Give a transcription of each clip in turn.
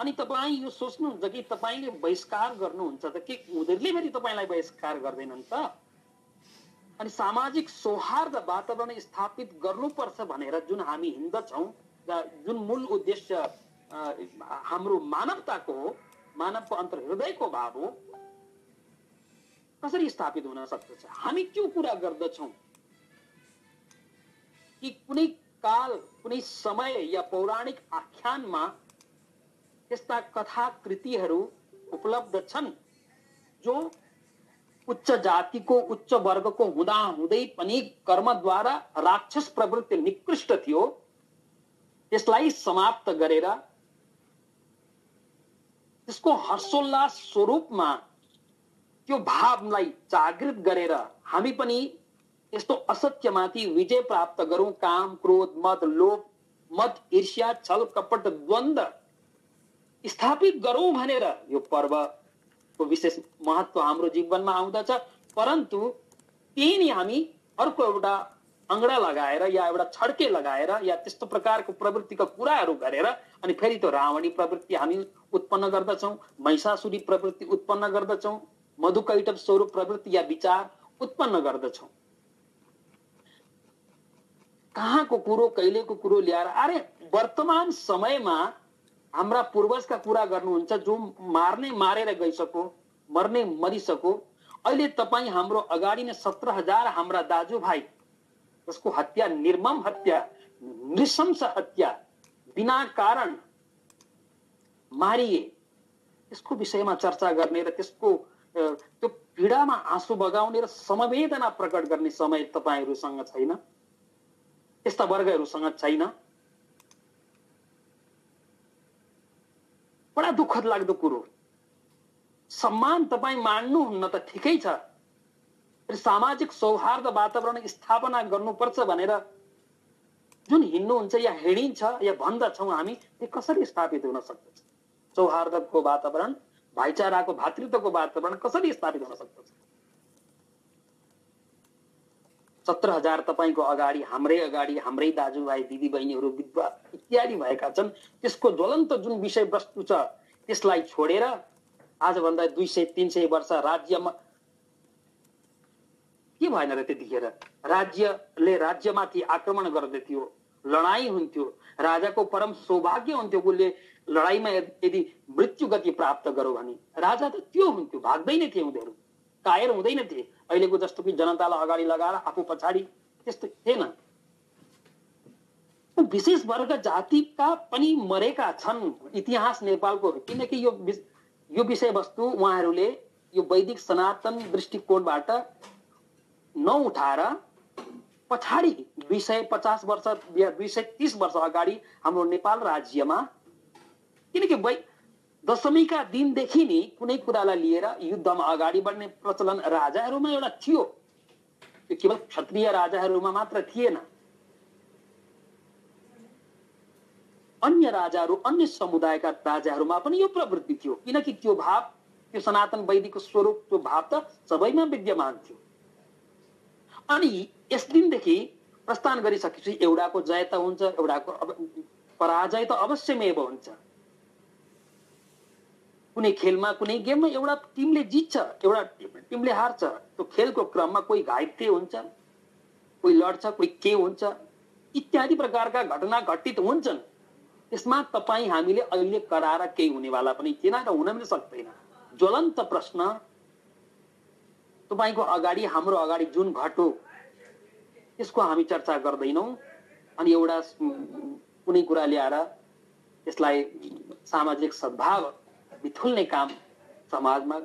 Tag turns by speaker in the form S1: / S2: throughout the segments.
S1: अनि तपाईँ यो सोच्नुहुन्छ कि तपाईँले बहिष्कार गर्नुहुन्छ त के उनीहरूले फेरि तपाईँलाई बहिष्कार गर्दैनन् त? अनि सामाजिक सौहार्द वातावरण स्थापित गर्नुपर्छ भनेर जुन हामी हिँड्दछौँ, जुन मूल उद्देश्य हाम्रो मानवताको हो, मानवको अन्तर्हृदयको भाव हो, कसरी स्थापित हुन सक्दछ? हामी त्यो कुरा गर्दछौँ कि कुनै काल, कुनै समय या पौराणिक आख्यानमा त्यस्ता कथा कृतिहरू उपलब्ध छन् जो उच्च जातिको, उच्च वर्गको हुँदा हुँदै पनि कर्मद्वारा राक्षस प्रवृत्ति निकृष्ट थियो, त्यसलाई समाप्त गरेर त्यसको हर्षोल्लास स्वरूपमा त्यो भावलाई जागृत गरेर हामी पनि यस्तो असत्यमाथि विजय प्राप्त गरौं, काम, क्रोध, मद, लोभ, मद, ईर्ष्या, छल, कपट, द्वन्द्व स्थापित गरौं भनेर यो पर्वको विशेष महत्व हाम्रो जीवनमा आउँदछ। परन्तु त्यही नै हामी अर्को एउटा अंगडा लगाएर या एउटा छड्के लगाएर या त्यस्तो प्रकारको प्रवृत्तिका कुराहरू गरेर अनि फेरि त्यो रावणी प्रवृत्ति हामी उत्पन्न गर्दछौं, महिषासुरी प्रवृत्ति उत्पन्न गर्दछौं, मधुकैटभ स्वरूप प्रवृत्ति या विचार उत्पन्न गर्दछौं। कहाँको कुरो, कहिलेको कुरो ल्याएर अरे वर्तमान समयमा हाम्रा पूर्वजका कुरा गर्नुहुन्छ जो मार्ने मारेर गइसको, मर्ने मरिसको। अहिले तपाईं हाम्रो अगाडि नै 17,000 हाम्रा दाजुभाइ जसको हत्या, निर्मम हत्या, नृशंस हत्या, बिना कारण मारिए, त्यसको विषयमा चर्चा गर्ने र त्यसको त्यो पीडामा आँसु बगाउने र समवेदना प्रकट गर्ने समय तपाईहरूसँग छैन, यस्ता वर्गहरूसँग छैन। बडा दुःखद लाग्दो कुरो। सम्मान तपाईं मान्नुहुन्न त ठिकै छ, सामाजिक सौहार्द वातावरण स्थापना गर्नुपर्छ भनेर जुन हिँड्नुहुन्छ या हिँडिन्छ या भन्दछौं हामी, त्यो कसरी स्थापित हुन सक्दछ? सौहार्दको वातावरण, भाइचाराको, भातृत्वको वातावरण कसरी स्थापित हुन सक्दछ? 17,000 तपाईको अगाडि, हाम्रै अगाडि, हाम्रै दाजुभाइ दिदीबहिनीहरू विधवा इत्यादि भएका छन्। त्यसको ज्वलन्त जुन विषय वस्तु छ त्यसलाई छोडेर आजभन्दा 200-300 वर्ष राज्यमा के भएन र त्यतिखेर राज्यले राज्यमाथि आक्रमण गर्दै थियो, लडाई हुन्थ्यो, राजाको परम सौभाग्य हुन्थ्यो उसले लडाईमा यदि मृत्यु गति प्राप्त गरो भने। राजा त त्यो हुन्थ्यो, भाग्दै नै थिए उनीहरू, कायर हुँदैन थिए। अहिलेको जस्तो कि जनतालाई अगाडि लगाएर आफू पछाडि, त्यस्तो थिएन। विशेष वर्ग जातिका पनि मरेका छन् इतिहास नेपालको, किनकि यो विषय वस्तु उहाँहरूले यो वैदिक सनातन दृष्टिकोणबाट नउठाएर पछाडि 250 वर्ष या 230 वर्ष अगाडि हाम्रो नेपाल राज्यमा, किनकि दशमीका दिनदेखि नै कुनै कुरालाई लिएर युद्धमा अगाडि बढ्ने प्रचलन राजाहरूमा एउटा थियो। त्यो केवल क्षत्रिय राजाहरूमा मात्र थिएन, अन्य राजाहरू, अन्य समुदायका राजाहरूमा पनि यो प्रवृत्ति थियो, किनकि त्यो भाव, त्यो सनातन वैदिक स्वरूप, त्यो भाव त सबैमा विद्यमान थियो। अनि यस दिनदेखि प्रस्थान गरिसकेपछि एउटाको जय त हुन्छ, एउटाको पराजय त अवश्यमेव हुन्छ। कुनै खेलमा, कुनै गेममा एउटा टिमले जित्छ, एउटा टिमले हार्छ। त्यो खेलको क्रममा कोही घाइते हुन्छ, कोही लड्छ, कोही के हुन्छ, इत्यादि प्रकारका घटना घटित हुन्छन्। त्यसमा तपाईं हामीले अहिले कराएर केही हुनेवाला पनि थिएन र हुन पनि सक्दैन। ज्वलन्त प्रश्न तपाईको अगाडि, हाम्रो अगाडि जुन घट्यो त्यसको हामी चर्चा गर्दैनौं अनि एउटा कुनै कुरा ल्याएर त्यसलाई सामाजिक सद्भाव बिथुल्ने काम समाजमा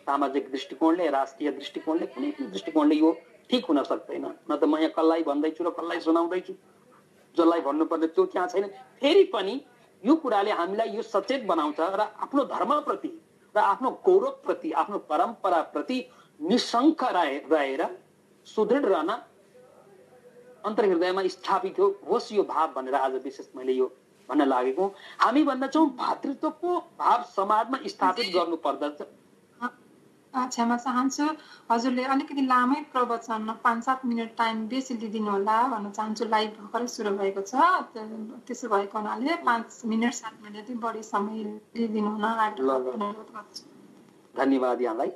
S1: सामाजिक दृष्टिकोणले, राष्ट्रिय दृष्टिकोणले, कुनै पनि दृष्टिकोणले यो ठीक हुन सक्दैन। न त म यहाँ कसलाई भन्दैछु र कसलाई सुनाउँदैछु, जसलाई भन्नुपर्ने त्यो त्यहाँ छैन। फेरि पनि यो कुराले हामीलाई यो सचेत बनाउँछ र आफ्नो धर्मप्रति र आफ्नो गौरवप्रति, आफ्नो परम्पराप्रति निशङ्क रहेर सुदृढ रहन अन्तर्हृदयमा स्थापित होस् यो भाव भनेर आज विशेष मैले यो भन्न लागेको। हामी भन्दछौँ भातृत्वको भाव समाजमा स्थापित गर्नु पर्दछ।
S2: क्षमा चाहन्छु हजुरले अलिकति लामै प्रवचन 5-7 मिनेट टाइम बेसी लिदिनु होला भन्न चाहन्छु लाइभ भर्खरै सुरु भएको छ त्यसो भएको हुनाले 5 मिनेट 7 मिनेट बढी समय लिदिनु हुन अनुरोध गर्छु
S1: धन्यवाद यहाँलाई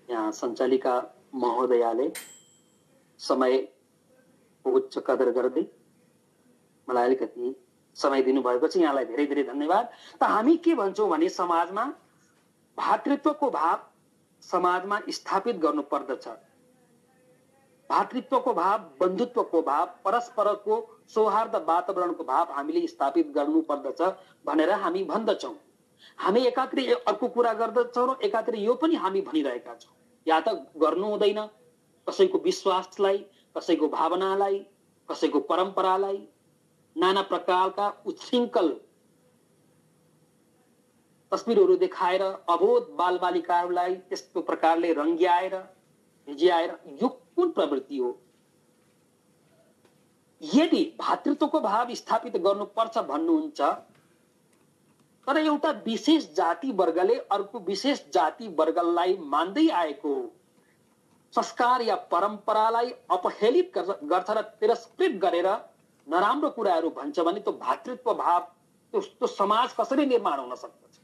S1: यहाँ सञ्चालिका महोदयाले समयको उच्च कदर गर्दै मलाई अलिकति समय दिनुभएको छ यहाँलाई धेरै धेरै धन्यवाद त हामी के भन्छौं भने समाजमा भातृत्वको भाव समाजमा स्थापित गर्नु पर्दछ भातृत्वको भाव बन्धुत्वको भाव परस्परको सौहार्द वातावरणको भाव हामीले स्थापित गर्नु पर्दछ भनेर हामी भन्दछौं हामी एकातिर अर्को कुरा गर्दछौं र एकातिर यो पनि हामी भनिरहेका छौं या त गर्नु हुँदैन कसैको विश्वासलाई कसैको भावनालाई कसैको परम्परालाई नाना प्रकारका उच्छृङ्खल तस्बिरहरू देखाएर अबोध बालबालिकाहरूलाई त्यस्तो प्रकारले रंग्याएर भिज्याएर यो कुन प्रवृत्ति हो यदि भातृत्वको भाव स्थापित गर्नुपर्छ भन्नुहुन्छ तर एउटा विशेष जाति वर्गले अर्को विशेष जाति वर्गलाई मान्दै आएको संस्कार या परम्परालाई अपहेलित गर्छ र तिरस्कृत गरेर नराम्रो कुराहरू भन्छ भने त्यो भातृत्व भाव त्यो समाज कसरी निर्माण हुन सक्दछ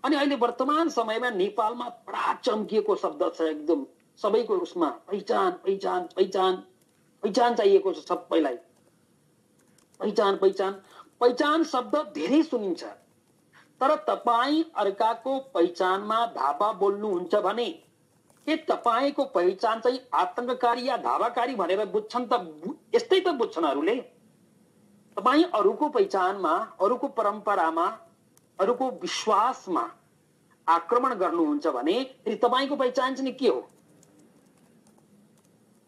S1: अनि अहिले वर्तमान समयमा नेपालमा बडा चम्किएको शब्द छ एकदम सबैको उसमा पहिचान पहिचान पहिचान पहिचान चाहिएको छ सबैलाई पहिचान पहिचान पहिचान शब्द धेरै सुनिन्छ तर तपाई अर्काको पहिचानमा धावा बोल्नुहुन्छ भने के तपाईको पहिचान चाहिँ आतंककारी या धावाकारी भनेर बुझ्छन् त यस्तै त बुझ्छन् अरूले तपाई अरूको पहिचानमा अरूको परम्परामा अरूको विश्वासमा आक्रमण गर्नुहुन्छ भने फेरि तपाईको पहिचान चाहिँ के हो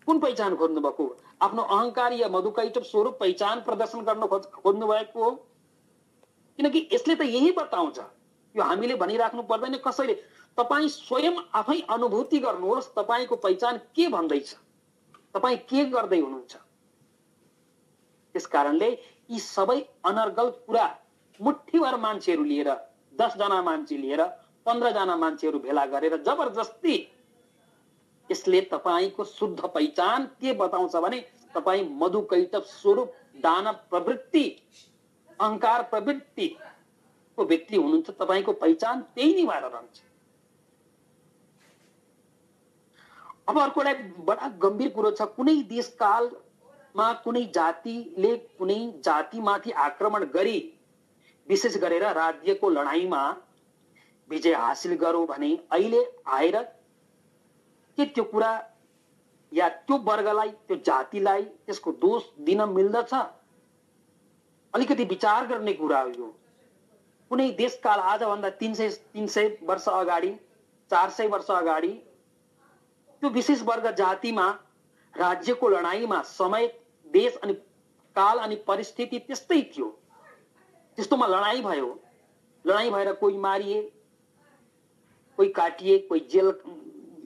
S1: कुन पहिचान खोज्नु भएको आफ्नो अहंकार या मधुकैटव स्वरूप पहिचान प्रदर्शन गर्न खोज्नु भएको हो किनकि यसले त यही बताउँछ यो हामीले भनिराख्नु पर्दैन कसैले तपाई स्वयं आफै अनुभूति गर्नुहोस् तपाईको पहिचान के भन्दैछ तपाई के गर्दै हुनुहुन्छ त्यसकारणले यी सबै अनर्गल कुरा मुठ्ठीभर मान्छेहरू लिएर 10 जना मान्छे लिएर 15 जना मान्छेहरू भेला गरेर जबरजस्ती यसले तपाईको शुद्ध पहिचान के बताउँछ भने तपाई मधुकैटव स्वरूप दानव प्रवृत्ति अहंकार प्रवृत्ति को व्यक्ति हुनुहुन्छ तपाईको पहिचान त्यही नै भएर रहन्छ अब अर्कोलाई बडा गम्भीर कुरो छ कुनै देशकालमा कुनै जातिले कुनै जातिमाथि आक्रमण गरी विशेष गरेर राज्यको लडाईँमा विजय हासिल गरौं भने अहिले आएर के त्यो कुरा या त्यो वर्गलाई त्यो जातिलाई त्यसको दोष दिन मिल्दछ अलिकति विचार गर्ने कुरा हो यो कुनै देशकाल आजभन्दा 300 वर्ष अगाडि 400 वर्ष अगाडि त्यो विशेष वर्ग जातिमा राज्यको लडाईँमा समय देश अनि काल अनि परिस्थिति त्यस्तै थियो त्यस्तोमा लडाईँ भयो लडाईँ भएर कोही मारिए कोही काटिए कोही जेल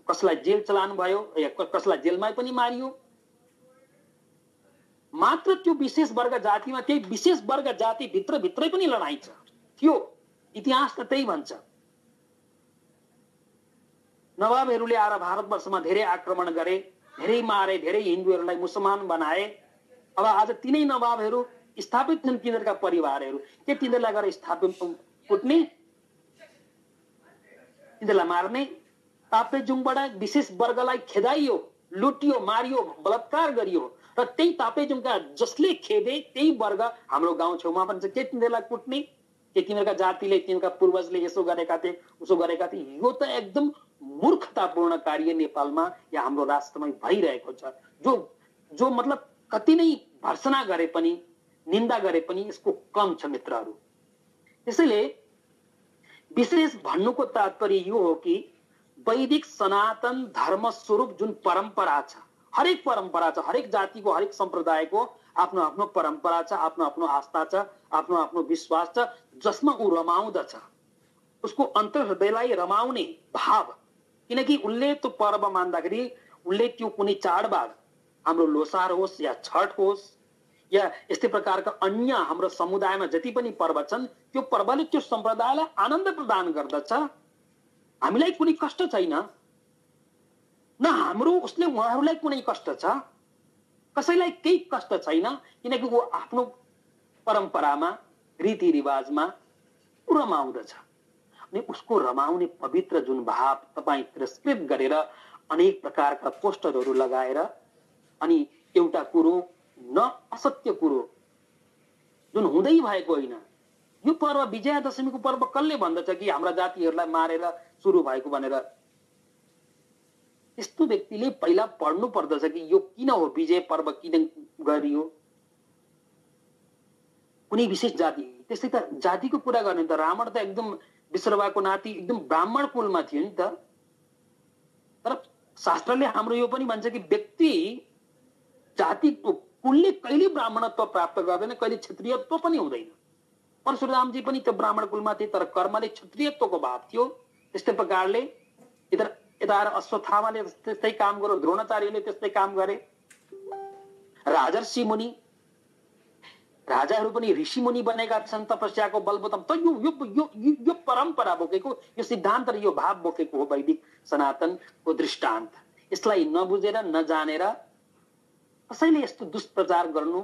S1: कसलाई जेल चलान भयो या कसलाई जेलमै पनि मारियो मात्र त्यो विशेष वर्ग जातिमा त्यही विशेष वर्ग जाति भित्रै पनि लडाईँ छ थियो इतिहास त त्यही भन्छ नवाबहरूले आएर भारतवर्षमा धेरै आक्रमण गरे धेरै मारे धेरै हिन्दूहरूलाई मुसलमान बनाए अब आज तिनै नवाबहरू स्थापित छन् तिनीहरूका परिवारहरू के तिनीहरूलाई गएर स्थापित कुट्ने तिनीहरूलाई मार्ने ताप्लेजुङबाट विशेष वर्गलाई खेदाइयो लुटियो मारियो बलात्कार गरियो र त्यही ताप्लेजुङका जसले खेदे त्यही वर्ग हाम्रो गाउँ छेउमा पनि छ के तिनीहरूलाई कुट्ने के तिनीहरूका जातिले तिनीहरूका पूर्वजले यसो गरेका थिए उसो गरेका थिए यो त एकदम मूर्खतापूर्ण कार्य नेपालमा या हाम्रो राष्ट्रमा भइरहेको छ जो मतलब कति नै भर्सना गरे पनि निन्दा गरे पनि यसको कम छ मित्रहरू त्यसैले विशेष भन्नुको तात्पर्य यो हो कि वैदिक सनातन धर्म स्वरूप जुन परम्परा छ हरेक परम्परा छ हरेक जातिको हरेक सम्प्रदायको आफ्नो आफ्नो परम्परा छ आफ्नो आफ्नो आस्था छ आफ्नो आफ्नो विश्वास छ जसमा ऊ रमाउँदछ उसको अन्तर्हृदयलाई रमाउने भाव किनकि उनले त्यो पर्व मान्दाखेरि उनले त्यो कुनै चाडबाड हाम्रो लोसार होस् या छठ होस् या यस्तै प्रकारका अन्य हाम्रो समुदायमा जति पनि पर्व छन् त्यो पर्वले त्यो सम्प्रदायलाई आनन्द प्रदान गर्दछ। हामीलाई कुनै कष्ट छैन, न हाम्रो उसले उहाँहरूलाई कुनै कष्ट छ, कसैलाई केही कष्ट छैन, किनकि ऊ आफ्नो परम्परामा रीतिरिवाजमा रमाउँदछ। अनि उसको रमाउने पवित्र जुन भाव तपाईँ तिरस्कृत गरेर अनेक प्रकारका पोस्टरहरू लगाएर अनि एउटा कुरो न असत्य कुरो जुन हुँदै भएको होइन, यो पर्व विजयादशमीको पर्व कसले भन्दछ कि हाम्रा जातिहरूलाई मारेर सुरु भएको भनेर? यस्तो व्यक्तिले पहिला पढ्नु पर्दछ कि यो किन हो, विजय पर्व किन गरियो, कुनै विशेष जाति। त्यस्तै त जातिको कुरा गर्ने त रावण त एकदम विश्रवाको नाति एकदम ब्राह्मण कुलमा थियो नि त। तर शास्त्रले हाम्रो यो पनि भन्छ कि व्यक्ति जाति कुलले कहिले ब्राह्मणत्व प्राप्त गर्दैन, कहिले क्षत्रियत्व पनि हुँदैन। परशुरामजी पनि त्यो ब्राह्मण कुलमा थिए, तर कर्मले क्षत्रियत्वको भाव थियो। त्यस्तै प्रकारले यता अश्वत्थामाले त्यस्तै काम गर्यो, द्रोणाचार्यले त्यस्तै काम गरे, राजर्षि मुनि राजाहरू पनि ऋषि मुनि बनेका छन् तपस्याको बलबुताम। त यो परम्परा बोकेको, यो सिद्धान्त र यो भाव बोकेको हो वैदिक सनातनको दृष्टान्त। यसलाई नबुझेर नजानेर कसैले यस्तो दुष्प्रचार गर्नु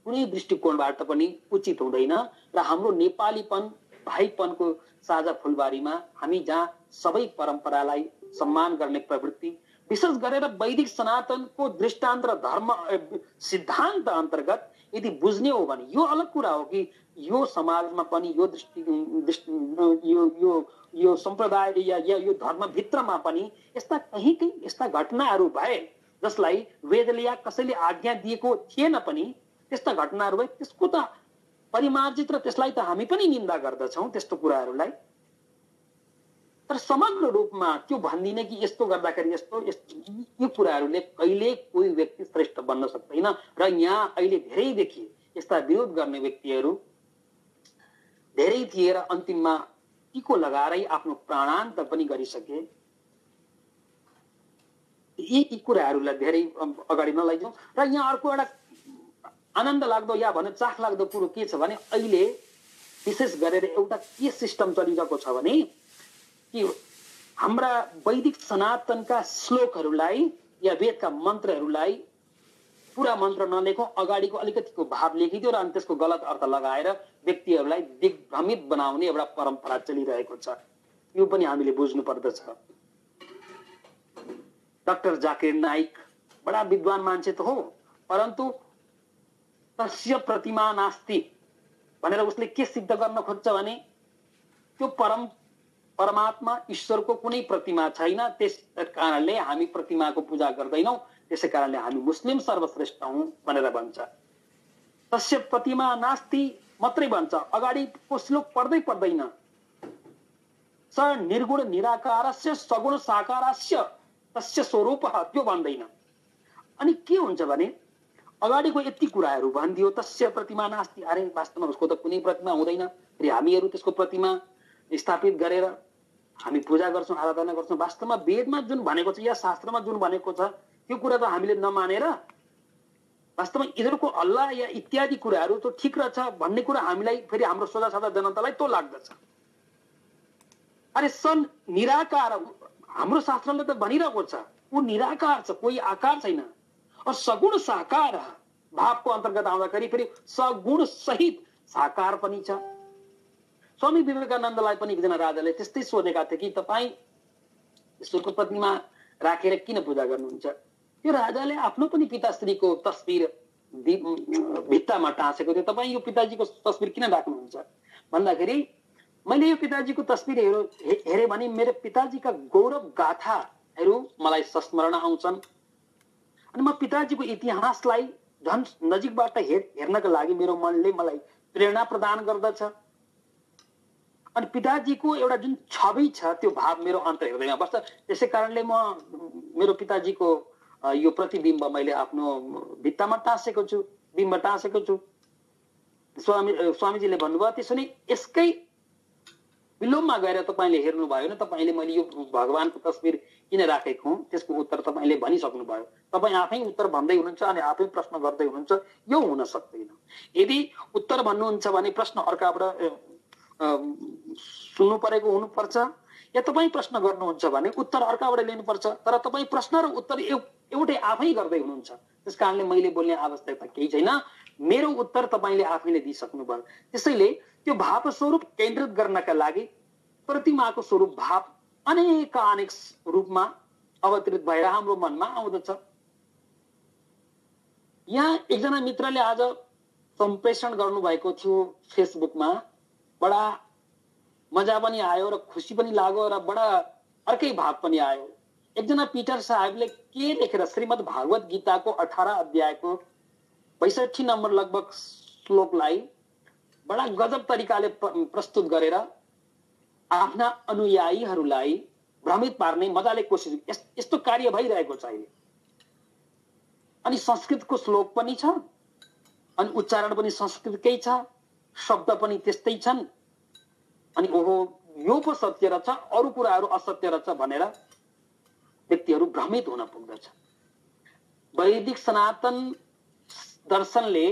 S1: कुनै दृष्टिकोणबाट पनि उचित हुँदैन। र हाम्रो नेपालीपन भाइपनको साझा फुलबारीमा हामी जहाँ सबै परम्परालाई सम्मान गर्ने प्रवृत्ति, विशेष गरेर वैदिक सनातनको दृष्टान्त र धर्म सिद्धान्त अन्तर्गत यदि बुझ्ने हो भने यो अलग कुरा हो कि यो समाजमा पनि यो यो सम्प्रदाय या यो धर्मभित्रमा पनि यस्ता कहीँ यस्ता घटनाहरू भए जसलाई वेदले या कसैले आज्ञा दिएको थिएन पनि त्यस्ता घटनाहरू भए, त्यसको त परिमार्जित र त्यसलाई त हामी पनि निन्दा गर्दछौँ त्यस्तो कुराहरूलाई। तर समग्र रूपमा त्यो भन्दिने कि यस्तो गर्दाखेरि यस्तो यो कुराहरूले कहिले कोही व्यक्ति श्रेष्ठ बन्न सक्दैन। र यहाँ अहिले धेरै देखिए यस्ता विरोध गर्ने व्यक्तिहरू धेरै थिए र अन्तिममा टिको लगाएरै आफ्नो प्राणान्त पनि गरिसके। यी कुराहरूलाई धेरै अगाडि नलैजाउँ। र यहाँ अर्को एउटा आनन्द लाग्दो या भने चाख लाग्दो कुरो के छ भने अहिले विशेष गरेर एउटा के सिस्टम चलिरहेको छ भने कि हाम्रा वैदिक सनातनका श्लोकहरूलाई या वेदका मन्त्रहरूलाई पुरा मन्त्र नलेखौँ, अगाडिको अलिकतिको भाव लेखिदियो र अनि त्यसको गलत अर्थ लगाएर व्यक्तिहरूलाई दिग्भ्रमित बनाउने एउटा परम्परा चलिरहेको छ। यो पनि हामीले बुझ्नु पर्दछ। डाक्टर जाकिर नाइक बडा विद्वान मान्छे त हो, परन्तु तस्य प्रतिमा नास्ति भनेर उसले के सिद्ध गर्न खोज्छ भने त्यो परमात्मा ईश्वरको कुनै प्रतिमा छैन, त्यस कारणले हामी प्रतिमाको पूजा गर्दैनौँ, त्यसै कारणले हामी मुस्लिम सर्वश्रेष्ठ हौं भनेर भन्छ। तस्य प्रतिमा नास्ति मात्रै भन्छ, अगाडिको श्लोक पढ्दै पर्दैन। स निर्गुण निराकारस्य सगुण साकारस्य तस्य स्वरूपः, त्यो भन्दैन। अनि के हुन्छ भने अगाडिको यति कुराहरू भनिदियो, तस्य प्रतिमा नास्ति, अरे वास्तवमा उसको त कुनै प्रतिमा हुँदैन, फेरि हामीहरू त्यसको प्रतिमा स्थापित गरेर हामी पूजा गर्छौँ, आराधना गर्छौँ। वास्तवमा वेदमा जुन भनेको छ या शास्त्रमा जुन भनेको छ त्यो कुरा त हामीले नमानेर वास्तवमा यिनीहरूको अल्लाह या इत्यादि कुराहरू त ठिक रहेछ भन्ने कुरा हामीलाई फेरि हाम्रो सोझा साझा जनतालाई तो लाग्दछ। अरे सन निराकार, हाम्रो शास्त्रले त भनिरहेको छ ऊ निराकार छ, कोही आकार छैन। और सगुण साकार भावको अन्तर्गत आउँदाखेरि फेरि सगुण सहित साकार पनि छ। स्वामी विवेकानन्दलाई पनि एकजना राजाले त्यस्तै सोधेका थिए कि तपाईँ ईश्वरको प्रतिमा राखेर किन पूजा गर्नुहुन्छ? त्यो राजाले आफ्नो पनि पिताश्रीको तस्बिर भित्तामा टाँसेको थियो। तपाईँ यो पिताजीको तस्बिर किन राख्नुहुन्छ भन्दाखेरि मैले यो पिताजीको तस्बिर हेरेँ भने मेरो पिताजीका गौरव गाथाहरू मलाई संस्मरण आउँछन् अनि म पिताजीको इतिहासलाई झन् नजिकबाट हेर्नका लागि मेरो मनले मलाई प्रेरणा प्रदान गर्दछ। अनि पिताजीको एउटा जुन छवि छ त्यो भाव मेरो अन्तर्हृदयमा बस्छ। त्यसै कारणले म मेरो पिताजीको यो प्रतिबिम्ब मैले आफ्नो भित्तामा टाँसेको छु, बिम्ब टाँसेको छु। स्वामीजीले भन्नुभयो त्यसो नै यसकै विलोममा गएर तपाईँले हेर्नुभयो भने तपाईँले मैले यो भगवानको तस्बिर किन राखेको हुँ त्यसको उत्तर तपाईँले भनिसक्नुभयो। तपाईँ आफै उत्तर भन्दै हुनुहुन्छ अनि आफै प्रश्न गर्दै हुनुहुन्छ, यो हुन सक्दैन। यदि उत्तर भन्नुहुन्छ भने प्रश्न अर्काबाट सुन्नु परेको हुनुपर्छ, या तपाईँ प्रश्न गर्नुहुन्छ भने उत्तर अर्काबाट लिनुपर्छ। तर तपाईँ प्रश्न र उत्तर एउटै आफै गर्दै हुनुहुन्छ, त्यस कारणले मैले बोल्ने आवश्यकता केही छैन। मेरो उत्तर तपाईँले आफैले दिइसक्नुभयो। त्यसैले त्यो भाव स्वरूप केन्द्रित गर्नका लागि प्रतिमाको स्वरूप भाव अनेक रूपमा अवतरित भएर हाम्रो मनमा आउँदछ। यहाँ एकजना मित्रले आज सम्प्रेषण गर्नुभएको थियो फेसबुकमा, बडा मजा पनि आयो र खुसी पनि लाग्यो र बडा अर्कै भाव पनि आयो। एकजना पिटर साहेबले के लेखेर श्रीमद् भागवत गीताको 18 अध्यायको 62 नम्बर लगभग श्लोकलाई बडा गजब तरिकाले प्रस्तुत गरेर आफ्ना अनुयायीहरूलाई भ्रमित पार्ने मजाले कोसिस, यस्तो कार्य भइरहेको छ अहिले। अनि संस्कृतको श्लोक पनि छ, अनि उच्चारण पनि संस्कृतकै छ, शब्द पनि त्यस्तै छन्। अनि ओहो यो पो सत्य रहेछ, अरू कुराहरू असत्य रहेछ भनेर व्यक्तिहरू भ्रमित हुन पुग्दछ। वैदिक सनातन दर्शनले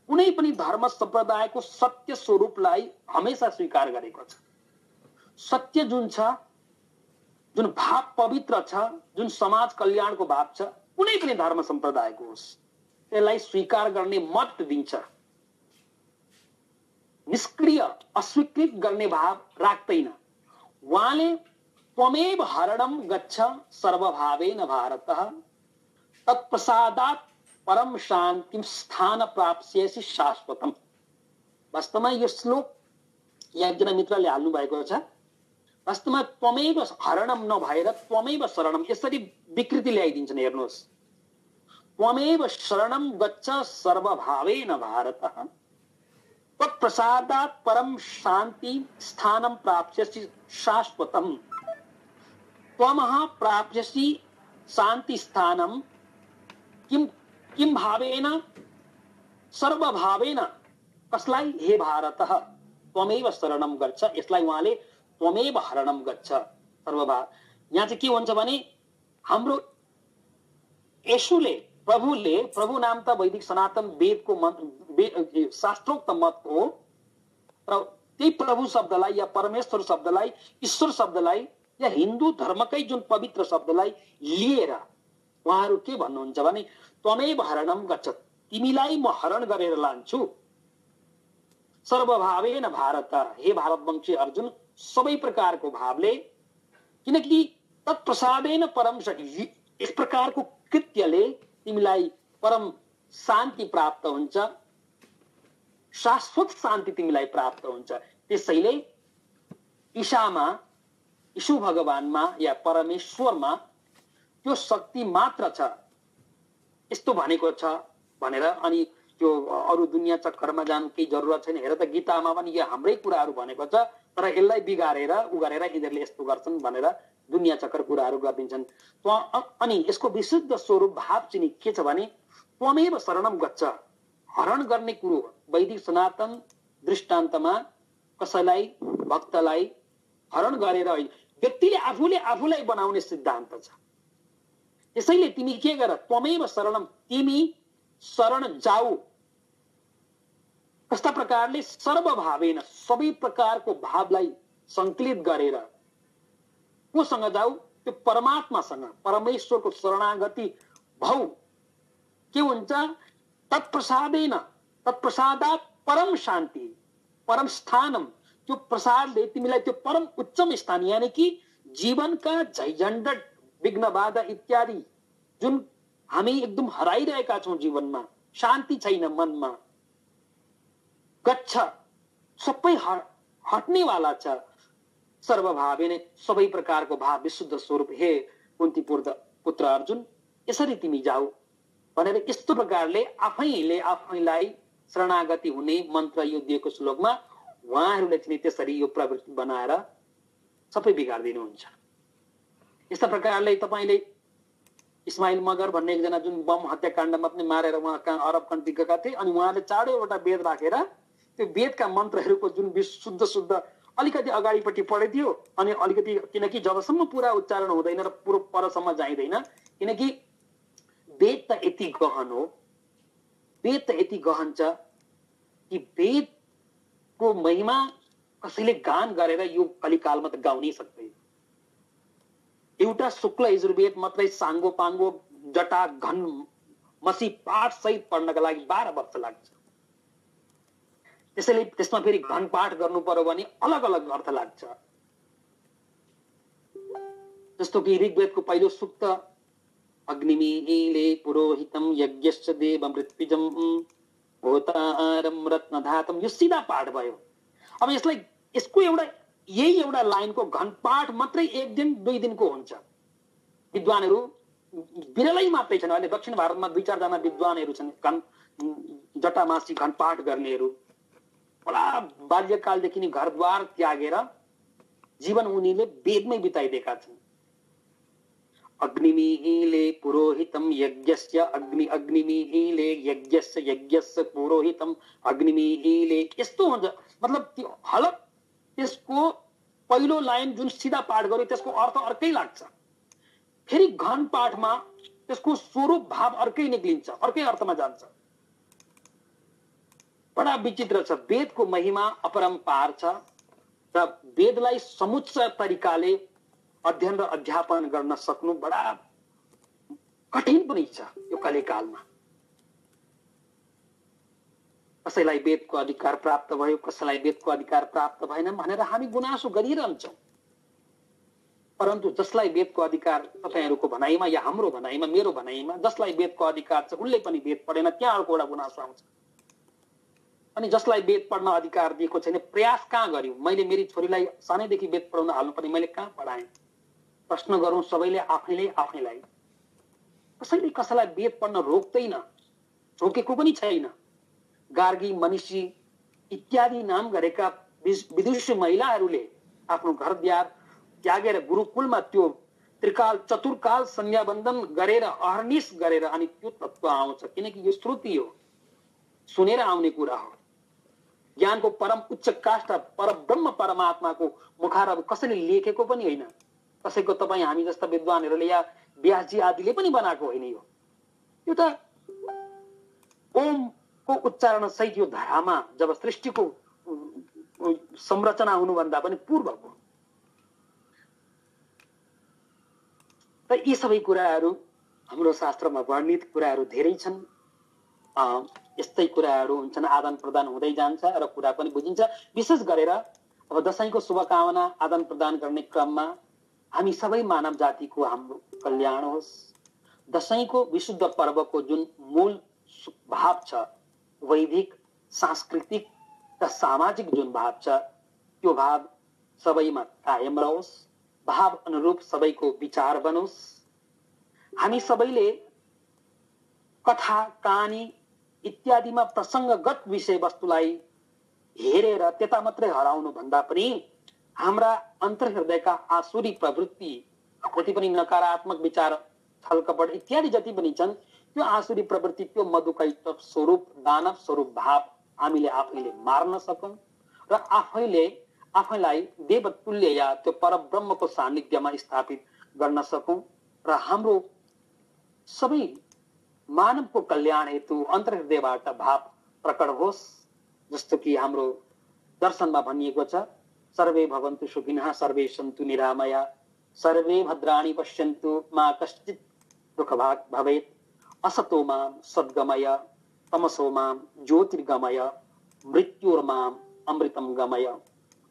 S1: कुनै पनि धर्म सम्प्रदायको सत्य स्वरूपलाई हमेशा स्वीकार गरेको छ। सत्य जुन छ, जुन भाव पवित्र छ, जुन समाज कल्याणको भाव छ, कुनै पनि धर्म सम्प्रदायको होस्, त्यसलाई स्वीकार गर्ने मत दिन्छ। निष्क्रिय अस्वीकृत गर्ने भाव राख्दैन। उहाँले त्वमेव हरणम गच्छ सर्वभावेन भारतः तत्प्रसादात् परम शान्तिं स्थान प्राप्स्यसि शाश्वतम। वास्तवमा यो श्लोक एकजना मित्रले हाल्नु भएको छ। वास्तवमा त्वमेव हरणम नभएर त्वमेव शरणम यसरी विकृति ल्याइदिन्छन्। हेर्नुहोस्, त्वमेव शरणम गच्छ सर्वभावेन भारतः तत्प्रसादात् परम शान्ति स्थानं प्राप्स्यसि शाश्वतम। त्वमः प्राप्स्यसि शान्ति स्थानं किम भावेन सर्वभावेन। कसलाई? हे भारतः त्वमेव शरणम गच्छ। यसलाई उहाँले त्वमेव हरणम गच्छ सर्वभाव। यहाँ चाहिँ के भन्छ भने हाम्रो येशूले, प्रभु नाम त वैदिक सनातन वेदको शास्त्रोक्त मत हो, र त्यही प्रभु शब्दलाई या परमेश्वर शब्दलाई, ईश्वर शब्दलाई या हिन्दू धर्मकै जुन पवित्र शब्दलाई लिएर उहाँहरू के भन्नुहुन्छ भने त्वमेव हरणम गच्छ, तिमीलाई म हरण गरेर लान्छु सर्वभावेन भारत। हे भारतवंशी अर्जुन, सबै प्रकारको भावले, किनकि तत्प्रसादेन परम शान्ति, यस प्रकारको कृत्यले तिमीलाई परम शान्ति प्राप्त हुन्छ, शाश्वत शान्ति तिमीलाई प्राप्त हुन्छ। त्यसैले ईशामा, यीशु भगवानमा या परमेश्वरमा त्यो शक्ति मात्र छ, यस्तो भनेको छ भनेर। अनि त्यो अरू दुनियाँ चक्करमा जानु केही जरुरत छैन। हेर त गीतामा पनि यो हाम्रै कुराहरू भनेको छ, तर यसलाई बिगारेर गरेर यिनीहरूले यस्तो गर्छन् भनेर दुनियाँ चक्कर कुराहरू गरिदिन्छन्। अनि यसको विशुद्ध स्वरूप भाव चाहिँ के छ भने त्वमेव शरणम गच्छ, हरण गर्ने कुरो। वैदिक सनातन दृष्टान्तमा कसैलाई, भक्तलाई हरण गरेर व्यक्तिले आफूलाई बनाउने सिद्धान्त छ। त्यसैले तिमी के गर, त्वमेव शरणम, तिमी शरण जाऊ। कस्ता प्रकारले? सर्वभावेन, सबै प्रकारको भावलाई संकलित गरेर कोसँग जाऊ? त्यो परमात्मासँग, परमेश्वरको शरणागति भौ। के हुन्छ? तत्प्रसादेन, तत्प्रसादात् परम शान्ति, परम स्थानम। त्यो प्रसादले तिमीलाई त्यो परम उच्चम स्थान, यानी कि जीवनका झैझन्डट, विघ्न बाधा इत्यादि जुन हामी एकदम हराइरहेका छौं जीवनमा, शान्ति छैन मनमा, गच्छ, सबै हट्नेवाला छ। सर्वभावेन, सबै प्रकारको भाव विशुद्ध स्वरूप। हे कुन्ती पुत्र अर्जुन, यसरी तिमी जाऊ भनेर यस्तो प्रकारले आफैलाई शरणागति हुने मन्त्र यो दिएको श्लोकमा उहाँहरूले चाहिँ त्यसरी यो प्रवृत्ति बनाएर सबै बिगार्दिनुहुन्छ। यस्ता प्रकारले तपाईले इस्माइल मगर भन्ने एकजना जुन बम हत्याकाण्डमा पनि मारेर उहाँ कहाँ अरब कन्ट्री गएका थिए, अनि उहाँले 4 वटा वेद राखेर त्यो वेदका मन्त्रहरूको जुन शुद्ध अलिकति अगाडिपट्टि पढिदियो अनि अलिकति, किनकि जबसम्म पुरा उच्चारण हुँदैन र पुरो परसम्म जाइँदैन, किनकि वेद त यति गहन हो, वेद त यति गहन छ कि वेदको महिमा कसैले गान गरेर यो कलिकालमा त गाउनै सक्दैन। एउटा शुक्ल यजुर्वेद मात्रै साङ्गो पाङ्गो जटा घन मसी पाठ सहित पढ्नका लागि 12 वर्ष लाग्छ। त्यसैले त्यसमा फेरि घन पाठ गर्नु पर्यो भने अलग अलग अर्थ लाग्छ। जस्तो कि ऋग्वेदको पहिलो सूक्त अग्निमीले पुरोहितम यज्ञश्च देवमृत्युजम होतारम रत्नधातम, यो सीधा पाठ भयो। अब यसलाई यसको यही एउटा लाइनको घन पाठ मात्रै 1 दिन 2 दिनको हुन्छ। विद्वानहरू विरलै मात्रै छन्। अहिले दक्षिण भारतमा 2-4 जना विद्वानहरू छन् घन जटामासी घन पाठ गर्नेहरू। बडा बाल्यकालदेखि नै घरद्वार त्यागेर जीवन उनीले वेदमै बिताइदिएका छन्। अग्निमीले पुरोहितम यज्ञस्य अग्निमीले यज्ञस्य यज्ञस्य पुरोहितम अग्निमीले, यस्तो हुन्छ। मतलब त्यो हलक त्यसको पहिलो लाइन जुन सिधा पाठ गर्यो त्यसको अर्थ अर्कै लाग्छ। फेरि घन पाठमा त्यसको स्वरूप भाव अर्कै निक्लिन्छ, अर्कै अर्थमा जान्छ। बडा विचित्र छ। वेदको महिमा अपरम्पार छ र वेदलाई समुच्च तरिकाले अध्ययन र अध्यापन गर्न सक्नु बडा कठिन पनि छ यो कलिकालमा। कसैलाई वेदको अधिकार प्राप्त भयो, कसैलाई वेदको अधिकार प्राप्त भएन भनेर हामी गुनासो गरिरहन्छौँ। परन्तु जसलाई वेदको अधिकार, तपाईहरूको भनाइमा या हाम्रो भनाइमा, मेरो भनाइमा, जसलाई वेदको अधिकार छ उनले पनि वेद पढेन, त्यहाँ अर्को एउटा गुनासो आउँछ। अनि जसलाई वेद पढ्न अधिकार दिएको छैन, प्रयास कहाँ गर्यो? मैले मेरी छोरीलाई सानैदेखि वेद पढाउन हाल्नुपर्ने, मैले कहाँ पढाएँ? प्रश्न गरौँ सबैले आफैलाई। कसैले कसैलाई वेद पढ्न रोक्दैन, रोकेको पनि छैन। गार्गी, मनीषी इत्यादि नाम गरेका विदुषी महिलाहरूले आफ्नो घर द्वार त्यागेर गुरुकुलमा त्यो त्रिकाल चतुर्काल संज्ञाबन्धन गरेर अहर्निश गरेर अनि त्यो तत्व आउँछ। किनकि यो श्रुति हो, सुनेर आउने कुरा हो। ज्ञानको परम उच्च काष्ठ परब्रह्म परमात्माको मुखारब कसैले लेखेको पनि होइन। कसैको तपाईँ हामी जस्ता विद्वानहरूले या व्यासजी आदिले पनि बनाएको होइन। यो त ओमको उच्चारण सहित यो धरामा जब सृष्टिको संरचना हुनुभन्दा पनि पूर्वको। र यी सबै कुराहरू हाम्रो शास्त्रमा वर्णित कुराहरू धेरै छन्। यस्तै कुराहरू हुन्छन्, आदान प्रदान हुँदै जान्छ र कुरा पनि बुझिन्छ। विशेष गरेर अब दशैंको शुभकामना आदान प्रदान गर्ने क्रममा हामी सबै मानव जातिको हाम्रो कल्याण होस्। दशैंको विशुद्ध पर्वको जुन मूल भाव छ, वैदिक, सांस्कृतिक र सामाजिक जुन भाव छ, त्यो भाव सबैमा कायम रहोस्, भाव अनुरूप सबैको विचार बनोस्। हामी सबैले कथा, कहानी इत्यादिमा प्रसंगगत विषय वस्तुलाई हेरेर त्यता मात्रै हराउनु भन्दा पनि हाम्रा अन्तर्हृदयका आसुरी प्रवृत्ति, जति पनि नकारात्मक विचार, छलकपट इत्यादि जति पनि छन्, त्यो आसुरी प्रवृत्ति, त्यो मधुकैटव स्वरूप, दानव स्वरूप भाव हामीले आफैले मार्न सकौं र आफैलाई देवतुल्य या त्यो परब्रह्मको सान्निध्यमा स्थापित गर्न सकौं र हाम्रो सबै मानवको कल्याण हेतु अन्तर्हृदयबाट भाव प्रकट होस्। जस्तो कि हाम्रो दर्शनमा भनिएको छ, सर्वे भवन्तु सुखिनः सर्वे सन्तु निरामया सर्वे भद्राणि पश्यन्तु मा कश्चित् दुःखभाग् भवेत् असतो मां सद्गमय तमसो मां ज्योतिर्गमय मृत्युर्मां अमृतम गमय।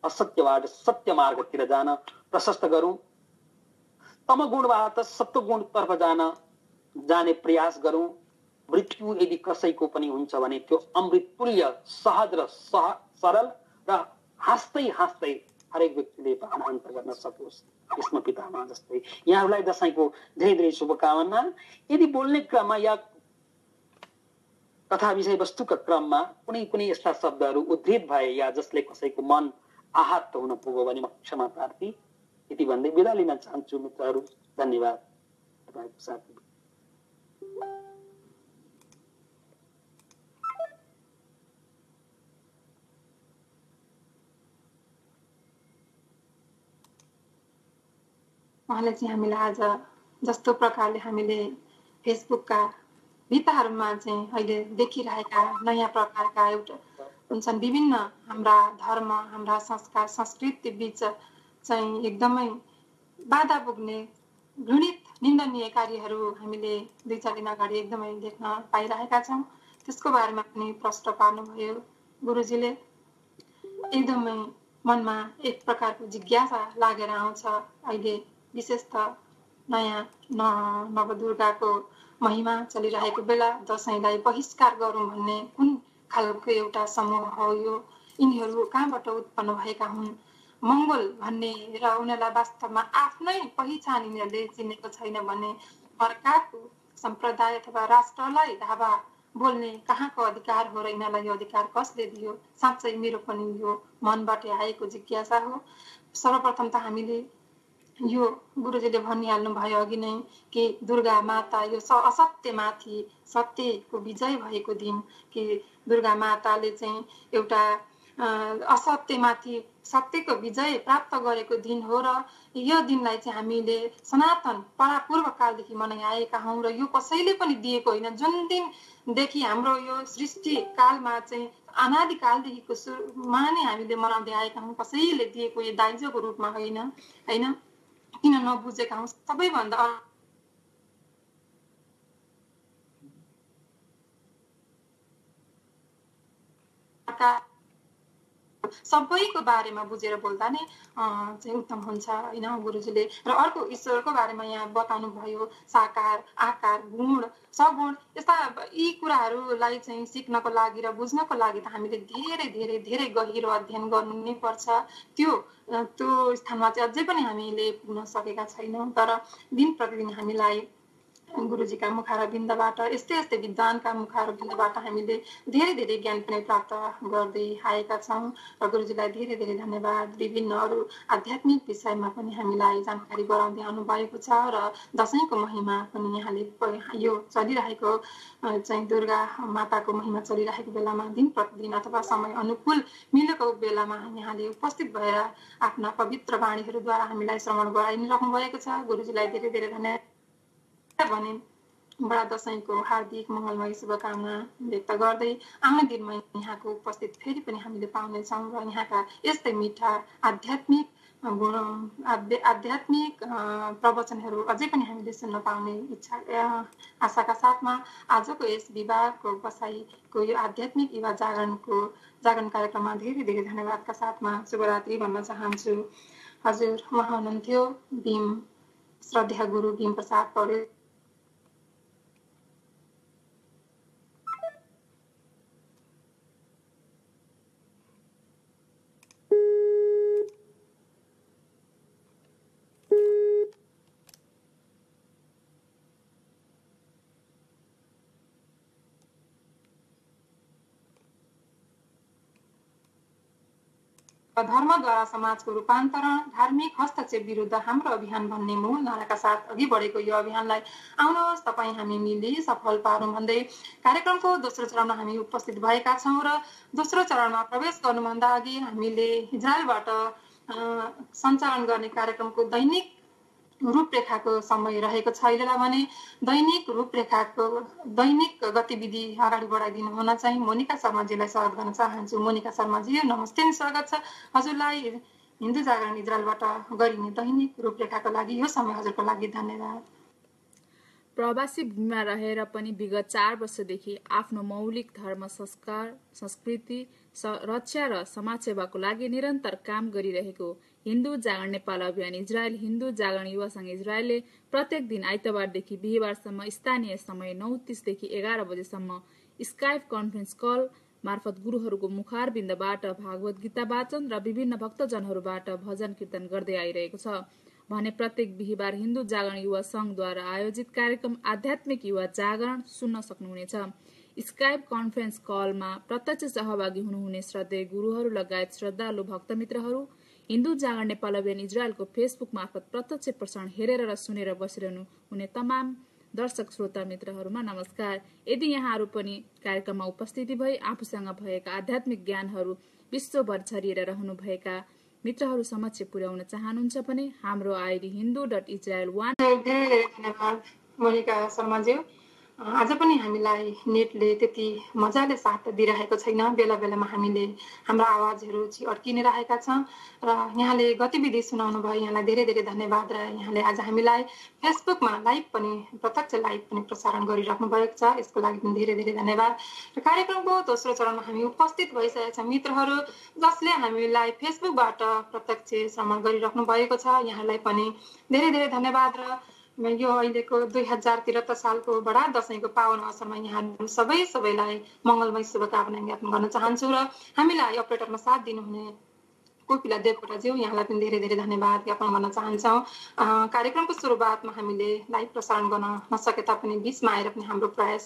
S1: असत्यबाट सत्य मार्गतिर जान प्रशस्त गरौं, तमगुणबाट सत्वगुणतर्फ जाने प्रयास गरौं। मृत्यु यदि कसैको पनि हुन्छ भने त्यो अमृत तुल्य सहज र सरल र हाँस्दै हाँस्दै हरेक व्यक्तिले अन्त गर्न सकोस्। यसमा पितामा जस्तै यहाँहरूलाई दशैंको धेरै धेरै शुभकामना। यदि बोल्ने क्रममा या कथा विषय वस्तुका क्रममा कुनै पनि यस्ता शब्दहरू उद्धृत भए या जसले कसैको मन आहत हुन पुग्यो भने म क्षमा प्रार्थी यति भन्दै बिदा लिन चाहन्छु मित्रहरू। धन्यवाद तपाईको साथ।
S2: उहाँले चाहिँ हामीलाई आज जस्तो प्रकारले हामीले फेसबुकका भित्ताहरूमा चाहिँ अहिले देखिरहेका नयाँ प्रकारका एउटा हुन्छन् विभिन्न हाम्रा धर्म हाम्रा संस्कार संस्कृति बीच चाहिँ एकदमै बाधा पुग्ने घृणित निन्दनीय कार्यहरू हामीले 2-4 दिन अगाडि एकदमै देख्न पाइरहेका छौँ। त्यसको बारेमा पनि प्रश्न पार्नुभयो गुरुजीले। एकदमै मनमा एक प्रकारको जिज्ञासा लागेर आउँछ। अहिले विशेष त नयाँ नवदुर्गाको महिमा चलिरहेको बेला दसैँलाई बहिष्कार गरौँ भन्ने कुन खालको एउटा समूह हो यो? यिनीहरू कहाँबाट उत्पन्न भएका हुन्? मङ्गोल भन्ने र उनीहरूलाई वास्तवमा आफ्नै पहिचान यिनीहरूले चिनेको छैन भने अर्काको सम्प्रदाय अथवा राष्ट्रलाई धावा बोल्ने कहाँको अधिकार हो र यिनीहरूलाई यो अधिकार कसले दियो? साँच्चै मेरो पनि यो मनबाट आएको जिज्ञासा हो। सर्वप्रथम त हामीले यो गुरुजीले भनिहाल्नु भयो अघि नै कि दुर्गा माता यो असत्यमाथि सत्यको विजय भएको दिन, कि दुर्गा माताले चाहिँ एउटा असत्यमाथि सत्यको विजय प्राप्त गरेको दिन हो र यो दिनलाई चाहिँ हामीले सनातन परापूर्व कालदेखि मनाइआएका हौँ र यो कसैले पनि दिएको होइन। जुन दिनदेखि हाम्रो यो सृष्टि कालमा चाहिँ अनादिकालदेखिको सुरुमा नै हामीले मनाउँदै आएका हौँ, कसैले दिएको यो दाइजोको रूपमा होइन। किन नबुझेका हौँ? सबैभन्दा सबैको बारेमा बुझेर बोल्दा नै चाहिँ उत्तम हुन्छ होइन गुरुजीले। र अर्को ईश्वरको बारेमा यहाँ बताउनु भयो, साकार आकार गुण सगुण यस्ता यी कुराहरूलाई चाहिँ सिक्नको लागि र बुझ्नको लागि त हामीले धेरै धेरै धेरै गहिरो अध्ययन गर्नु नै पर्छ। त्यो स्थानमा चाहिँ अझै पनि हामीले पुग्न सकेका छैनौँ। तर दिन प्रतिदिन हामीलाई गुरुजीका मुखारविन्दबाट यस्तै विद्वानका मुखारविन्दबाट हामीले धेरै धेरै ज्ञान पनि प्राप्त गर्दै आएका छौँ र गुरुजीलाई धेरै धेरै धन्यवाद। विभिन्न अरू आध्यात्मिक विषयमा पनि हामीलाई जानकारी गराउँदै आउनुभएको छ र दसैँको महिमा पनि यहाँले यो चलिरहेको चाहिँ दुर्गा माताको महिमा चलिरहेको बेलामा दिन प्रतिदिन अथवा समय अनुकूल मिलेको बेलामा यहाँले उपस्थित भएर आफ्ना पवित्र वाणीहरूद्वारा हामीलाई श्रवण गराइ नै राख्नु भएको छ। गुरुजीलाई धेरै धेरै धन्यवाद भने बडा दसैँको हार्दिक मङ्गलमय शुभकामना व्यक्त गर्दै आउने दिनमा यहाँको उपस्थित फेरि पनि हामीले पाउनेछौँ र यहाँका यस्तै मिठा आध्यात्मिक प्रवचनहरू अझै पनि हामीले सुन्न पाउने इच्छा आशाका साथमा आजको यस विवाहको बसाइको यो आध्यात्मिक युवा जागरण कार्यक्रममा धेरै धेरै धन्यवादका साथमा शुभरात्रि भन्न चाहन्छु। हजुर उहाँ हुनुहुन्थ्यो भीम श्रद्धा गुरु भीम प्रसाद पौडेल। धर्मद्वारा समाजको रूपान्तरण, धार्मिक हस्तक्षेप विरुद्ध हाम्रो अभियान भन्ने मूल नाराका साथ अघि बढेको यो अभियानलाई आउनुहोस् तपाईँ हामी मिली सफल पारौँ भन्दै कार्यक्रमको दोस्रो चरणमा हामी उपस्थित भएका छौँ र दोस्रो चरणमा प्रवेश गर्नुभन्दा अघि हामीले इजरायलबाट सञ्चालन गर्ने कार्यक्रमको दैनिक रूपरेखाको समय रहेको छ। अहिलेलाई भने दैनिक गतिविधि अगाडि बढाइदिनु हुन चाहिँ मोनिका शर्माजीलाई स्वागत गर्न चाहन्छु। मोनिका शर्माजी नमस्ते, स्वागत छ हजुरलाई हिन्दू जागरण इजरायलबाट गरिने दैनिक रूपरेखाको लागि। यो समय हजुरको लागि धन्यवाद।
S3: प्रवासी भूमिमा रहेर पनि विगत 4 वर्षदेखि आफ्नो मौलिक धर्म संस्कार संस्कृति रक्षा र समाजसेवाको लागि निरन्तर काम गरिरहेको हिन्दू जागरण नेपाल अभियान इजरायल हिन्दू जागरण युवा संघ इजरायलले प्रत्येक दिन आइतबारदेखि बिहिबारसम्म स्थानीय समय 9:30 देखि 11 बजेसम्म स्काइप कन्फरेन्स कल मार्फत गुरुहरूको मुखारबिन्दबाट भागवत गीता वाचन र विभिन्न भक्तजनहरूबाट भजन कीर्तन गर्दै आइरहेको छ भने प्रत्येक बिहिबार हिन्दू जागरण युवा संघद्वारा आयोजित कार्यक्रम आध्यात्मिक युवा जागरण सुन्न सक्नुहुनेछ। स्काइप कन्फरेन्स कलमा प्रत्यक्ष सहभागी हुनुहुने श्रद्धेय गुरुहरू लगायत श्रद्धालु भक्तमित्रहरू हिन्दू जागरण नेपाल अभियान इजरायलको फेसबुक मार्फत प्रत्यक्ष प्रसारण हेरेर र सुनेर बसिरहनु हुने तमाम दर्शक श्रोता मित्रहरूमा नमस्कार। यदि यहाँहरू पनि कार्यक्रममा उपस्थिति भई आफूसँग भएका आध्यात्मिक ज्ञानहरू विश्वभर छरिएर रहनुभएका मित्रहरू समक्ष पुर्याउन चाहनुहुन्छ भने हाम्रो आइडी hindu.israel1
S2: धेरै धेरै धन्यवाद मोनिका शर्माज्यू। आज पनि हामीलाई नेटले त्यति मजाले साथ दिइरहेको छैन। बेला बेलामा हामीले हाम्रो आवाजहरू अड्किने रहेका छौँ र यहाँले गतिविधि सुनाउनु भयो, यहाँलाई धेरै धेरै धन्यवाद। र यहाँले आज हामीलाई फेसबुकमा प्रत्यक्ष लाइभ पनि प्रसारण गरिराख्नु भएको छ, यसको लागि पनि धेरै धेरै धन्यवाद। र कार्यक्रमको दोस्रो चरणमा हामी उपस्थित भइसकेका छौँ मित्रहरू, जसले हामीलाई फेसबुकबाट प्रत्यक्ष श्रवण गरिराख्नु भएको छ, यहाँलाई पनि धेरै धेरै धन्यवाद। र यो अहिलेको 2073 सालको बडा दशैंको पावन अवसरमा यहाँहरू सबैलाई मङ्गलमय शुभकामना ज्ञापन गर्न चाहन्छु। र हामीलाई अपरेटरमा साथ दिनुहुने कोपिला देवकोटाज्यू, यहाँलाई पनि धेरै धेरै धन्यवाद ज्ञापन गर्न चाहन्छौँ। कार्यक्रमको सुरुवातमा हामीले लाइभ प्रसारण गर्न नसके तापनि बिचमा आएर पनि हाम्रो प्रयास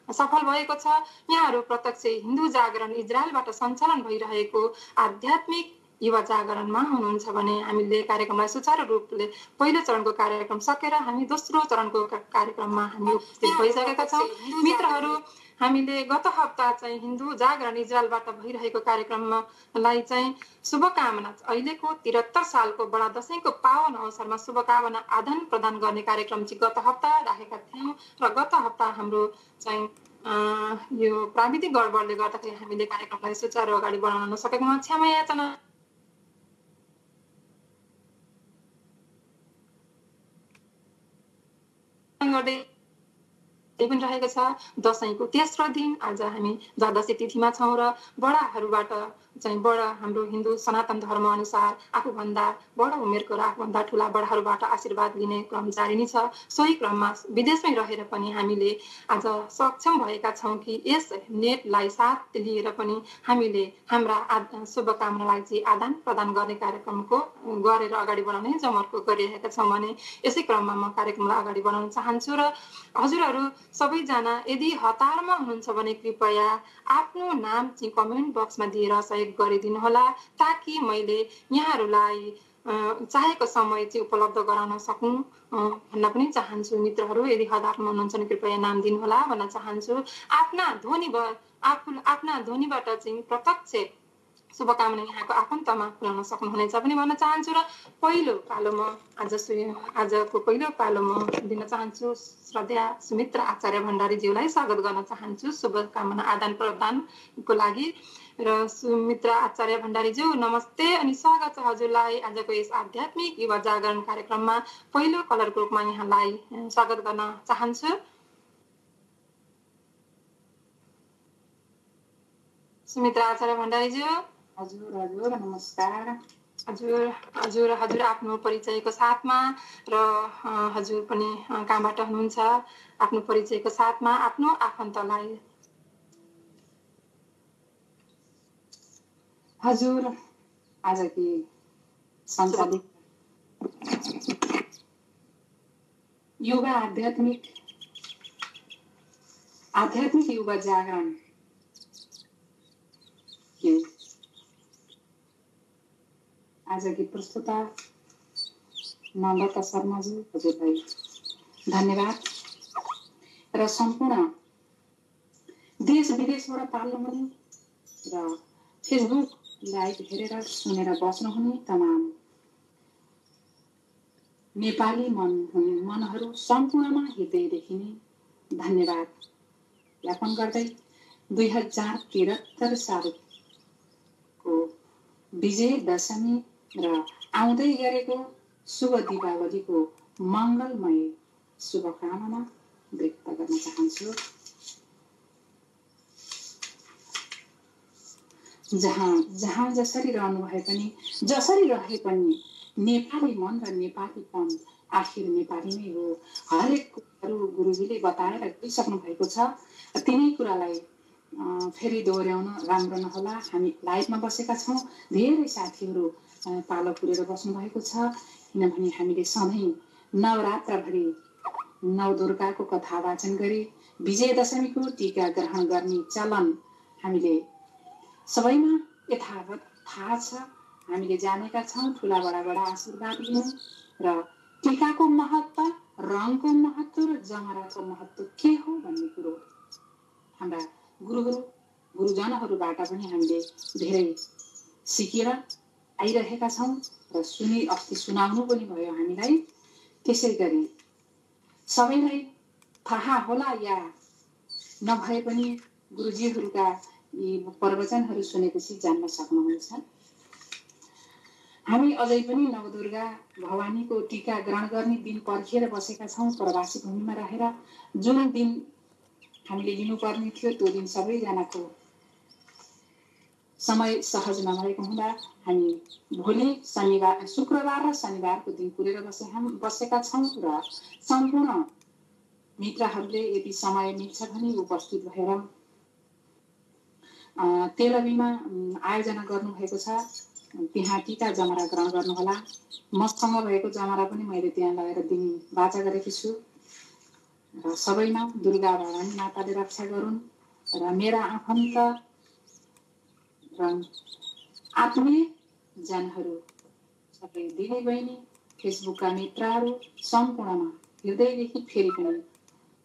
S2: सफल भएको छ। यहाँहरू प्रत्यक्ष हिन्दू जागरण इजरायलबाट सञ्चालन भइरहेको आध्यात्मिक युवा जागरणमा हुनुहुन्छ भने हामीले कार्यक्रमलाई सुचारू रूपले पहिलो चरणको कार्यक्रम सकेर हामी दोस्रो चरणको कार्यक्रममा हामी उपस्थित भइसकेका छौँ। मित्रहरू, हामीले गत हप्ता चाहिँ हिन्दू जागरण इजरायलबाट भइरहेको कार्यक्रमलाई चाहिँ शुभकामना, अहिलेको 73 सालको बडा दशैंको पावन अवसरमा शुभकामना आदान प्रदान गर्ने कार्यक्रम चाहिँ गत हप्ता राखेका थियौँ। र गत हप्ता हाम्रो चाहिँ यो प्राविधिक गडबडले गर्दाखेरि हामीले कार्यक्रमलाई सुचारू अगाडि बढाउन नसकेकोमा क्षमा याचना पनि रहेको छ। दशैंको तेस्रो दिन आज हामी द्वादशी तिथिमा छौँ र बडाहरूबाट चाहिँ बडा हाम्रो हिन्दू सनातन धर्म अनुसार आफूभन्दा बडा उमेरको र आफूभन्दा ठुला बडाहरूबाट आशीर्वाद लिने क्रम जारी नै छ। सोही क्रममा विदेशमै रहेर पनि हामीले आज सक्षम भएका छौँ कि यस नेटलाई साथ लिएर पनि हामीले हाम्रा शुभकामनालाई चाहिँ आदान प्रदान गर्ने कार्यक्रमको गरेर अगाडि बढाउने जमर्को गरिरहेका छौँ भने यसै क्रममा म कार्यक्रमलाई अगाडि बढाउन चाहन्छु। र हजुरहरू सबैजना यदि हतारमा हुनुहुन्छ भने कृपया आफ्नो नाम चाहिँ कमेन्ट बक्समा दिएर सहयोग गरिदिनु होला, ताकि मैले यहाँहरूलाई चाहेको समय चाहिँ उपलब्ध गराउन सकौँ भन्न पनि चाहन्छु। मित्रहरू, यदि हतारमा हुनुहुन्छ भने कृपया नाम दिनुहोला भन्न चाहन्छु। आफ्ना ध्वनिबाट चाहिँ प्रत्यक्ष शुभकामना यहाँको आफन्तमा पुर्याउन सक्नुहुनेछ पनि भन्न चाहन्छु। र पहिलो पालो म आजको पहिलो पालो म दिन चाहन्छु श्रद्धा सुमित्रा आचार्य भण्डारीज्यूलाई स्वागत गर्न चाहन्छु शुभकामना आदान प्रदानको लागि। र सुमित्रा आचार्य भण्डारीज्यू नमस्ते अनि स्वागत छ हजुरलाई आजको यस आध्यात्मिक युवा जागरण कार्यक्रममा। पहिलो कलरको रूपमा यहाँलाई स्वागत गर्न चाहन्छु। सुमित्रा आचार्य भण्डारीज्यू।
S4: हजुर नमस्कार।
S2: हजुर आफ्नो परिचयको साथमा र हजुर पनि कहाँबाट हुनुहुन्छ आफ्नो परिचयको साथमा आफ्नो आफन्तलाई।
S4: हजुर आजकी सञ्चालित युवा आध्यात्मिक युवा जागरण आजकी प्रस्तुता नम्रता शर्माजी, हजुरलाई धन्यवाद। र सम्पूर्ण देश विदेशबाट पाल्नुहुने र फेसबुक लाइभ हेरेर सुनेर बस्नुहुने तमाम नेपाली मनहरू सम्पूर्णमा हृदयदेखि नै धन्यवाद ज्ञापन गर्दै 2073 सालको विजय दशमी र आउँदै गरेको शुभ दीपावलीको मङ्गलमय शुभकामना व्यक्त गर्न चाहन्छु। जहाँ जसरी रहे पनि नेपाली मन र नेपालीपन आखिर नेपाली नै हो। हरेक कुराहरू गुरुजीले बताएर गइसक्नु भएको छ। तिनै कुरालाई फेरि दोहोऱ्याउन राम्रो नहोला। हामी लाइभमा बसेका छौँ, धेरै साथीहरू पालो पुरेर बस्नु भएको छ, किनभने हामीले सधैँ नवरात्रभरि नवदुर्गाको कथा वाचन गरी विजयदशमीको टीका ग्रहण गर्ने चलन हामीले सबैमा यथावत थाहा छ। हामीले जानेका छौँ ठुला बडा आशीर्वाद लिनु र टीकाको महत्त्व, रङको महत्त्व र जमराको महत्त्व के हो भन्ने कुरो हाम्रा गुरुजनहरूबाट पनि हामीले धेरै सिकेर आइरहेका छौँ र अस्ति सुनाउनु पनि भयो हामीलाई। त्यसै गरी सबैलाई थाहा होला या नभए पनि गुरुजीहरूका यी प्रवचनहरू सुनेपछि जान्न सक्नुहुन्छ। हामी अझै पनि नवदुर्गा भवानीको टीका ग्रहण गर्ने दिन पर्खिएर बसेका छौँ प्रवासी भूमिमा रहेर। जुन दिन हामीले लिनुपर्ने थियो त्यो दिन सबैजनाको समय सहज नभएको हुँदा हामी भोलि शुक्रबार र शनिबारको दिन पुरेर बसेका छौँ र सम्पूर्ण मित्रहरूले यदि समय मिल्छ भने उपस्थित भएर तेलवीमा आयोजना गर्नुभएको छ, त्यहाँ टीका जमरा ग्रहण गर्नुहोला। मसँग भएको जमरा पनि मैले त्यहाँ लगेर दिने बाचा गरेकी छु र सबैमा दुर्गा भवानी माताले रक्षा गरून् र मेरा आफन्त र आत्मीय जनहरू सबै दिदी बहिनी फेसबुकका मित्रहरू सम्पूर्णमा हृदयदेखि फेरि पनि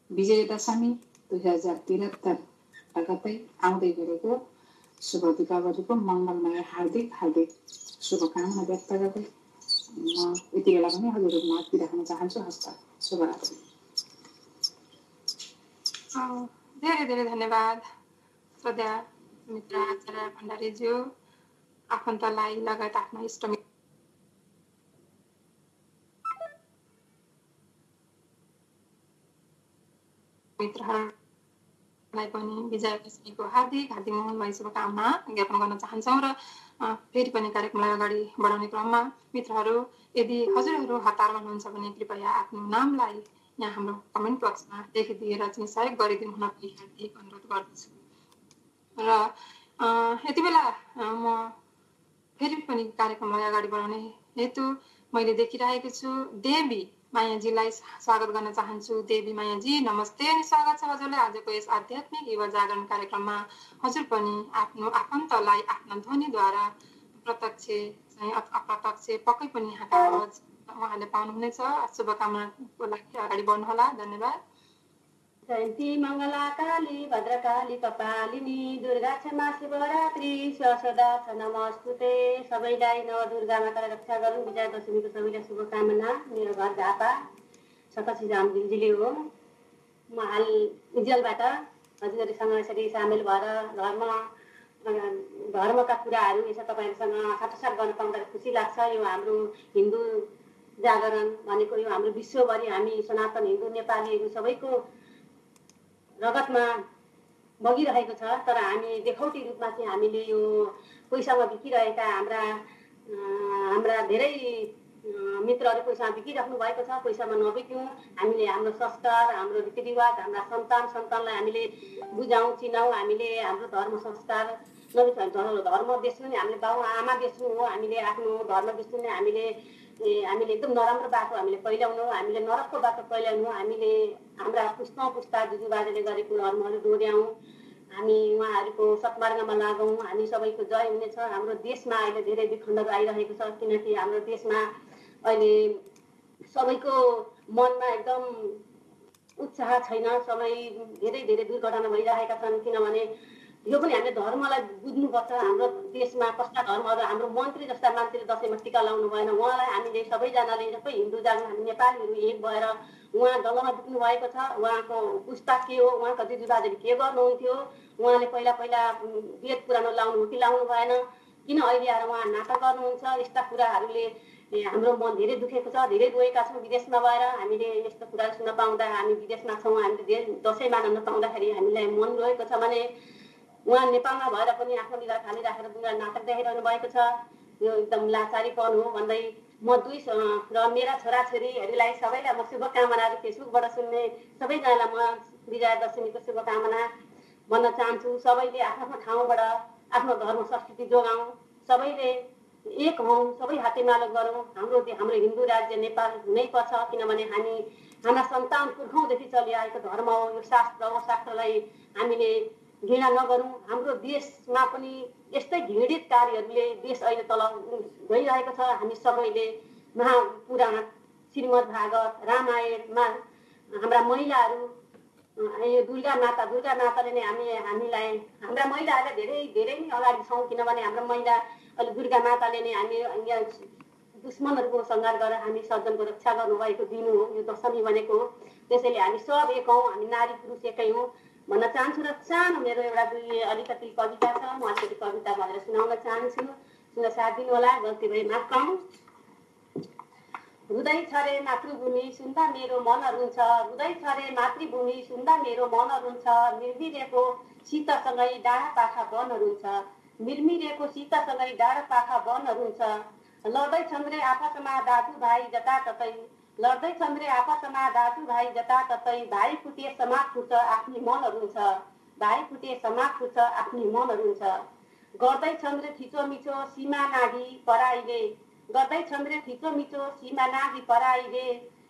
S4: विजयदशमी 2073 लगत्तै आउँदै गरेको शुभ दीपावलीको मङ्गलमय हार्दिक शुभकामना व्यक्त गर्दै म यति बेला पनि हजुरहरूमा बिदा राख्न चाहन्छु। हस्त शुभरात्रि।
S2: धेरै धेरै धन्यवाद श्रद्धा मित्र आचार्य भण्डारीज्यू। आफन्तलाई लगायत आफ्ना इष्ट मित्रहरूलाई पनि विजयादशमीको हार्दिक मङ्गलमय शुभकामना ज्ञापन गर्न चाहन्छौँ र फेरि पनि कार्यक्रमलाई अगाडि बढाउने क्रममा मित्रहरू यदि हजुरहरू हतारमा हुनुहुन्छ भने कृपया आफ्नो नामलाई यहाँ हाम्रो कमेन्ट बक्समा लेखिदिएर चाहिँ सहयोग गरिदिनु हुन पनि हार्दिक अनुरोध गर्दछु। र यति बेला म फेरि पनि कार्यक्रमलाई अगाडि बढाउने हेतु मैले देखिरहेको छु देवी मायाजीलाई स्वागत गर्न चाहन्छु। देवी मायाजी नमस्ते अनि स्वागत छ हजुरलाई आजको यस आध्यात्मिक युवा जागरण कार्यक्रममा। हजुर पनि आफ्नो आफन्तलाई आफ्ना ध्वनिद्वारा प्रत्यक्ष चाहिँ अप्रत्यक्ष पक्कै पनि यहाँका आवाज उहाँले पाउनुहुनेछ। शुभकामनाको लागि अगाडि बढ्नुहोला। धन्यवाद।
S5: जयन्ती मङ्गला काली भद्रकाली कपालिनी दुर्गा क्षमा शिवरात्रि सदा छ नमस्ते। सबैलाई नवदुर्गा माताले रक्षा गरून्। विजयादशमीको सबैलाई शुभकामना। मेरो घर झापा सकसी जामगिलजीले हो। म हाल इजलबाट हजुरहरूसँग यसरी सामेल भएर धर्मका कुराहरू यसो तपाईँहरूसँग साटासाट गर्न पाउँदा खुसी लाग्छ। यो हाम्रो हिन्दू जागरण भनेको यो हाम्रो विश्वभरि हामी सनातन हिन्दू नेपालीहरू सबैको रगतमा बगिरहेको छ। तर हामी देखाउटी रूपमा चाहिँ हामीले यो पैसामा बिकिरहेका हाम्रा धेरै मित्रहरू पैसामा बिकिराख्नु भएको छ। पैसामा नबिक्यौँ। हामीले हाम्रो संस्कार, हाम्रो रीतिरिवाज, हाम्रा सन्तानलाई हामीले बुझाउँ, चिनाउँ। हामीले हाम्रो धर्म संस्कार धर्म बेच्नु नै हामीले बाउ आमा बेच्नु हो। हामीले आफ्नो धर्म बेच्नु नै हामीले एकदम नराम्रो बाटो हामीले पहिल्याउनु, हामीले नरकको बाटो पहिल्याउनु, हामीले हाम्रा पुस्ता जुजुबाजेले गरेको धर्महरू दोहोऱ्याउँ, हामी उहाँहरूको सत्मार्गमा लागौँ। हामी सबैको जय हुनेछ। हाम्रो देशमा अहिले धेरै विखण्डहरू आइरहेको छ किनकि हाम्रो देशमा अहिले सबैको मनमा एकदम उत्साह छैन। सबै धेरै दुर्घटना भइरहेका छन् किनभने यो पनि हामीले धर्मलाई बुझ्नुपर्छ। हाम्रो देशमा कस्ता धर्महरू हाम्रो मन्त्री जस्ता मान्छेले दसैँमा टिका लाउनु भएन। उहाँलाई हामीले सबैजनाले सबै हिन्दू जागरण हामी नेपालीहरू एक भएर उहाँ जङ्गलमा पुग्नु भएको छ। उहाँको पुस्ता के हो, उहाँको दिदीबाजेले के गर्नुहुन्थ्यो, उहाँले पहिला वेद पुराण लाउनु हो कि लाउनु भएन, किन अहिले आएर उहाँ नाटक गर्नुहुन्छ। यस्ता कुराहरूले हाम्रो मन धेरै दुखेको छ। धेरै रोएका छौँ विदेशमा गएर। हामीले यस्तो कुराहरू सुन्न पाउँदा हामी विदेशमा छौँ, हामीले धेरै दसैँ मान्न नपाउँदाखेरि हामीलाई मन रोएको छ भने उहाँ नेपालमा भएर पनि आफ्नो लिँदा खाली राखेर नाटक देखाइरहनु भएको छ। यो एकदम लाचारीपन हो भन्दै म र मेरा छोराछोरीहरूलाई सबैलाई म शुभकामनाहरू फेसबुकबाट सुन्ने सबैजनालाई म विजयादशमीको शुभकामना भन्न चाहन्छु। सबैले आफ्नो ठाउँबाट आफ्नो धर्म संस्कृति जोगाउँ, सबैले एक हौँ, सबै हातेमालो गरौँ। हाम्रो हिन्दू राज्य नेपाल हुनैपर्छ किनभने हामी हाम्रा सन्तान पुर्खौँदेखि चलिआएको धर्म हो। यो शास्त्र हो। शास्त्रलाई हामीले घृणा नगरौँ। हाम्रो देशमा पनि यस्तै घृणित कार्यहरूले देश अहिले तल गइरहेको छ। हामी सबैले महापुराण, श्रीमद् भागवत, रामायणमा हाम्रा महिलाहरू यो दुर्गा माताले नै हामीलाई हाम्रा महिलाहरूलाई धेरै धेरै नै अगाडि छौँ, किनभने हाम्रो महिला अहिले दुर्गा माताले नै हामी यहाँ दुश्मनहरूको संहार गरेर हामी सज्जनको रक्षा गर्नुभएको दिनु हो यो दशमी भनेको। त्यसैले हामी सब एक हौँ, हामी नारी पुरुष एकै हौँ भन्न चाहन्छु। र सानो मेरो एउटा अलिकति कविता छ, म अलिकति कविता भनेर सुनाउन चाहन्छु। सुन्न साथ दिनु होला, गल्ती भए माफ पाऊँ। रुँदै छ रे मातृभूमि सुन्दा मेरो मन रुन्छ, रुँदै छ रे मातृभूमि सुन्दा मेरो मन रुन्छ, मिर्मिरेको शीतसँगै डाँडा पाखा वन रुन्छ, मिर्मिरेको शीतसँगै डाँडा पाखा वन रुन्छ, लड्दैछन् रे आपसमा दाजुभाइ जताततै, लड्दैछन् रे आपसमा दाजुभाइ जताततै, भाइ फुटे समाज फुट्छ आफ्नै मन रुन्छ, भाइ फुटे समाज फुट्छ आफ्नै मन रुन्छ, गर्दैछन् रे थिचोमिचो सीमा नाघी पराइले, गर्दैछन् रे थिचोमिचो सीमा नाघी पराइले,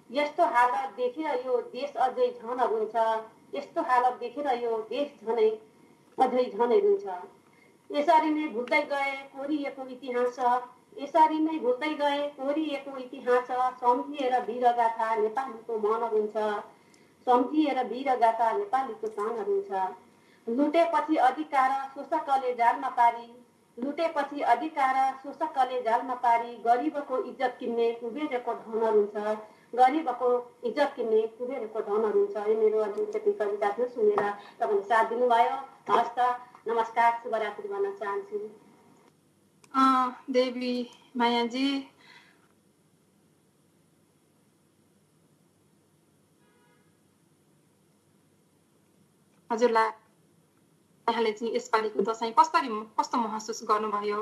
S5: यस्तो हालत देखेर यो देश अझै झन रुन्छ, यस्तो हालत देखेर यो देश झनै अझै झनै रुन्छ। यसरी नै भुल्दै गए कोरिएको इतिहास, यसरी नै भुल्दै गए कोरिएको इतिहास, सम्झिएर वीरगाथा नेपालीको मन रुन्छ, सम्झिएर वीरगाथा नेपालीको प्राण रुन्छ। लुटेपछि अधिकार शोषकले जालमा पारी, लुटेपछि अधिकार शोषकले जालमा पारी, गरिबको इज्जत किन्ने कुबेरको धन रुन्छ, गरिबको इज्जत किन्ने कुबेरको धन रुन्छ। यो मेरो अलिकति कविता थियो, सुनेर तपाईँले साथ दिनुभयो। हस्त, नमस्कार, शुभरात्रि भन्न चाहन्छु।
S2: देवी मायाजी, हजुरलाई यहाँले चाहिँ यसपालिको दसैँ कस्तो महसुस गर्नुभयो,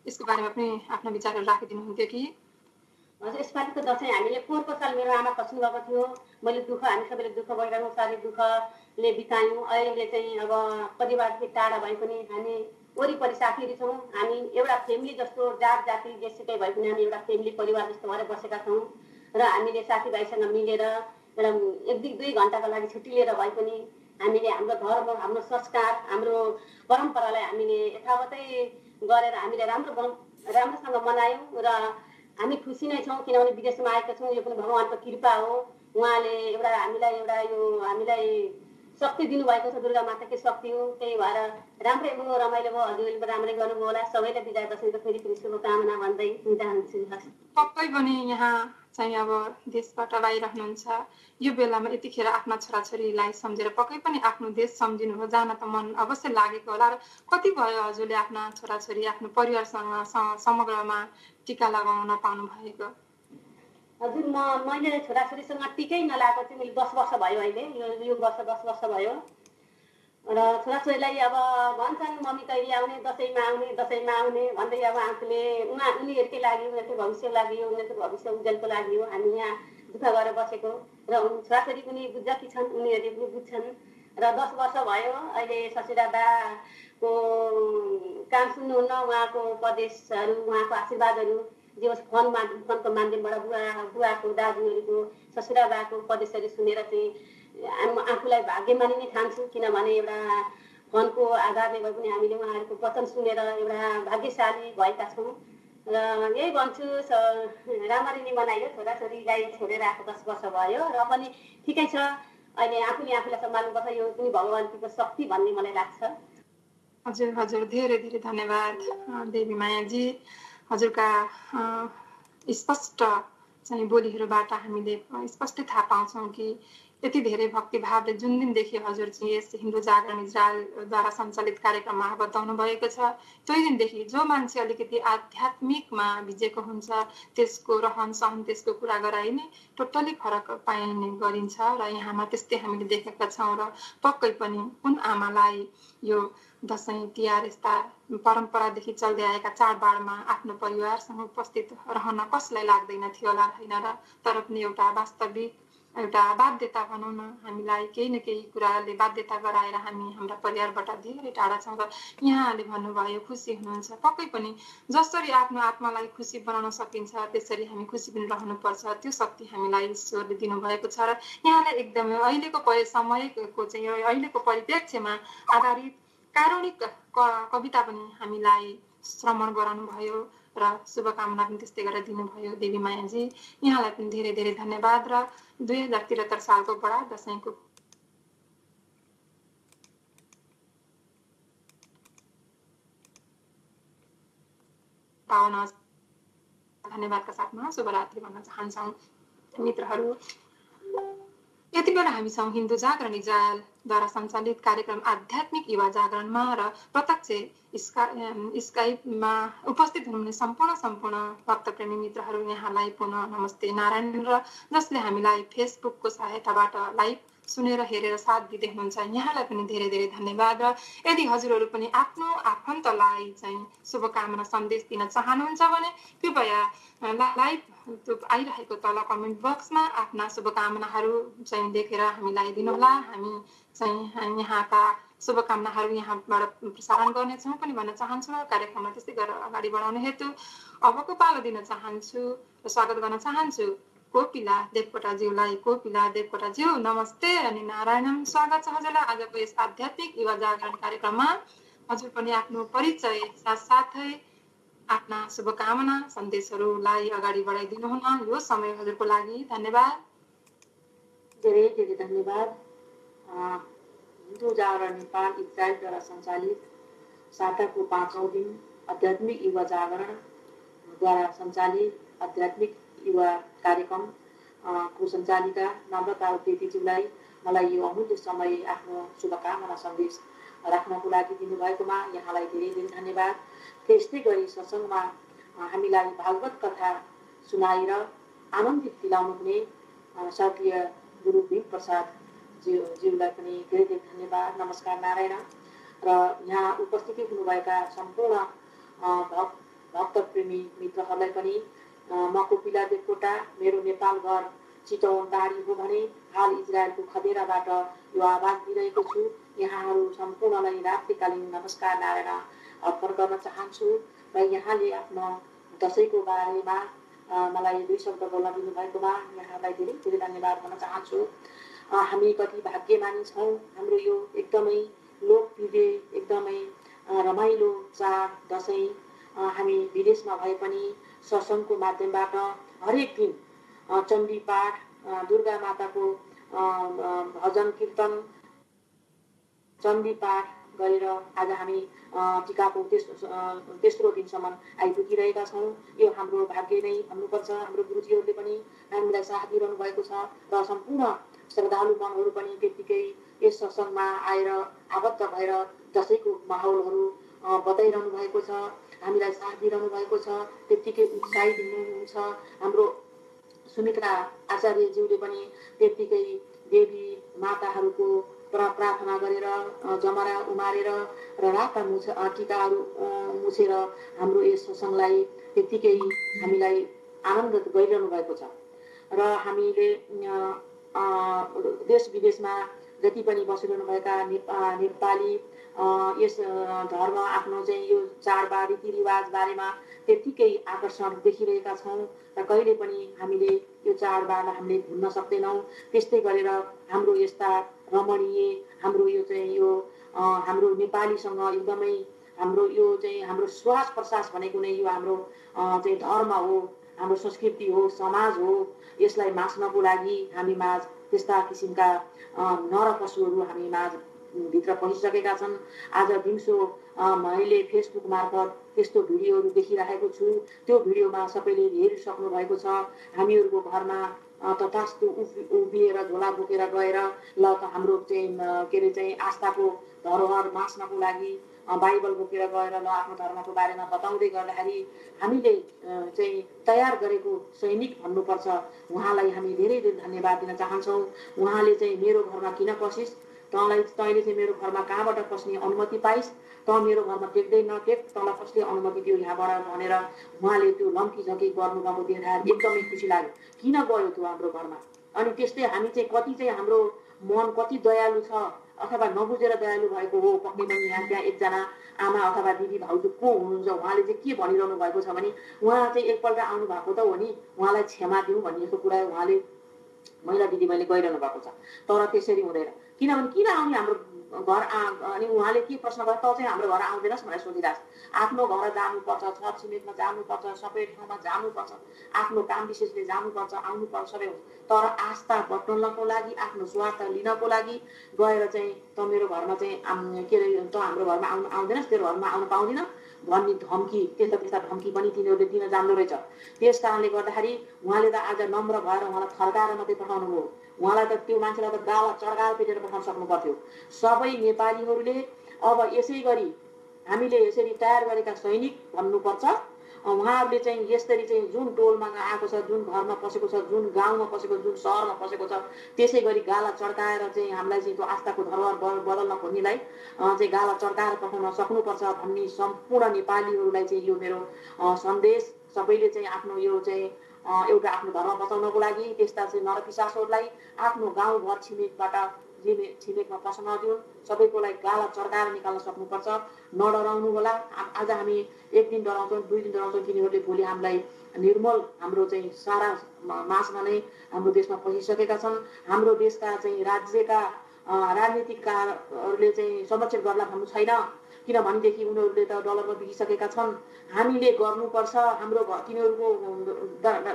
S2: यसको बारेमा पनि आफ्नो विचारहरू राखिदिनुहुन्थ्यो कि?
S5: हजुर, यसपालिको दसैँ हामीले पोहोरको साल मेरो आमा खस्नु भएको थियो, मैले हामी सबैले दुःख भइरहनु साह्रै दुःखले बितायौँ। अहिले चाहिँ अब परिवारदेखि टाढा भए पनि हामी वरिपरि साथीहरू छौँ, हामी एउटा फ्यामिली जस्तो, जात जाति जेसुकै भए पनि हामी एउटा फ्यामिली परिवार जस्तो भएर बसेका छौँ। र हामीले साथीभाइसँग मिलेर एउटा 1-2 घन्टाको लागि छुट्टी लिएर भए पनि हामीले हाम्रो धर्म, हाम्रो संस्कार, हाम्रो परम्परालाई हामीले यथावतै गरेर हामीले राम्रोसँग मनायौँ। र हामी खुसी नै छौँ, किनभने विदेशमा आएका छौँ, यो पनि भगवानको कृपा हो। उहाँले हामीलाई शक्ति दिनुभएको छ, दुर्गा माताकै शक्ति हो। त्यही भएर राम्रै भयो, रमाइलो भयो, हजुरले राम्रै गर्नुभयो होला। सबैलाई विजय दशमीको फेरि शुभकामना भन्दै बिदा हुन्छु।
S2: पक्कै पनि यहाँ चाहिँ अब देशबाट बाहिर हुनुहुन्छ, यो बेलामा यतिखेर आफ्ना छोराछोरीलाई सम्झेर पक्कै पनि आफ्नो देश सम्झिनु हो, जान त मन अवश्य लागेको होला। र कति भयो हजुरले आफ्ना छोराछोरी आफ्नो परिवारसँग समग्रमा टिका लगाउन पाउनु भएको?
S5: हजुर, मैले छोराछोरीसँग टिकै नलाएको चाहिँ मैले 10 वर्ष भयो। अहिले यो वर्ष 10 वर्ष भयो। र छोराछोरीलाई अब भन्छन् मम्मी कहिले आउने, दसैँमा आउने भन्दै अब आफूले उनीहरूकै लागि, उनीहरूको भविष्यको लागि, उनीहरूको भविष्य उज्जवलको लागि हो हामी यहाँ दुःख गरेर बसेको। र छोराछोरी पनि बुझकी छन्, उनीहरूले पनि बुझ्छन्। र 10 वर्ष भयो अहिले ससुराबाको काम सुन्नुहुन्न, उहाँको उपदेशहरू, उहाँको आशीर्वादहरू जे होस् फोनको माध्यमबाट बुवाको, दाजुहरूको, ससुराबाको उपदेशहरू सुनेर चाहिँ आफूलाई भाग्यमानी नै ठान्छु। किनभने एउटा फोनको आधारले भए पनि हामीले उहाँहरूको वचन सुनेर एउटा भाग्यशाली भएका छौँ। र यही भन्छु, राम्ररी नै मनायो। छोराछोरीलाई छोडेर आएको 10 वर्ष भयो र पनि ठिकै छ। अहिले आफूलाई सम्हाल्नुपर्छ, यो पनि भगवानको शक्ति भन्ने मलाई लाग्छ।
S2: हजुर, धेरै धेरै धन्यवाद देवी मायाजी। हजुरका स्पष्ट चाहिँ बोलीहरूबाट हामीले स्पष्टै थाहा पाउँछौँ कि यति धेरै भक्तिभावले जुन दिनदेखि हजुर चाहिँ यस हिन्दू जागरण इजरायलद्वारा सञ्चालित कार्यक्रममा आबद्ध हुनुभएको छ, त्यही दिनदेखि जो मान्छे अलिकति आध्यात्मिकमा भिजेको हुन्छ त्यसको रहन सहन, त्यसको कुरा गराइ नै टोटल्ली फरक पाइने गरिन्छ। र यहाँमा त्यस्तै हामीले देखेका छौँ। र पक्कै पनि कुन आमालाई यो दसैँ तिहार यस्ता परम्परादेखि चल्दै आएका चाडबाडमा आफ्नो परिवारसँग उपस्थित रहन कसलाई लाग्दैन थियो होला, होइन र? तर पनि एउटा वास्तविक एउटा बाध्यता भनौँ न, हामीलाई केही न केही कुराले बाध्यता गराएर हामी हाम्रा परिवारबाट धेरै टाढा छौँ। र यहाँले भन्नुभयो खुसी हुनुहुन्छ, पक्कै पनि जसरी आफ्नो आत्मालाई खुसी बनाउन सकिन्छ त्यसरी हामी खुसी पनि रहनुपर्छ। त्यो शक्ति हामीलाई ईश्वरले दिनुभएको छ। र यहाँलाई एकदमै अहिलेको समयको चाहिँ अहिलेको परिप्रेक्ष्यमा आधारित कारुणिक कविता पनि हामीलाई श्रवण गराउनु भयो र शुभकामना पनि त्यस्तै गरेर दिनुभयो देवी मायाजी। यहाँलाई पनि धेरै धेरै धन्यवाद। र 2073 सालको बडा दसैँको पाउन धन्यवादका साथमा शुभरात्रि भन्न चाहन्छौँ मित्रहरू। यति बेला हामीसँग हिन्दू जागरण इजरायलद्वारा सञ्चालित कार्यक्रम आध्यात्मिक युवा जागरणमा र प्रत्यक्ष स्काइपमा उपस्थित हुनुहुने सम्पूर्ण भक्तप्रेमी मित्रहरू यहाँलाई पुनः नमस्ते नारायण र जसले हामीलाई फेसबुकको सहायताबाट लाइभ सुनेर हेरेर साथ दिँदै हुनुहुन्छ यहाँलाई पनि धेरै धेरै धन्यवाद। र यदि हजुरहरू पनि आफ्नो आफन्तलाई चाहिँ शुभकामना सन्देश दिन चाहनुहुन्छ भने कृपया लाइभ आइरहेको तल कमेन्ट बक्समा आफ्ना शुभकामनाहरू चाहिँ लेखेर हामीलाई दिनुहोला। हामी चाहिँ यहाँका शुभकामनाहरू यहाँबाट प्रसारण गर्नेछौँ पनि भन्न चाहन्छु। कार्यक्रमलाई त्यस्तै गरेर अगाडि बढाउने हेतु अबको पालो दिन चाहन्छु र स्वागत गर्न चाहन्छु कोपिला देवकोटाज्यूलाई। कोपिला देवकोटाज्यू नमस्ते अनि नारायणम, स्वागत छ हजुरलाई आजको यस आध्यात्मिक युवा जागरण कार्यक्रममा। हजुर पनि आफ्नो परिचय साथसाथै आफ्ना शुभकामना सन्देशहरूलाई अगाडि बढाइदिनु हुन यो समय हजुरको लागि धन्यवाद।
S6: धेरै धेरै धन्यवाद। हिन्दू जागरण नेपाल इजरायलद्वारा सञ्चालित साताको 5औं दिन आध्यात्मिक युवा जागरणद्वारा सञ्चालित आध्यात्मिक युवा कार्यक्रम को सञ्चालिका नम्रता उप्रेतीज्यूलाई मलाई यो अमूल्य समय आफ्नो शुभकामना सन्देश राख्नको लागि दिनुभएकोमा यहाँलाई धेरै धेरै धन्यवाद। त्यस्तै गरी सत्सङ्गमा हामीलाई भागवत कथा सुनाएर आनन्दित दिलाउनु हुने स्वर्गीय गुरु भीम प्रसाद ज्यूलाई पनि धेरै धेरै धन्यवाद। नमस्कार नारायण। र यहाँ उपस्थिति हुनुभएका सम्पूर्ण भक्तप्रेमी मित्रहरूलाई पनि म कोपिला देवकोटा, मेरो नेपाल घर चितवन टाढी हो भने हाल इजरायलको खदेराबाट यो आवाज दिइरहेको छु। यहाँहरू सम्पूर्णलाई रात्रिकालीन नमस्कार नारायण अर्पण गर्न चाहन्छु। र यहाँले आफ्नो दसैँको बारेमा मलाई 2 शब्द बोल्न दिनुभएकोमा यहाँलाई धेरै धेरै धन्यवाद भन्न चाहन्छु। हामी कति भाग्यमानी छौँ। हाम्रो यो एकदमै लोकप्रिय एकदमै रमाइलो चाड दसैँ हामी विदेशमा भए पनि सत्सङ्गको माध्यमबाट हरेक दिन चण्डी पाठ, दुर्गा माताको भजन कीर्तन, चण्डी पाठ गरेर आज हामी टिकाको तेस्रो दिनसम्म आइपुगिरहेका छौँ। यो हाम्रो भाग्य नै भन्नुपर्छ। हाम्रो गुरुजीहरूले पनि हामीलाई साथ दिइरहनु भएको छ र सम्पूर्ण श्रद्धालु मनहरू पनि त्यत्तिकै यस सत्सङ्गमा आएर आबद्ध भएर दसैँको माहौलहरू बताइरहनु भएको छ, हामीलाई साथ दिइरहनु भएको छ, त्यत्तिकै उत्साहित हुनुहुन्छ। हाम्रो सुमित्रा आचार्यज्यूले पनि त्यत्तिकै देवी माताहरूको प्रार्थना गरेर जमरा उमारेर र राता टिकाहरू मुछेर हाम्रो यस सत्सङ्गलाई त्यत्तिकै हामीलाई आनन्द गरिरहनु भएको छ। र हामीले देश विदेशमा जति पनि बसिरहनुभएका नेपाली यस धर्म आफ्नो चाहिँ यो चाडबाड रीतिरिवाज बारेमा त्यत्तिकै आकर्षण देखिरहेका छौँ र कहिले पनि हामीले यो चाडबाडलाई हामीले भुल्न सक्दैनौँ। त्यस्तै गरेर हाम्रो यस्ता रमणीय हाम्रो यो चाहिँ यो हाम्रो नेपालीसँग एकदमै हाम्रो यो चाहिँ हाम्रो श्वास प्रश्वास भनेको नै यो हाम्रो चाहिँ धर्म हो, हाम्रो संस्कृति हो, समाज हो। यसलाई मास्नको लागि हामी माझ त्यस्ता किसिमका नर पशुहरू हामी माझ भित्र पसिसकेका छन्। आज दिउँसो मैले फेसबुक मार्फत त्यस्तो भिडियोहरू देखिरहेको छु। त्यो भिडियोमा सबैले हेरिसक्नु भएको छ। हामीहरूको घरमा तथास्तु उभिएर झोला बोकेर गएर ल त हाम्रो चाहिँ के अरे चाहिँ आस्थाको धरोहर मास्नको लागि बाइबल बोकेर गएर ल आफ्नो धर्मको बारेमा बताउँदै गर्दाखेरि हामीले चाहिँ तयार गरेको सैनिक भन्नुपर्छ। उहाँलाई हामी धेरै धेरै धन्यवाद दिन चाहन्छौँ। उहाँले चाहिँ मेरो घरमा किन पसिस्, तँले चाहिँ मेरो घरमा कहाँबाट पस्ने अनुमति पाइस्, त मेरो घरमा टेक्दै नटेक, तँलाई कसले अनुमति दियो यहाँबाट भनेर उहाँले त्यो लम्की झम्की गर्नुभएको देख्दाखेरि एकदमै खुसी लाग्यो। किन गयो त्यो हाम्रो घरमा? अनि त्यस्तै हामी चाहिँ कति चाहिँ हाम्रो मन कति दयालु छ अथवा नबुझेर दयालु भएको हो पक्कै पनि। यहाँ त्यहाँ एकजना आमा अथवा दिदी भाउजू को हुनुहुन्छ, उहाँले चाहिँ के भनिरहनु भएको छ भने उहाँ चाहिँ एकपल्ट आउनु भएको त हो नि, उहाँलाई क्षमा दिउँ भन्ने जस्तो कुरा उहाँले महिला दिदीबहिनीले गइरहनु भएको छ। तर त्यसरी हुँदैन। किनभने किन आउने हाम्रो घर अनि उहाँले के प्रश्न गर्छ, त चाहिँ हाम्रो घर आउँदैनस् भनेर सोधिरहेछ। आफ्नो घर जानुपर्छ, छर छिमेकमा जानुपर्छ, सबै ठाउँमा जानुपर्छ, आफ्नो काम विशेषले जानुपर्छ, आउनुपर्छ, सबै हुन्छ। तर आस्था बटुल्नको लागि, आफ्नो स्वार्थ लिनको लागि गएर चाहिँ त मेरो घरमा चाहिँ के अरे त हाम्रो घरमा आउँदैनस्, तेरो घरमा आउनु पाउँदिन भन्ने धम्की त्यस्ता त्यस्ता धम्की पनि तिनीहरूले दिन जान्दो रहेछ। त्यस कारणले गर्दाखेरि उहाँले त आज नम्र भएर उहाँलाई थर्काएर मात्रै पठाउनु भयो। उहाँलाई त त्यो मान्छेलाई त गाला चर्काएर पिटेर पठाउन सक्नु पर्थ्यो। सबै नेपालीहरूले अब यसै गरी हामीले यसरी तयार गरेका सैनिक भन्नुपर्छ। उहाँहरूले चाहिँ यसरी चाहिँ जुन टोलमा आएको छ, जुन घरमा पसेको छ, जुन गाउँमा पसेको, जुन सहरमा पसेको छ, त्यसै गरी गाला चड्काएर चाहिँ हामीलाई चाहिँ त्यो आस्थाको धरोहर बदल्न खोज्नेलाई चाहिँ गाला चड्काएर पठाउन सक्नुपर्छ भन्ने सम्पूर्ण नेपालीहरूलाई चाहिँ यो मेरो सन्देश। सबैले चाहिँ आफ्नो यो चाहिँ एउटा आफ्नो धर्म बचाउनको लागि त्यस्ता चाहिँ नरपिशाचहरूलाई आफ्नो गाउँघर छिमेकमा पस्न नदिउन्, सबैकोलाई गाला चड्काएर निकाल्न सक्नुपर्छ। नडराउनु होला। आज हामी एक दिन डराउँछौँ, 2 दिन डराउँछौँ, तिनीहरूले भोलि हामीलाई निर्मल हाम्रो चाहिँ सारा मासमा नै हाम्रो देशमा पसिसकेका छन्। हाम्रो देशका चाहिँ राज्यका राजनीतिकहरूले चाहिँ संरक्षण गर्ला भन्नु छैन, किनभनेदेखि उनीहरूले त डलरमा बिकिसकेका छन्। हामीले गर्नुपर्छ। हाम्रो तिनीहरूको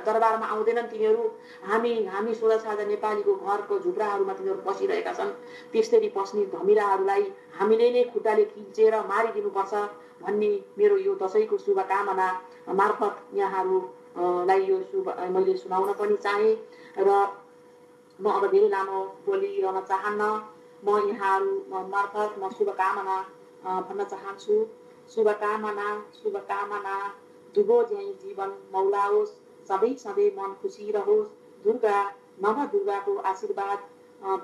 S6: दरबारमा आउँदैनन् तिनीहरू। हामी सोझा साझा नेपालीको घरको झुप्राहरूमा तिनीहरू पसिरहेका छन्। त्यसरी पस्ने धमिराहरूलाई हामीले नै खुट्टाले खिचेर मारिदिनुपर्छ भन्ने मेरो यो दशैंको शुभकामना मार्फत यहाँहरूलाई यो मैले सुनाउन पनि चाहे। र म अब धेरै लामो बोलिरहन चाहन्न। म यहाँहरू मार्फत म शुभकामना भन्न चाहन्छु। शुभकामना दुगो झैँ जीवन मौलाओस्, सधैँ मन खुसी रहोस्। नवदुर्गाको आशीर्वाद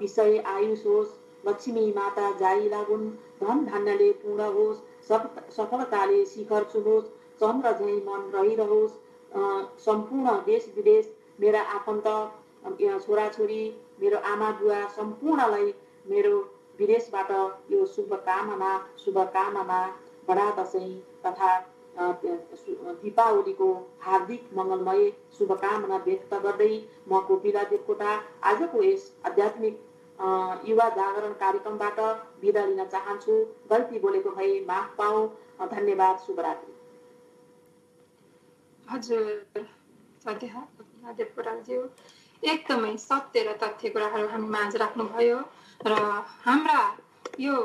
S6: विषय आयुष होस्। लक्ष्मी माता जाई लागुन्, धन धान्यले पूर्ण होस्। सफलताले शिखर छुहोस्, चन्द्र झैँ मन रहिरहोस्। सम्पूर्ण देश विदेश मेरा आफन्त छोराछोरी, मेरो आमा बुवा सम्पूर्णलाई मेरो विदेशबाट यो शुभकामना बडा दशैं तथा दीपावलीको हार्दिक मङ्गलमय शुभकामना व्यक्त गर्दै म कोपिला देवकोटा आजको यस आध्यात्मिक युवा जागरण कार्यक्रमबाट बिदा लिन चाहन्छु। गल्ती बोलेको भए माफ पाऊ। धन्यवाद। शुभरात्रि।
S2: हजुर सध्या देवकोटाज्यू एकदमै सत्य र तथ्य कुराहरू हामी माझ राख्नुभयो र हाम्रा यो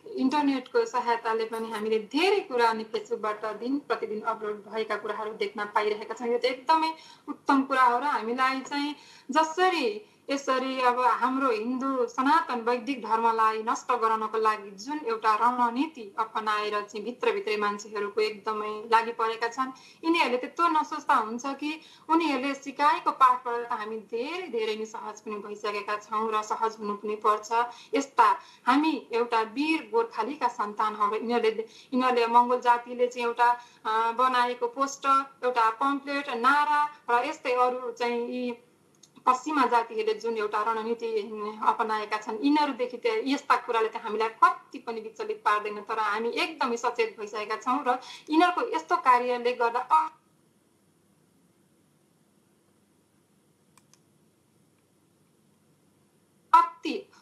S2: इन्टरनेटको सहायताले पनि हामीले धेरै कुरा अनि फेसबुकबाट दिन प्रतिदिन अपलोड भएका कुराहरू देख्न पाइरहेका छौँ। यो चाहिँ एकदमै उत्तम कुरा हो र हामीलाई चाहिँ जसरी यसरी अब हाम्रो हिन्दू सनातन वैदिक धर्मलाई नष्ट गराउनको लागि जुन एउटा रणनीति अपनाएर चाहिँ भित्रभित्रै मान्छेहरूको एकदमै लागि परेका छन्, यिनीहरूले त्यस्तो नसोच्दा हुन्छ कि उनीहरूले सिकाएको पाठबाट हामी धेरै नै सहज पनि भइसकेका छौँ र सहज हुनु पनि पर्छ। यस्ता हामी एउटा वीर गोर्खालीका सन्तानहरू। यिनीहरूले मङ्गोल जातिले चाहिँ एउटा बनाएको पोस्टर, एउटा पम्पलेट, नारा र यस्तै अरू चाहिँ यी पश्चिमा जातिहरूले जुन एउटा रणनीति अपनाएका छन्, यिनीहरूदेखि यस्ता कुराले त हामीलाई कति पनि विचलित पार्दैन। तर हामी एकदमै सचेत भइसकेका छौँ र यिनीहरूको यस्तो कार्यले गर्दा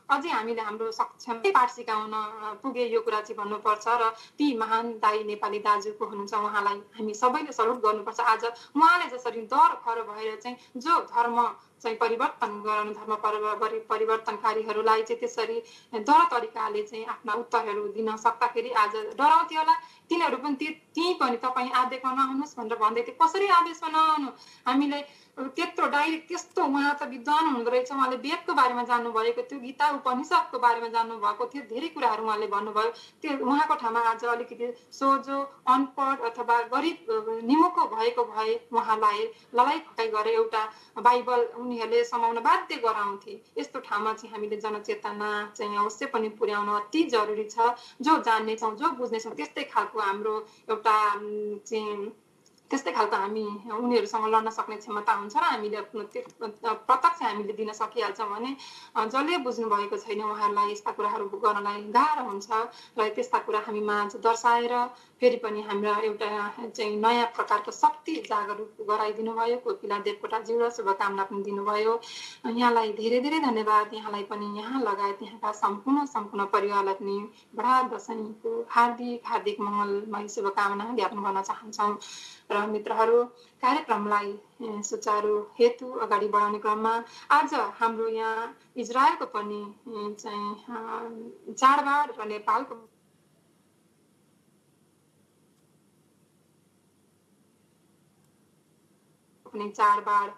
S2: अझै हामीले हाम्रो सक्षम पाठ सिकाउन पुगे यो कुरा चाहिँ भन्नुपर्छ र ती महान दाई नेपाली दाजुको हुनुहुन्छ, उहाँलाई हामी सबैले सल्युट गर्नुपर्छ। आज उहाँले जसरी डर खर भएर चाहिँ जो धर्म चाहिँ परिवर्तन गराउनु, धर्म परिवर्तनकारीहरूलाई चाहिँ त्यसरी डर तरिकाले चाहिँ आफ्ना उत्तरहरू दिन सक्दाखेरि आज डराउँथ्यो होला तिनीहरू पनि। त्यहीँ पनि तपाईँ आदेशमा नहुनुहोस् भनेर भन्दै थियो। कसरी आदेशमा नआउनु? हामीले त्यत्रो डाइरेक्ट त्यस्तो उहाँ त विद्वान हुँदो रहेछ, उहाँले वेदको बारेमा जान्नुभएको थियो, गीता उपनिषदको बारेमा जान्नुभएको थियो, धेरै कुराहरू उहाँले भन्नुभयो। त्यो उहाँको ठाउँमा आज अलिकति सोझो अनपढ अथवा गरिब निमुखो भएको भए उहाँलाई लडाइँ फटाइ गरेर एउटा बाइबल उनीहरूले समाउन बाध्य गराउँथे। यस्तो ठाउँमा चाहिँ हामीले जनचेतना चाहिँ अवश्य पनि पुर्याउन अति जरुरी छ। जो जान्नेछौँ, जो बुझ्नेछौँ, त्यस्तै खालको हाम्रो एउटा चाहिँ त्यस्तै खालको हामी उनीहरूसँग लड्न सक्ने क्षमता हुन्छ र हामीले प्रत्यक्ष हामीले दिन सकिहाल्छौँ भने जसले बुझ्नु भएको छैन उहाँहरूलाई यस्ता कुराहरू गर्नलाई गाह्रो हुन्छ। र त्यस्ता कुरा हामी माझ दर्शाएर फेरि पनि हाम्रा एउटा चाहिँ नयाँ प्रकारको शक्ति जागरुक गराइदिनु भयो। कोपिला देवकोटाज्यू र शुभकामना पनि दिनुभयो। यहाँलाई धेरै धन्यवाद। यहाँलाई पनि यहाँ लगायत यहाँका सम्पूर्ण परिवारलाई पनि बडा दशैंको हार्दिक मङ्गलमय शुभकामना ज्ञापन गर्न चाहन्छौँ। र मित्रहरू, कार्यक्रमलाई सुचारू हेतु अगाडि बढाउने क्रममा आज हाम्रो यहाँ इजरायलको पनि चाहिँ चाडबाड र नेपालको पनि चाडबाड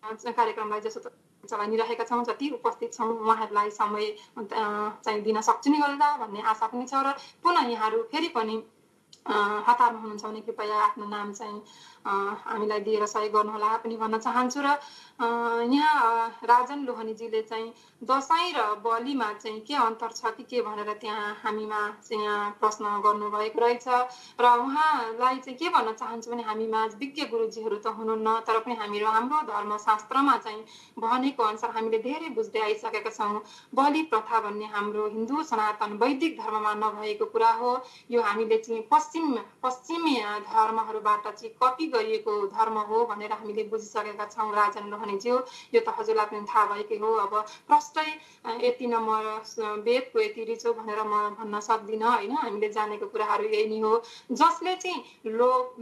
S2: कार्यक्रमलाई जसो चलाइरहेका छौँ, जति उपस्थित छौँ उहाँहरूलाई समय चाहिँ दिन सक्छु नि होला भन्ने आशा पनि छ। र पुनः यहाँहरू फेरि पनि हतारमा हुनुहुन्छ भने कृपया आफ्नो नाम चाहिँ हामीलाई दिएर सहयोग गर्नुहोला पनि भन्न चाहन्छु। र यहाँ राजन लोहनीजीले चाहिँ दसैँ र बलिमा चाहिँ के अन्तर छ कि के भनेर त्यहाँ हामीमा चाहिँ यहाँ प्रश्न गर्नुभएको रहेछ। र उहाँलाई चाहिँ के भन्न चाहन्छु भने हामीमा विज्ञ गुरुजीहरू त हुनुहुन्न, तर पनि हामीहरू हाम्रो धर्मशास्त्रमा चाहिँ भनेको अनुसार हामीले धेरै बुझ्दै आइसकेका छौँ। बलि प्रथा भन्ने हाम्रो हिन्दू सनातन वैदिक धर्ममा नभएको कुरा हो। यो हामीले चाहिँ पश्चिमी धर्महरूबाट चाहिँ कपी गरिएको धर्म हो भनेर हामीले बुझिसकेका छौँ राजन लोहनीज्यू। यो त हजुरलाई पनि थाहा भएकै हो। अब प्रष्टै यति न म वेदको यति रिचो भनेर म भन्न सक्दिनँ होइन। हामीले जानेको कुराहरू यही नै हो। जसले चाहिँ लोभ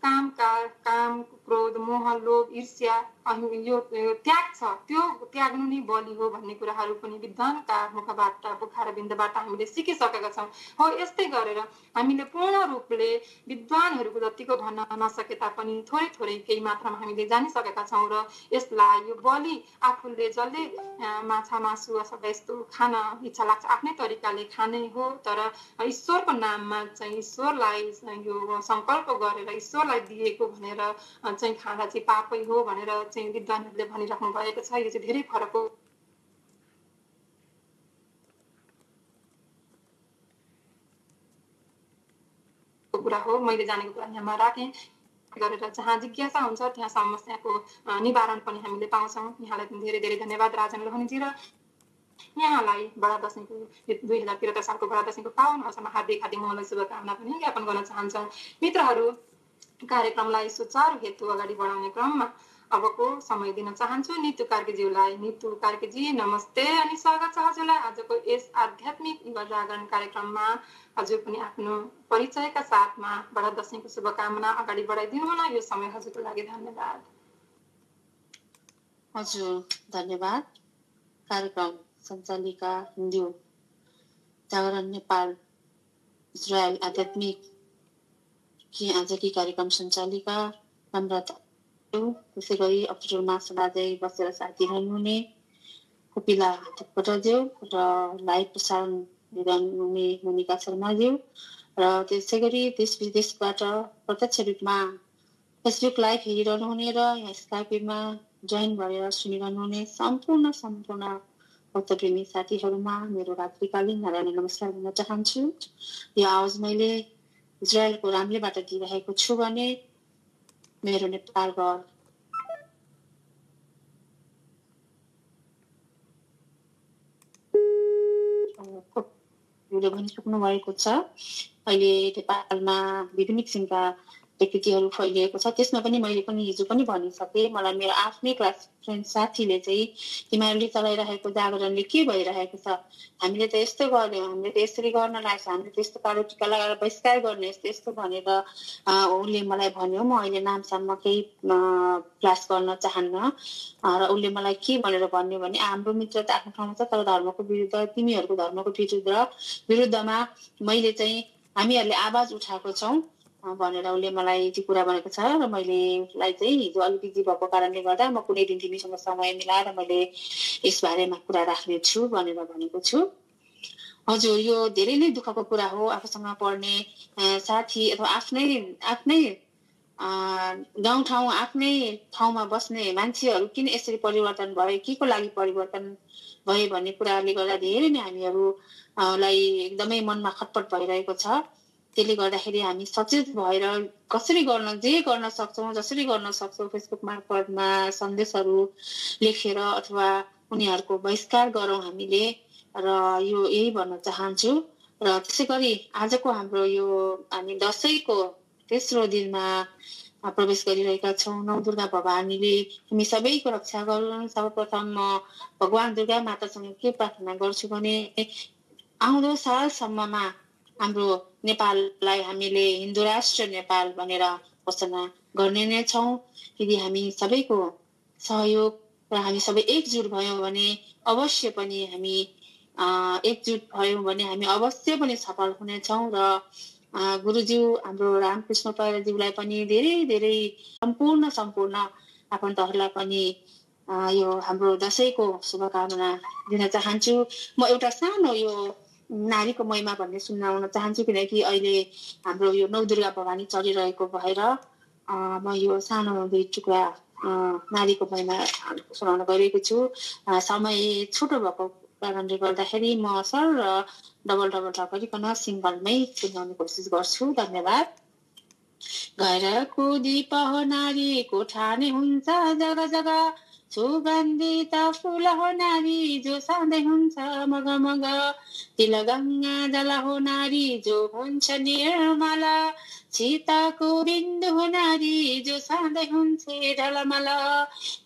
S2: काम क्रोध मोह लोभ ईर्ष्या यो त्याग छ, त्यो त्याग्नु नै बलि हो भन्ने कुराहरू पनि विद्वानका मुखबाट बुखारबिन्दबाट हामीले सिकिसकेका छौँ। हो यस्तै गरेर हामीले पूर्ण रूपले विद्वानहरूको जतिको भन्न नसके तापनि थोरै थोरै केही मात्रामा हामीले जानिसकेका छौँ। र यसलाई यो बलि आफूले जसले माछा मासु अथवा यस्तो खान इच्छा लाग्छ आफ्नै तरिकाले खाने हो, तर ईश्वरको नाममा चाहिँ ईश्वरलाई यो सङ्कल्प गरेर ईश्वरलाई दिएको भनेर चाहिँ खाँदा चाहिँ पापै हो भनेर चाहिँ विद्वानहरूले भनिराख्नु भएको छ। यो चाहिँ धेरै फरक हो कुरा हो। मैले जानेको कुरा यहाँमा राखेँ गरेर जहाँ जिज्ञासा हुन्छ त्यहाँ समस्याको निवारण पनि हामीले पाउँछौँ। यहाँलाई पनि धेरै धेरै धन्यवाद राजन लोहनीजी। र यहाँलाई बडा दशैंको 2073 सालको बडा दशैंको पावन अवसरमा हार्दिक हार्दिक मङ्गल शुभकामना पनि ज्ञापन गर्न चाहन्छौँ। मित्रहरू, कार्यक्रमलाई सुचारू हेतु अगाडि बढाउने क्रममा अबको समय दिन चाहन्छु नितु कार्कीज्यूलाई। नितु कार्कीजी नमस्ते अनि स्वागत छ हजुरलाई आजको यस आध्यात्मिक युवा जागरण कार्यक्रममा। हजुर पनि आफ्नो परिचयका साथमा बडा दशैंको शुभकामना अगाडि बढाइदिनु होला। यो समय हजुरको लागि धन्यवाद।
S7: हजुर धन्यवाद। कार्यक्रम सञ्चालिका हिन्दू जागरण नेपाल इजरायल आध्यात्मिक कि आजकी कार्यक्रम सञ्चालिका नम्रता, त्यसै गरी अप्टोमा समाजै बसेर साथी हुनुहुने कोपिला थपकोटाज्यू र लाइभ प्रसारण गर्नुहुने मोनिका शर्माज्यू र त्यसै गरी देश विदेशबाट प्रत्यक्ष रूपमा फेसबुक लाइभ हेरिरहनुहुने र यहाँ स्काइपमा जोइन गरेर सुनिरहनुहुने सम्पूर्ण भक्तप्रेमी साथीहरूमा मेरो रात्रिकालीन नारायण नमस्कार भन्न चाहन्छु। यो आवाज मैले इजरायलको रामलेबाट दिइरहेको छु भने मेरो नेपाल घर भनिसक्नु भएको छ। अहिले नेपालमा विभिन्न किसिमका विकृतिहरू फैलिएको छ। त्यसमा पनि मैले पनि हिजो पनि भनिसकेँ, मलाई मेरो आफ्नै क्लास फ्रेन्ड साथीले चाहिँ तिमीहरूले चलाइरहेको जागरणले के भइरहेको छ, हामीले त यस्तो गर्यौँ, हामीले त यसरी गर्न लाग्छ, हामीले त यस्तो कालो टिका लगाएर बहिष्कार गर्ने यस्तो भनेर उसले मलाई भन्यो। म अहिले नामसाममा केही क्लास गर्न चाहन्न र उसले मलाई के भनेर भन्यो भने हाम्रो मित्र त आफ्नो ठाउँमा छ, तर धर्मको विरुद्ध तिमीहरूको धर्मको विरुद्धमा मैले चाहिँ हामीहरूले आवाज उठाएको छौँ भनेर उसले मलाई त्यो कुरा भनेको छ। र मैले उसलाई चाहिँ हिजो अलिकति बिजी भएको कारणले गर्दा म कुनै दिन तिमीसँग समय मिलाएर मैले यस बारेमा कुरा राख्नेछु भनेर भनेको छु। हजुर, यो धेरै नै दुःखको कुरा हो। आफूसँग पढ्ने साथी अथवा आफ्नै गाउँठाउँ आफ्नै ठाउँमा बस्ने मान्छेहरू किन यसरी परिवर्तन भए, के को लागि परिवर्तन भए भन्ने कुराले गर्दा धेरै नै हामीहरूलाई एकदमै मनमा खटपट भइरहेको छ। त्यसले गर्दाखेरि हामी सचेत भएर जे गर्न सक्छौँ फेसबुक मार्फतमा सन्देशहरू लेखेर अथवा उनीहरूको बहिष्कार गरौँ हामीले। र यो यही भन्न चाहन्छु। र त्यसै गरी आजको हाम्रो यो हामी दसैँको तेस्रो दिनमा प्रवेश गरिरहेका छौँ। नौ दुर्गा भवानीले हामी सबैको रक्षा गरून्। सर्वप्रथम म भगवान दुर्गा मातासँग के प्रार्थना गर्छु भने आउँदो सालसम्ममा हाम्रो नेपाललाई हामीले हिन्दू राष्ट्र नेपाल भनेर घोषणा गर्ने नै छौँ। यदि हामी सबैको सहयोग र हामी सबै एकजुट भयौँ भने अवश्य पनि हामी सफल हुनेछौँ। र गुरुज्यू हाम्रो रामकृष्ण पौडेलज्यूलाई पनि धेरै धेरै सम्पूर्ण आफन्तहरूलाई पनि यो हाम्रो दशैंको शुभकामना दिन चाहन्छु। म एउटा सानो यो नारीको महिमा भन्ने सुनाउन चाहन्छु, किनकि अहिले हाम्रो यो नवदुर्गा भवानी चलिरहेको भएर म यो सानो 2 टुक्रा नारीको महिमा सुनाउन गइरहेको छु। समय छोटो भएको कारणले गर्दाखेरि म सर र डबल नगरिकन सिङ्गलमै सुनाउने कोसिस गर्छु। धन्यवाद। घरको दीप हो नारीको ठाने हुन्छ जगा जगा, सुगन्धित फुल हो नारी जो सधैँ हुन्छ मगमग, तिलगङ्गा जल हो नारी जो हुन्छ निर्मल, सीताको बिन्दु हो नारी जो सधैँ हुन्छ ढलमल,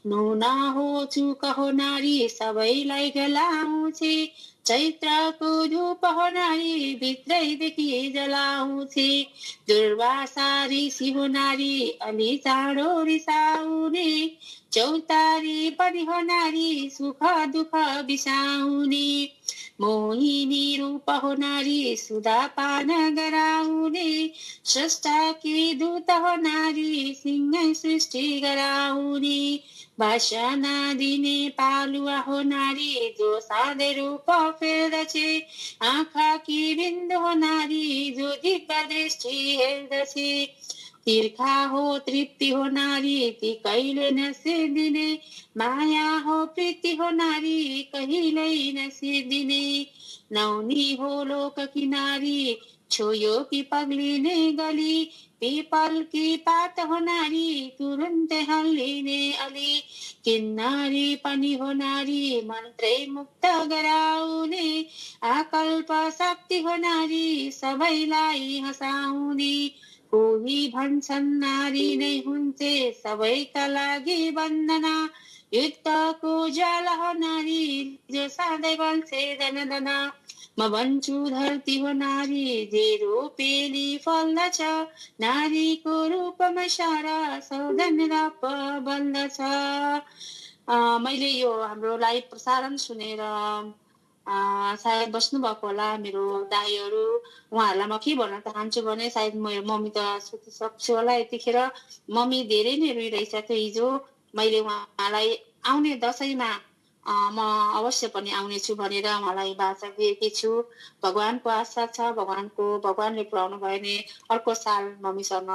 S7: नुन हो चुक हो नारी सबैलाई गलाउँछ, चैत्रको धूप हो नारी भित्रैदेखि जलाउँछ, दुर्वासा ऋषि हो नारी अलि चाँडो रिसाउने, चौतारी पनि हो नारी सुख दुःख बिसाउने, मोहिनी रूप हो नारी सुधा पान गराउने, स्रष्टाकी दूत हो नारी सिंहै सृष्टि गराउने, भाषाना दिने पालुवा हो नारी जो सधैँ रूप फेर्दछ, आँखाकी बिन्दु हो नारी जो दिव्य दृष्टि हेर्दछ, तिर्खा हो तृप्ति हो नारी ती कहिले नसिर्दिने, माया हो प्रीति हो नारी कहिल्यै नसिर्दिने, नौनी हो लोक की नारी छोयो कि पग्लिने गली, पीपल की पात हो नारी तुरुन्तै हल्लिने अलि, किन्नरी पनि हो नारी मन्त्रै मुक्त गराउने, आकल्प शक्ति हो नारी सबैलाई हँसाउने, कोही भन्छन् नारी नै हुन्छ सबैका लागि वन्दना, युद्धको ज्वाला हो नारी जो सधैँ बल्छे धनधना, म भन्छु धरती हो नारी जे रोपेली फल्दछ, नारीको रूपमा सारा सौधन राप बल्दछ। मैले यो हाम्रो लाइभ प्रसारण सुनेर सायद बस्नुभएको होला मेरो दाइहरू, उहाँहरूलाई म के भन्न चाहन्छु भने सायद मेरो मम्मी त सुतिसक्छु होला यतिखेर। मम्मी धेरै नै रोइरहेछ थियो हिजो। मैले उहाँलाई आउने दसैँमा म अवश्य पनि आउनेछु भनेर उहाँलाई बाचा दिएकी छु। भगवानको आशा छ, भगवानले पुऱ्याउनु भयो भने अर्को साल मम्मीसँग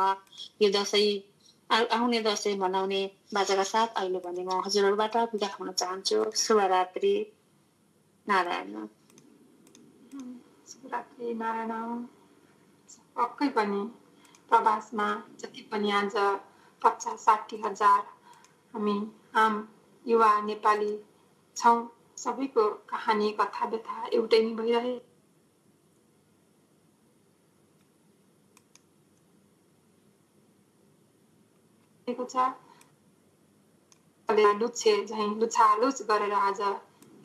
S7: यो दसैँ आउने दसैँ मनाउने बाचाका साथ अहिले भने म हजुरहरूबाट बिदा हुन चाहन्छु। शुभरात्रि। नारायण।
S2: शुभरात्रि नारायण। पक्कै पनि प्रवासमा जति पनि आज 50-60 हजार हामी आम युवा नेपाली छौँ, सबैको कहानी कथा व्यथा एउटै नै भइरहेको छ। लुछालुछ गरेर आज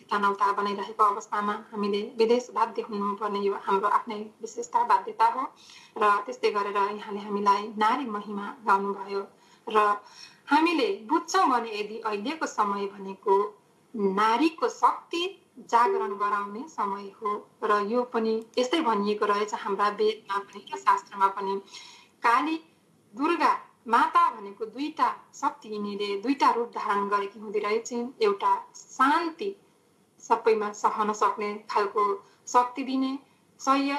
S2: तनाउता बनाइरहेको अवस्थामा हामीले विदेश बाध्य हुनुपर्ने यो हाम्रो आफ्नै विशेषता बाध्यता हो। र त्यस्तै गरेर यहाँले हामीलाई नारी महिमा गाउनुभयो र हामीले बुझ्छौँ भने यदि अहिलेको समय भनेको नारीको शक्ति जागरण गराउने समय हो र यो पनि यस्तै भनिएको रहेछ हाम्रा वेदमा पनि र शास्त्रमा पनि। काली दुर्गा माता भनेको 2टा शक्ति यिनीले 2टा रूप धारण गरेकी हुँदै रहेछन्। एउटा शान्ति सबैमा सहन सक्ने खालको शक्ति दिने, सह्य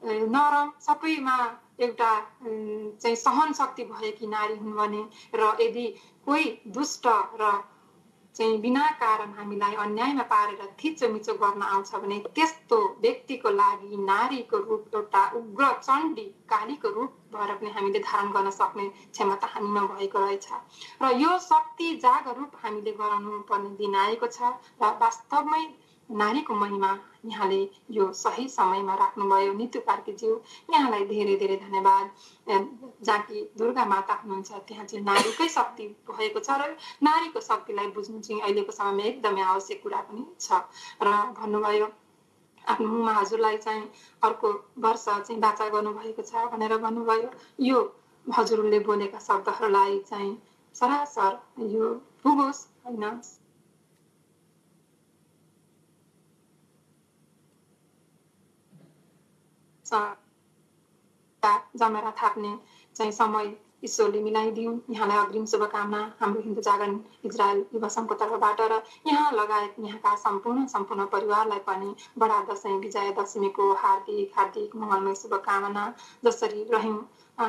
S2: नरम सबैमा एउटा चाहिँ सहन शक्ति भएकी नारी हुन् भने, र यदि कोही दुष्ट र चाहिँ बिना कारण हामीलाई अन्यायमा पारेर थिचोमिचो गर्न आउँछ भने त्यस्तो व्यक्तिको लागि नारीको रूप एउटा उग्र चण्डी कालीको रूप भएर पनि हामीले धारण गर्न सक्ने क्षमता हामीमा भएको रहेछ। र यो शक्ति जागरूक हामीले गराउनु पर्ने दिन आएको छ र वास्तवमै नारीको महिमा यहाँले यो सही समयमा राख्नुभयो। नितु कार्कीज्यू, यहाँलाई धेरै धेरै धन्यवाद। जहाँ कि दुर्गा माता हुनुहुन्छ त्यहाँ चाहिँ नारीकै शक्ति भएको छ र नारीको शक्तिलाई बुझ्नु चाहिँ अहिलेको समयमा एकदमै आवश्यक कुरा पनि छ। र भन्नुभयो आफ्नो मुखमा हजुरलाई चाहिँ अर्को वर्ष चाहिँ वाचा गर्नुभएको छ भनेर भन्नुभयो। यो हजुरले बोलेका शब्दहरूलाई चाहिँ सरासर यो पुगोस् होइन। जमेरा थाप्ने चाहिँ समय ईश्वरले मिलाइदिउन्। यहाँलाई अग्रिम शुभकामना हाम्रो हिन्दू जागरण इजरायल युवा सङ्घको तर्फबाट र यहाँ लगायत यहाँका सम्पूर्ण परिवारलाई पनि बडा दशैं विजया दशमीको हार्दिक हार्दिक मङ्गलमय शुभकामना। जसरी रह्यौँ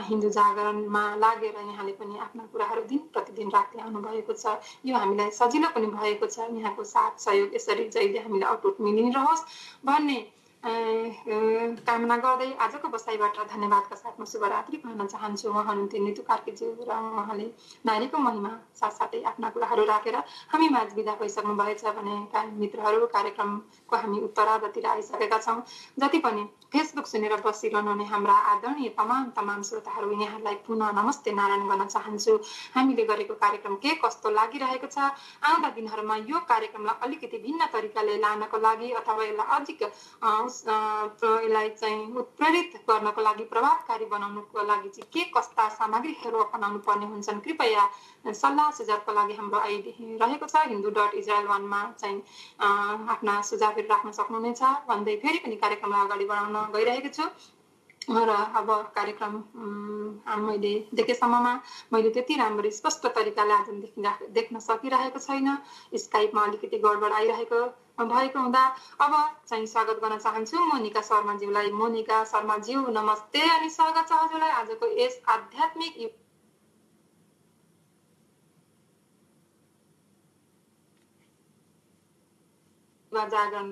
S2: हिन्दू जागरणमा लागेर यहाँले पनि आफ्ना कुराहरू दिन प्रतिदिन राख्दै आउनुभएको छ, यो हामीलाई सजिलो पनि भएको छ। यहाँको साथ सहयोग यसरी जहिले हामीलाई अटुट मिलिरहोस् भन्ने कामना गर्दै आजको बसाइबाट धन्यवादका साथमा शुभरात्रि भन्न चाहन्छु। उहाँ हुनुहुन्थ्यो नितु कार्कीज्यू र उहाँले नारीको महिमा साथसाथै आफ्ना कुराहरू राखेर हामी माझ विदा भइसक्नु भएछ भने मित्रहरू कार्यक्रमको हामी उत्तरार्धतिर आइसकेका छौँ। जति पनि फेसबुक सुनेर बसिरहनुहुने हाम्रा आदरणीय तमाम श्रोताहरू यहाँलाई पुनः नमस्ते नारायण गर्न चाहन्छु। हामीले गरेको कार्यक्रम के कस्तो लागिरहेको छ, आउँदा दिनहरूमा यो कार्यक्रमलाई अलिकति भिन्न तरिकाले लानको लागि अथवा यसलाई अधिक यसलाई चाहिँ उत्प्रेरित गर्नको लागि प्रभावकारी बनाउनुको लागि चाहिँ के कस्ता सामग्रीहरू अपनाउनु पर्ने हुन्छन्, कृपया सल्लाह सुझावको लागि हाम्रो आइडी रहेको छ hindu.israel1मा चाहिँ आफ्ना सुझावहरू राख्न सक्नुहुनेछ भन्दै फेरि पनि कार्यक्रमलाई अगाडि बढाउन गइरहेको छु। र अब कार्यक्रम मैले देखेसम्ममा मैले त्यति राम्रो स्पष्ट तरिकाले आज देख्न सकिरहेको छैन। स्काइपमा अलिकति गडबड आइरहेको भएको हुँदा अब चाहिँ स्वागत गर्न चाहन्छु मोनिका शर्माज्यूलाई। मोनिका शर्माज्यू नमस्ते अनि स्वागत छ हजुरलाई आजको यस आध्यात्मिक युवा जागरण।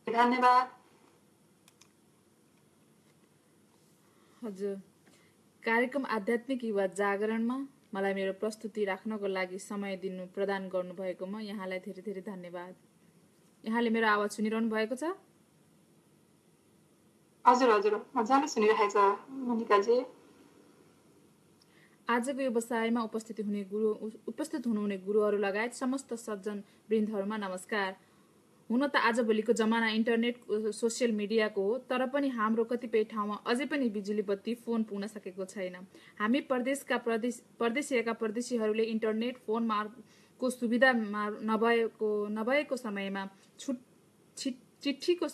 S2: धन्यवाद।
S3: हजुर, कार्यक्रम आध्यात्मिक युवा जागरणमा मलाई मेरो प्रस्तुति राख्नको लागि समय प्रदान गर्नुभएकोमा यहाँलाई धेरै धेरै धन्यवाद। यहाँले मेरो आवाज सुनिरहनु भएको छ?
S2: हजुर हजुर मजाले सुनिरहेछ मोनिकाजी।
S3: आजको यो बसाइमा उपस्थित हुनुहुने गुरुहरू लगायत समस्त सज्जन वृन्दहरूमा नमस्कार। हुन त आजभोलिको जमाना इन्टरनेट सोसियल मिडियाको हो, तर पनि हाम्रो कतिपय ठाउँमा अझै पनि बिजुली बत्ती फोन पुग्न सकेको छैन। हामी परदेशिएका परदेशीहरूले इन्टरनेट फोनको सुविधा नभएको समयमा छुट्टीको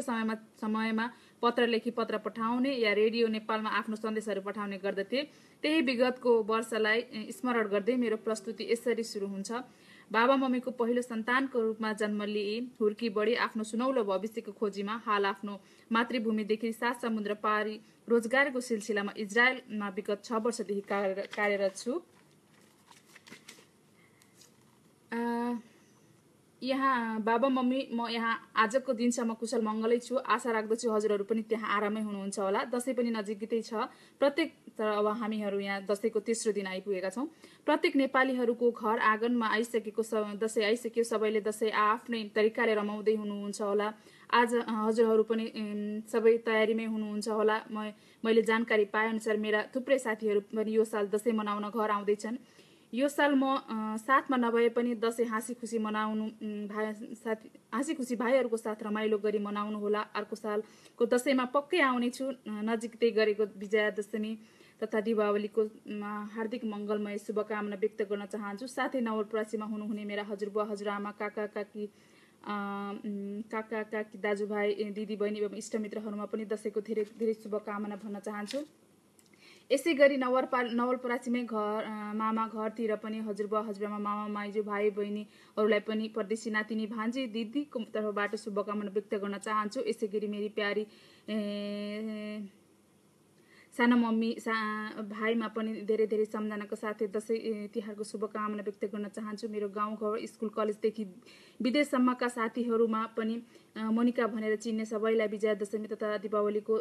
S3: समयमा पत्र लेखी पत्र पठाउने या रेडियो नेपालमा आफ्नो सन्देशहरू पठाउने गर्दथे। त्यही विगतको वर्षलाई स्मरण गर्दै मेरो प्रस्तुति यसरी सुरु हुन्छ। बाबा मम्मीको पहिलो सन्तानको रूपमा जन्म लिए, हुर्की बढी आफ्नो सुनौलो भविष्यको खोजीमा हाल आफ्नो मातृभूमिदेखि 7 समुद्र पारी रोजगारको सिलसिलामा इजरायलमा विगत 6 वर्षदेखि कार्यरत छु। यहाँ बाबा मम्मी म यहाँ आजको दिनसम्म कुशल मङ्गलै छु। आशा राख्दछु हजुरहरू पनि त्यहाँ आरामै हुनुहुन्छ होला। दसैँ पनि नजिकै छ तर अब हामीहरू यहाँ दसैँको तेस्रो दिन आइपुगेका छौँ। प्रत्येक नेपालीहरूको घर आँगनमा दसैँ आइसक्यो। सबैले दसैँ आफ्नै तरिकाले रमाउँदै हुनुहुन्छ होला। आज हजुरहरू पनि सबै तयारीमै हुनुहुन्छ होला। मैले जानकारी पाएअनुसार मेरा थुप्रै साथीहरू पनि यो साल दसैँ मनाउन घर आउँदैछन्। यो साल म साथमा नभए पनि दसैँ हाँसी खुसी भाइहरूको साथ रमाइलो गरी मनाउनु होला। अर्को सालको दसैँमा पक्कै आउने छु। नजिकै गरेको विजया दशमी तथा दीपावलीको हार्दिक मङ्गलमय शुभकामना व्यक्त गर्न चाहन्छु। साथै नवलपरासीमा हुनुहुने मेरा हजुरबुवा हजुरआमा काका काकी दाजुभाइ दिदीबहिनी एवं इष्टमित्रहरूमा पनि दसैँको धेरै धेरै शुभकामना भन्न चाहन्छु। यसै गरी नवलपरासीमै मामा घरतिर पनि हजुरबुवा हजुरआमा मामा माइजू भाइ बहिनीहरूलाई पनि परदेशी नातिनी भान्जी दिदीको तर्फबाट शुभकामना व्यक्त गर्न चाहन्छु। यसै गरी मेरी प्यारी साना मम्मी भाइमा पनि धेरै धेरै सम्झनाको साथै दसैँ तिहारको शुभकामना व्यक्त गर्न चाहन्छु। मेरो गाउँघर स्कुल कलेजदेखि विदेशसम्मका साथीहरूमा पनि मोनिका भनेर चिन्ने सबैलाई विजया दशमी तथा दीपावलीको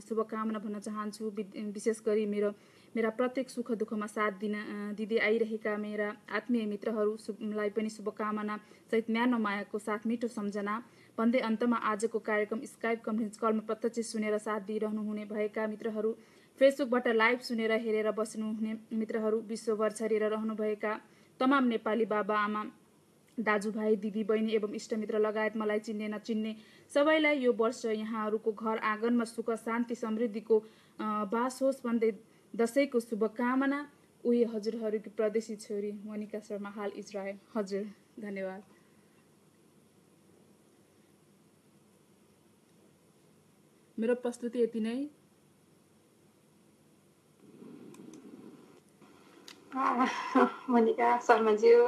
S3: शुभकामना भन्न चाहन्छु। विशेष गरी मेरा प्रत्येक सुख दुःखमा साथ दिँदै आइरहेका मेरा आत्मीय मित्रहरूलाई पनि शुभकामना सहित न्यानो मायाको साथ मिठो सम्झना भन्दै अन्तमा आजको कार्यक्रम स्काइप कन्फरेन्स कलमा प्रत्यक्ष सुनेर साथ दिइरहनुहुने भएका मित्रहरू, फेसबुकबाट लाइभ सुनेर हेरेर बस्नुहुने मित्रहरू, विश्वभर छरिएर रहनुभएका तमाम नेपाली बाबा आमा दाजुभाइ दिदीबहिनी एवं इष्टमित्र लगायत मलाई चिन्ने नचिन्ने सबैलाई यो वर्ष यहाँहरूको घर आँगनमा सुख शान्ति समृद्धिको बास होस् भन्दै दसैँको शुभकामना। उही हजुरहरूको प्रदेशी छोरी मोनिका शर्मा, हाल इजरायल। हजुर धन्यवाद। मेरो प्रस्तुति यति नै।
S2: मोनिका शर्माज्यू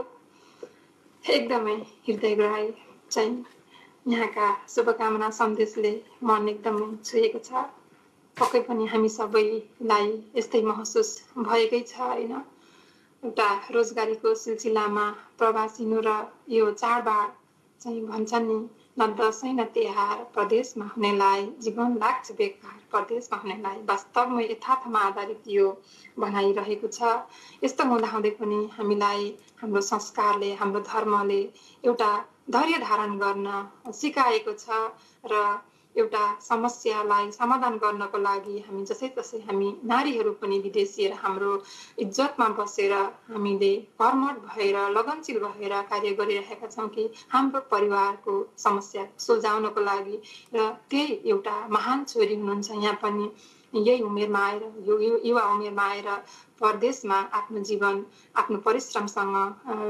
S2: एकदमै हृदयग्राही चाहिँ यहाँका शुभकामना सन्देशले मन एकदमै छुएको छ। पक्कै पनि हामी सबैलाई यस्तै महसुस भएकै छ होइन। एउटा रोजगारीको सिलसिलामा प्रवासिनु र यो चाडबाड चाहिँ भन्छन् नि न दसैँ न तिहार प्रदेशमा हुनेलाई जीवन लाग्छ बेकार प्रदेशमा हुनेलाई वास्तवमै यथार्थमा आधारित यो भनाइरहेको छ। यस्तो हुँदाहुँदै पनि हामीलाई हाम्रो संस्कारले हाम्रो धर्मले एउटा धैर्य धारण गर्न सिकाएको छ र एउटा समस्यालाई समाधान गर्नको लागि हामी जसै तसै हामी नारीहरू पनि विदेशी हाम्रो इज्जतमा बसेर हामीले कर्मठ भएर लगनशील भएर कार्य गरिरहेका छौँ कि हाम्रो परिवारको समस्या सुल्झाउनको लागि। र त्यही एउटा महान छोरी हुनुहुन्छ यहाँ पनि यही उमेरमा आएर यो युवा उमेरमा आएर परदेशमा आफ्नो जीवन आफ्नो परिश्रमसँग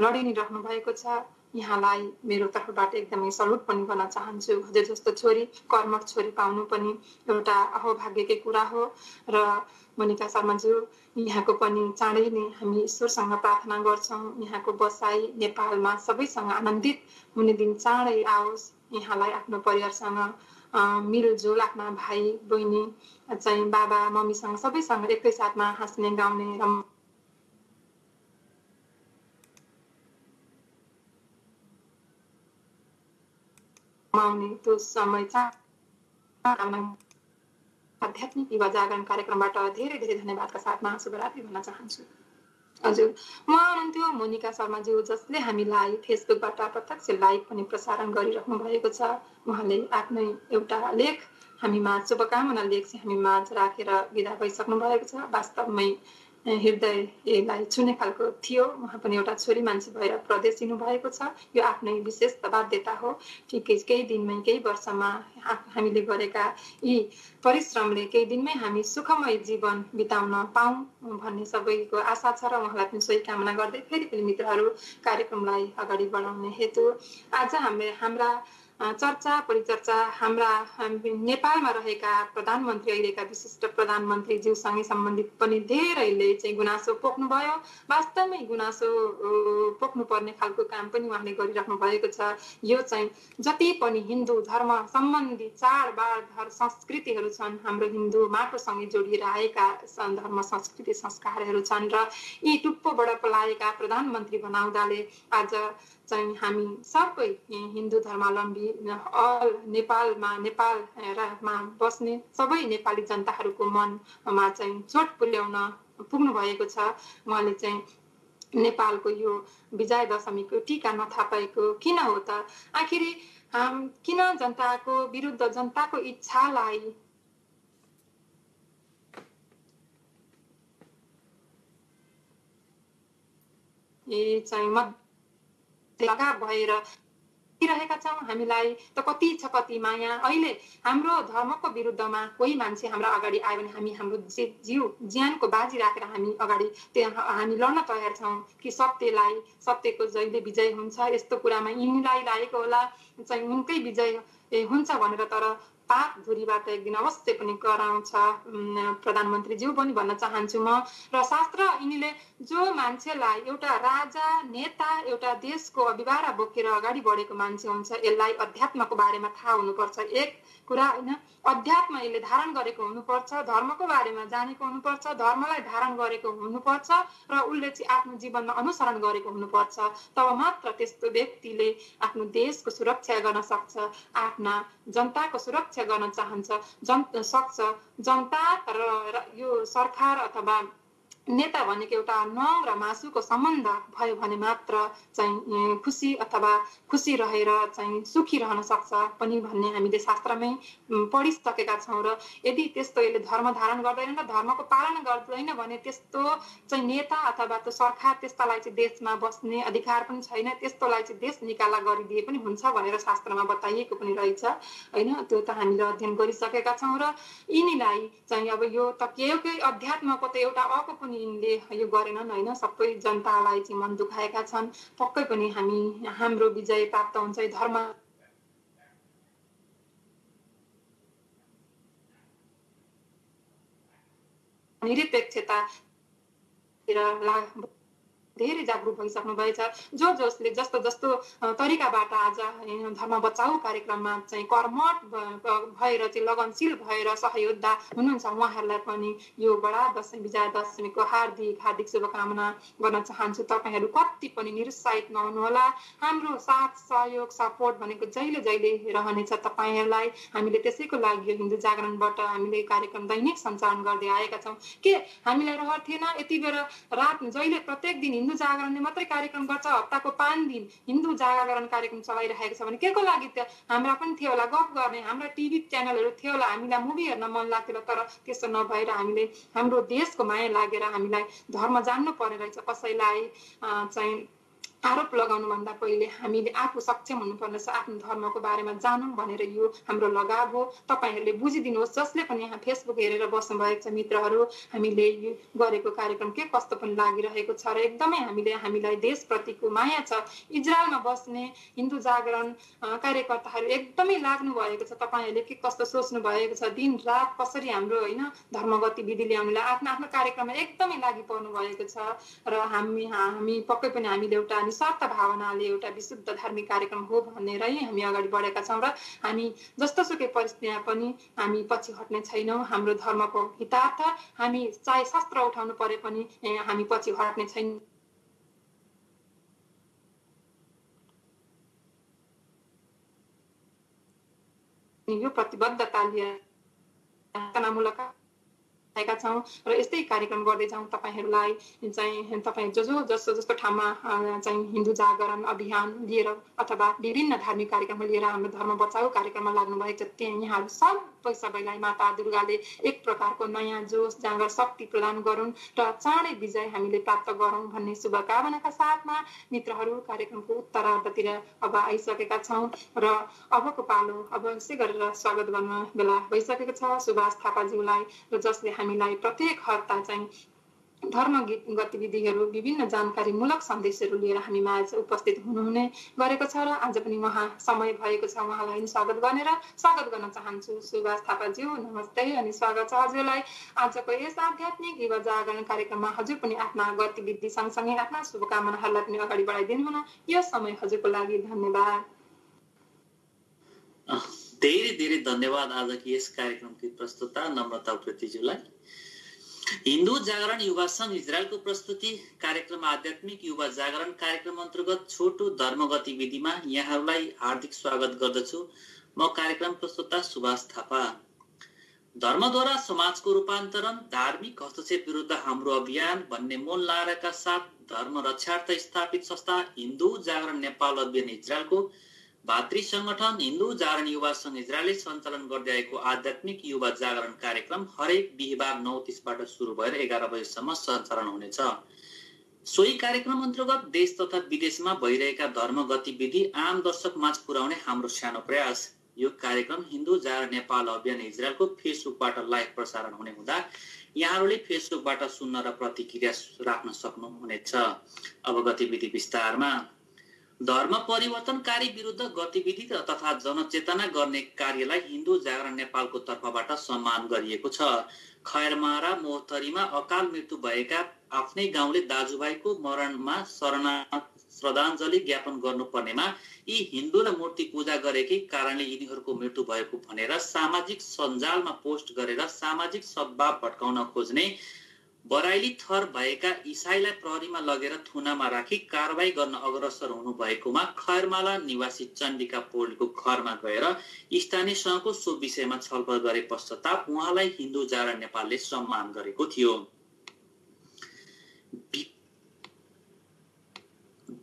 S2: लडिरहनु भएको छ। यहाँलाई मेरो तर्फबाट एकदमै सल्युट पनि गर्न चाहन्छु। हजुर जस्तो छोरी कर्मठ छोरी पाउनु पनि एउटा अहोभाग्यकै कुरा हो। र मोनिका शर्माज्यू यहाँको पनि चाँडै नै हामी ईश्वरसँग प्रार्थना गर्छौँ यहाँको बसाई नेपालमा सबैसँग आनन्दित हुने दिन चाँडै आओस्। यहाँलाई आफ्नो परिवारसँग मिलजुल आफ्ना भाइ बहिनी चाहिँ बाबा मम्मीसँग सबैसँग एकैसाथमा हाँस्ने गाउने रमाउने त्यो समय आध्यात्मिक युवा जागरण कार्यक्रमबाट धेरै धेरै धन्यवादका साथमा शुभरात्रि भन्न चाहन्छु। हजुर उहाँ हुनुहुन्थ्यो मोनिका शर्माज्यू जसले हामीलाई फेसबुकबाट प्रत्यक्ष लाइभ पनि प्रसारण गरिराख्नु भएको छ। उहाँले आफ्नै एउटा लेख हामीमा शुभकामना लेख चाहिँ हामीमा राखेर विदा भइसक्नु भएको छ। वास्तवमै हृदयलाई छुने खालको थियो। उहाँ पनि एउटा छोरी मान्छे भएर प्रदेश दिनु भएको छ। यो आफ्नै विशेष बाध्यता हो। ठिकै केही दिनमै केही वर्षमा हामीले गरेका यी परिश्रमले केही दिनमै हामी सुखमय जीवन बिताउन पाऊँ भन्ने सबैको आशा छ र उहाँलाई पनि सोही कामना गर्दै फेरि पनि मित्रहरू कार्यक्रमलाई अगाडि बढाउने हेतु आज हाम्रा चर्चा परिचर्चा हाम्रा नेपालमा रहेका प्रधानमन्त्री अहिलेका विशिष्ट प्रधानमन्त्रीज्यूसँगै सम्बन्धित पनि धेरैले चाहिँ गुनासो पोख्नुभयो। वास्तवमै गुनासो पोख्नु पर्ने खालको काम पनि उहाँले गरिराख्नु भएको छ। यो चाहिँ जति पनि हिन्दू धर्म सम्बन्धी चाडबाड संस्कृतिहरू छन् हाम्रो हिन्दू माटोसँगै जोडिएर आएका धर्म संस्कृति संस्कारहरू छन् र यी टुप्पोबाट पलाएका प्रधानमन्त्री बनाउँदाले आज चाहिँ हामी सबै हिन्दू धर्मावलम्बी नेपालमा बस्ने सबै नेपाली जनताहरूको मनमा चाहिँ चोट पुर्याउन पुग्नु भएको छ। उहाँले चाहिँ नेपालको यो विजय दशमीको टीका नथापेको किन हो त? आखिर किन जनताको विरुद्ध जनताको इच्छालाई चाहिँ लगा भएर रहेका छौँ? हामीलाई त कति छ कति माया। अहिले हाम्रो धर्मको विरुद्धमा कोही मान्छे हाम्रो अगाडि आयो भने हामी हाम्रो ज्यानको बाजी राखेर हामी अगाडि हामी लड्न तयार छौँ कि सत्यको जहिले विजय हुन्छ। यस्तो कुरामा यिनीलाई लागेको होला चाहिँ उनकै विजय हुन्छ भनेर, तर पाप धुरीबाट एक दिन अवश्य पनि कराउँछ प्रधानमन्त्रीज्यू पनि भन्न चाहन्छु म। र शास्त्र यिनीले जो मान्छेलाई एउटा राजा नेता एउटा देशको अभिभारा बोकेर अगाडि बढेको मान्छे हुन्छ यसलाई अध्यात्मको बारेमा थाहा हुनुपर्छ। एक कुरा होइन, अध्यात्म यसले धारण गरेको हुनुपर्छ, धर्मको बारेमा जानेको हुनुपर्छ, धर्मलाई धारण गरेको हुनुपर्छ र उसले चाहिँ आफ्नो जीवनमा अनुसरण गरेको हुनुपर्छ। तब मात्र त्यस्तो व्यक्तिले आफ्नो देशको सुरक्षा गर्न सक्छ, आफ्ना जनताको सुरक्षा गर्न सक्छ। जनता र यो सरकार अथवा नेता भनेको एउटा नङ र मासुको सम्बन्ध भयो भने मात्र चाहिँ खुसी रहेर चाहिँ सुखी रहन सक्छ पनि भन्ने हामीले शास्त्रमै पढिसकेका छौँ। र यदि त्यस्तो यसले धर्म धारण गर्दैन र धर्मको पालन गर्दैन भने त्यस्तो चाहिँ नेता अथवा त्यो सरकार त्यस्तालाई चाहिँ देशमा बस्ने अधिकार पनि छैन, त्यस्तोलाई चाहिँ देश निकाला गरिदिए पनि हुन्छ भनेर शास्त्रमा बताइएको पनि रहेछ होइन। त्यो त हामीले अध्ययन गरिसकेका छौँ। र यिनीलाई चाहिँ अब यो त केही अध्यात्मको त एउटा अको पनि यिनले यो गरेनन् होइन, सबै जनतालाई चाहिँ मन दुखाएका छन्। पक्कै पनि हाम्रो विजय प्राप्त हुन्छ। धर्म निरपेक्षतातिर धेरै जागरुक भइसक्नु भएछ। जसले जस्तो जस्तो तरिकाबाट आज धर्म बचाऊ कार्यक्रममा चाहिँ कर्मठ भएर चाहिँ लगनशील भएर सहयोद्धा हुनुहुन्छ उहाँहरूलाई पनि यो बडा दशैं विजया दशमीको हार्दिक शुभकामना गर्न चाहन्छु। तपाईहरू कति पनि निरुत्साहित नहुनुहोला। हाम्रो साथ सहयोग सपोर्ट भनेको जहिले रहनेछ तपाईहरूलाई। हामीले त्यसैको लागि यो हिन्दू जागरणबाट हामीले कार्यक्रम दैनिक सञ्चालन गर्दै आएका छौँ। के हामीलाई रहर थिएन यति बेर रात जहिले प्रत्येक दिन हिन्दू जागरणले मात्रै कार्यक्रम गर्छ, हप्ताको 5 दिन हिन्दू जागरण कार्यक्रम चलाइरहेको छ भने के को लागि त हाम्रा पनि थियो होला गफ गर्ने, हाम्रा टिभी च्यानलहरू थियो होला, हामीलाई मुभी हेर्न मन लाग्थ्यो होला। तर त्यसो नभएर हामीले हाम्रो देशको माया लागेर हामीलाई धर्म जान्नु पर्ने रहेछ। कसैलाई चाहिँ आरोप लगाउनुभन्दा पहिले हामीले आफू सक्षम हुनुपर्नेछ, आफ्नो धर्मको बारेमा जानौँ भनेर यो हाम्रो लगाव हो। तपाईहरूले बुझिदिनुहोस्। जसले पनि यहाँ फेसबुक हेरेर बस्नु भएको छ मित्रहरू, हामीले यो गरेको कार्यक्रम के कस्तो पनि लागिरहेको छ र एकदमै हामीलाई देशप्रतिको माया छ। इजरायलमा बस्ने हिन्दू जागरण कार्यकर्ताहरू एकदमै लाग्नु भएको छ। तपाईहरूले के कस्तो सोच्नु भएको छ, दिन रात कसरी हाम्रो होइन धर्म गतिविधि ल्याउनुलाई आफ्नो कार्यक्रममा एकदमै लागि पर्नु भएको छ। र हामी पक्कै पनि हामीले एउटा निस्वार्थ भावनाले एउटा विशुद्ध धार्मिक कार्यक्रम हो भनेरै हामी अगाडि बढेका छौँ र हामी जस्तोसुकै परिस्थितिमा पनि हामी पछि हट्ने छैनौँ। हाम्रो धर्मको हितार्थ हामी चाहे शस्त्र उठाउनु परे पनि हामी पछि हट्ने छैनौँ। यो प्रतिबद्धता लिएर रचनामूलक छौँ र यस्तै कार्यक्रम गर्दै जाउँ। तपाईहरूलाई चाहिँ तपाईँ जस्तो ठाउँमा चाहिँ हिन्दू जागरण अभियान लिएर अथवा विभिन्न धार्मिक कार्यक्रममा लिएर हाम्रो धर्म बचाऊ कार्यक्रममा लाग्नु भएको छ, त्यहाँ यहाँहरू सबैलाई माता दुर्गाले एक प्रकारको नयाँ जोस जाँगर शक्ति प्रदान गरून् र चाँडै विजय हामीले प्राप्त गरौँ भन्ने शुभकामनाका साथमा मित्रहरू कार्यक्रमको उत्तरार्धतिर अब आइसकेका छौँ र अबको पालो अब यसै गरेर स्वागत गर्न बेला भइसकेको छ सुभाष थापाज्यूलाई, र जसले हामीलाई प्रत्येक हप्ता चाहिँ धर्म गतिविधिहरू विभिन्न जानकारीमूलक सन्देशहरू लिएर हामी माझ उपस्थित हुनुहुने गरेको छ। र आज पनि उहाँ समय भएको छ, उहाँलाई स्वागत गर्न चाहन्छु। सुभाष थापाज्यू नमस्ते अनि स्वागत छ हजुरलाई आजको यस आध्यात्मिक युवा जागरण कार्यक्रममा। हजुर पनि आफ्ना गतिविधि सँगसँगै आफ्ना शुभकामनाहरूलाई पनि अगाडि बढाइदिनु हुन यो समय हजुरको लागि धन्यवाद।
S8: धेरै धन्यवाद आजको यस कार्यक्रमकी प्रस्तुता नम्रता उप्रेतीज्यूलाई। हिन्दू जागरण युवा संघ इजरायलको प्रस्तुति कार्यक्रम आध्यात्मिक युवा जागरण कार्यक्रम अन्तर्गत छोटो धर्म गतिविधिमा यहाँहरूलाई हार्दिक स्वागत गर्दछु। म कार्यक्रम प्रस्तुता सुभाष थापा। धर्मद्वारा समाजको रूपान्तरण, धार्मिक हस्तक्षेप विरुद्ध हाम्रो अभियान भन्ने मूल नाराका साथ धर्म रक्षार्थ स्थापित संस्था हिन्दू जागरण नेपाल अभियान इजरायलको भातृ संगठन हिन्दू जागरण युवा संघ इजरायलले सञ्चालन गर्दै आएको आध्यात्मिक युवा जागरण कार्यक्रम हरेक बिहिबार 9:30बाट सुरु भएर 11 बजेसम्म सञ्चालन हुनेछ। सोही कार्यक्रम अन्तर्गत देश तथा विदेशमा भइरहेका धर्म गतिविधि आम दर्शक माझ पुर्याउने हाम्रो सानो प्रयास। यो कार्यक्रम हिन्दू जागरण नेपाल अभियान इजरायलको फेसबुकबाट लाइभ प्रसारण हुने हुँदा यहाँहरूले फेसबुकबाट सुन्न र प्रतिक्रिया राख्न सक्नुहुनेछ। अब गतिविधि विस्तारमा। धर्म परिवर्तनकारी विरुद्ध गतिविधि तथा जनचेतना गर्ने कार्यलाई हिन्दू जागरण नेपालको तर्फबाट सम्मान गरिएको छ। खैरमारा मोहतरीमा अकाल मृत्यु भएका आफ्नै गाउँले दाजुभाइको मरणमा श्रद्धाञ्जली ज्ञापन गर्नुपर्नेमा यी हिन्दू र मूर्ति पूजा गरेकै कारणले यिनीहरूको मृत्यु भएको भनेर सामाजिक सञ्जालमा पोस्ट गरेर सामाजिक सद्भाव भड्काउन खोज्ने बराइली थर भएका इसाईलाई प्रहरीमा लगेर थुनामा राखी कारबाही गर्न अग्रसर हुनु भएकोमा खैरमाला निवासी चण्डिका पौडेलको घरमा गएर स्थानीयसँगको सो विषयमा छलफल गरे पश्चात उहाँलाई हिन्दू जागरण नेपालले सम्मान गरेको थियो।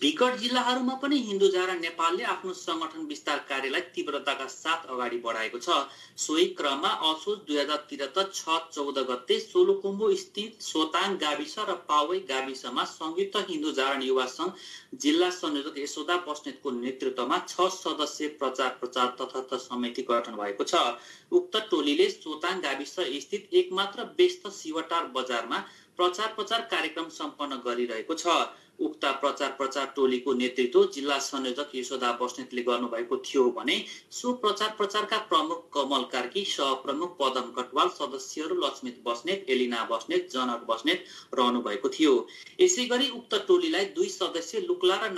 S8: विकट जिल्लाहरूमा पनि हिन्दू जागरण नेपालले आफ्नो संगठन विस्तार कार्यलाई तीव्रताका साथ अगाडि बढाएको छ। सोही क्रममा असोज 2073 6-14 गते सोलुखुम्बु स्थित सोताङ गाविस र पावै गाविसमा संयुक्त हिन्दू जागरण युवा संघ जिल्ला संयोजक यशोदा बस्नेतको नेतृत्वमा 6 सदस्यीय प्रचार तथा समिति गठन भएको छ। उक्त टोलीले सोताङ गाविस स्थित एकमात्र व्यस्त शिवटार बजारमा प्रचार कार्यक्रम सम्पन्न गरिरहेको छ। उक्त प्रचार टोलीको नेतृत्व जिल्ला संयोजक यशोदा बस्नेतले गर्नुभएको थियो भने सो प्रचारका प्रमुख कमल कार्की, सहप्रमुख पदम कटवाल, सदस्यहरू लक्ष्मित बस्नेत, एलिना बस्नेत, जनक बस्नेत रहनु भएको थियो। यसैगरी उक्त टोलीलाई 2 सदस्य लुक्ला र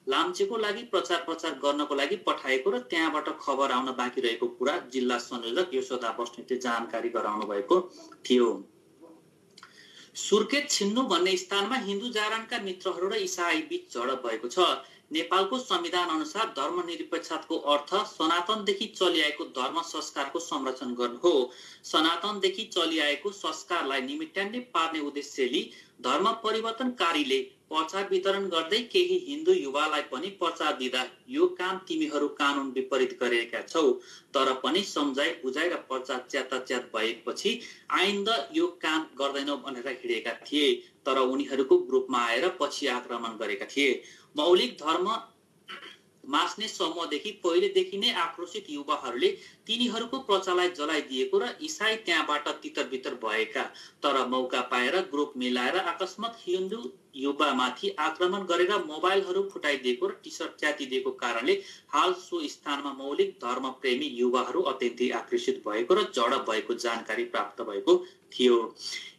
S8: लाम्चेको लागि प्रचार गर्नको लागि पठाएको र त्यहाँबाट खबर आउन बाँकी रहेको कुरा जिल्ला संयोजक यशोदा बस्नेतले जानकारी गराउनु भएको थियो। सुर्खेत छिन्नु भन्ने स्थानमा हिन्दू जागरणका मित्रहरू र इसाई बीच झडप भएको छ। नेपालको संविधान अनुसार धर्मनिरपेक्षताको अर्थ सनातनदेखि चलिआएको धर्म संस्कारको संरक्षण गर्नु हो। सनातनदेखि चलिआएको संस्कारलाई निमिट्यान्ने पार्ने उद्देश्यले धर्म परिवर्तनकारीले प्रचार वितरण गर्दै केही हिन्दू युवालाई पनि प्रचार दिँदा यो काम तिमीहरू कानुन विपरीत गरेका छौ, तर पनि सम्झाइ बुझाइ र प्रचार च्याताच्यात भएपछि आइन्दा यो काम गर्दैनौ भनेर हिँडेका थिए। तर उनीहरूको ग्रुपमा आएर पछि आक्रमण गरेका थिए। मौलिक धर्म मास्ने समूहदेखि पहिलेदेखि नै आक्रोशित युवाहरूले तिनीहरूको प्रचारलाई जलाइदिएको र इसाई त्यहाँबाट तितर-बितर भएका, तर मौका पाएर ग्रुप मिलाएर अकस्मात हिन्दू युवामाथि आक्रमण गरेर मोबाइलहरू फुटाइदिएको र टी-सर्ट च्यातिदिएको कारणले हाल सो स्थानमा मौलिक धर्मप्रेमी युवाहरू अत्यन्तै आकर्षित भएको र झडप भएको जानकारी प्राप्त भएको थियो।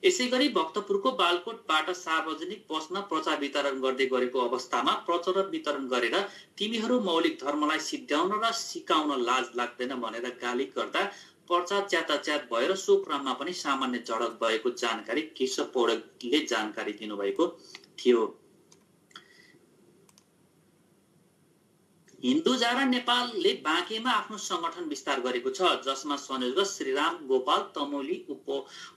S8: यसैगरी भक्तपुरको बालकोटबाट सार्वजनिक बसमा प्रचार वितरण गर्दै गरेको अवस्थामा प्रचार वितरण गरेर तिमीहरू मौलिक धर्मलाई सिद्ध्याउन र सिकाउन लाज लाग्दैन भनेर गाली गर्दा प्रचार च्याताच्यात भएर सो क्रममा पनि सामान्य झडप भएको जानकारी केशव पौडेलले जानकारी दिनुभएको थियो। हिन्दू जागरण नेपालले बाँकेमा आफ्नो संगठन विस्तार गरेको छ, जसमा संयोजक श्रीराम गोपाल तमोली,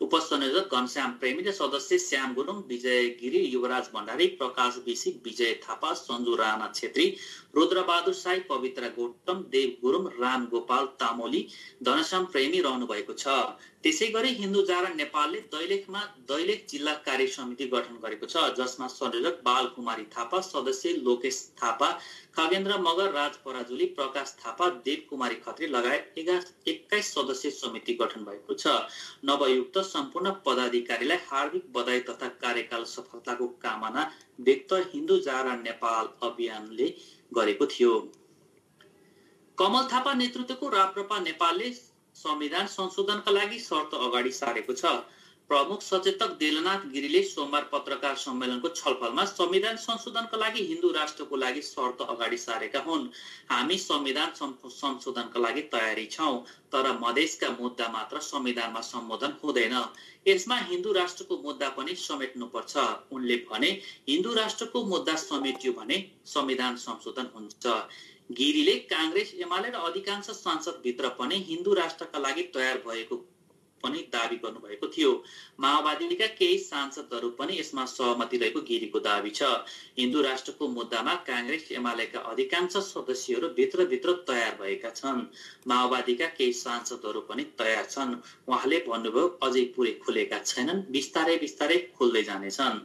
S8: उपसंयोजक घनश्याम प्रेमी र सदस्य श्याम गुरुङ, विजय गिरी, युवराज भण्डारी, प्रकाश विसिक, विजय थापा, सञ्जु राणा छेत्री, रुद्रबहादुर साई, पवित्र गौतम, देव गुरुङ, राम गोपाल तामोली, धनश्याम प्रेमी रहनु भएको छ। त्यसैगरी हिन्दू जागरण नेपालले दैलेख जिल्ला कार्य समिति गठन गरेको छ, जसमा संयोजक बालकुमारी थापा, सदस्य लोकेश थापा, खगेन्द्र मगर, राज पराजुली, प्रकाश थापा, देव कुमारी खत्री लगायत 21 सदस्य समिति गठन भएको छ। नवयुक्त सम्पूर्ण पदाधिकारीलाई हार्दिक बधाई तथा कार्यकाल सफलताको कामना व्यक्त हिन्दू जागरण नेपाल अभियानले गरेको थियो। कमल थापा नेतृत्वको राप्रपा नेपालले संविधान संशोधनका लागि शर्त अगाडि सारेको छ। प्रमुख सचेतक देलनाथ गिरीले सोमबार पत्रकार सम्मेलनको छलफलमा संविधान संशोधनका लागि हिन्दू राष्ट्रको लागि शर्त अगाडि सारेका हुन्। हामी संविधान संशोधनका लागि तयारी छौं, तर मधेसका मुद्दा मात्र संविधानमा सम्बोधन हुँदैन, यसमा हिन्दू राष्ट्रको मुद्दा पनि समेट्नुपर्छ। उनले भने हिन्दू राष्ट्रको मुद्दा समेटियो भने संविधान संशोधन हुन्छ। गिरीले कांग्रेस, एमाले र अधिकांश सांसद भित्र पनि हिन्दू राष्ट्रका लागि तयार भएको पनि दावी गर्नुभएको थियो। माओवादीका केही सांसदहरू पनि यसमा सहमति रहेको गिरीको दावी छ। हिन्दू राष्ट्रको मुद्दामा कांग्रेस, एमालेका अधिकांश सदस्यहरू भित्र तयार भएका छन्। माओवादीका केही सांसदहरू पनि तयार छन्। उहाँले भन्नुभयो अझै पुरै खुलेका छैनन्, बिस्तारै खुल्दै जानेछन्।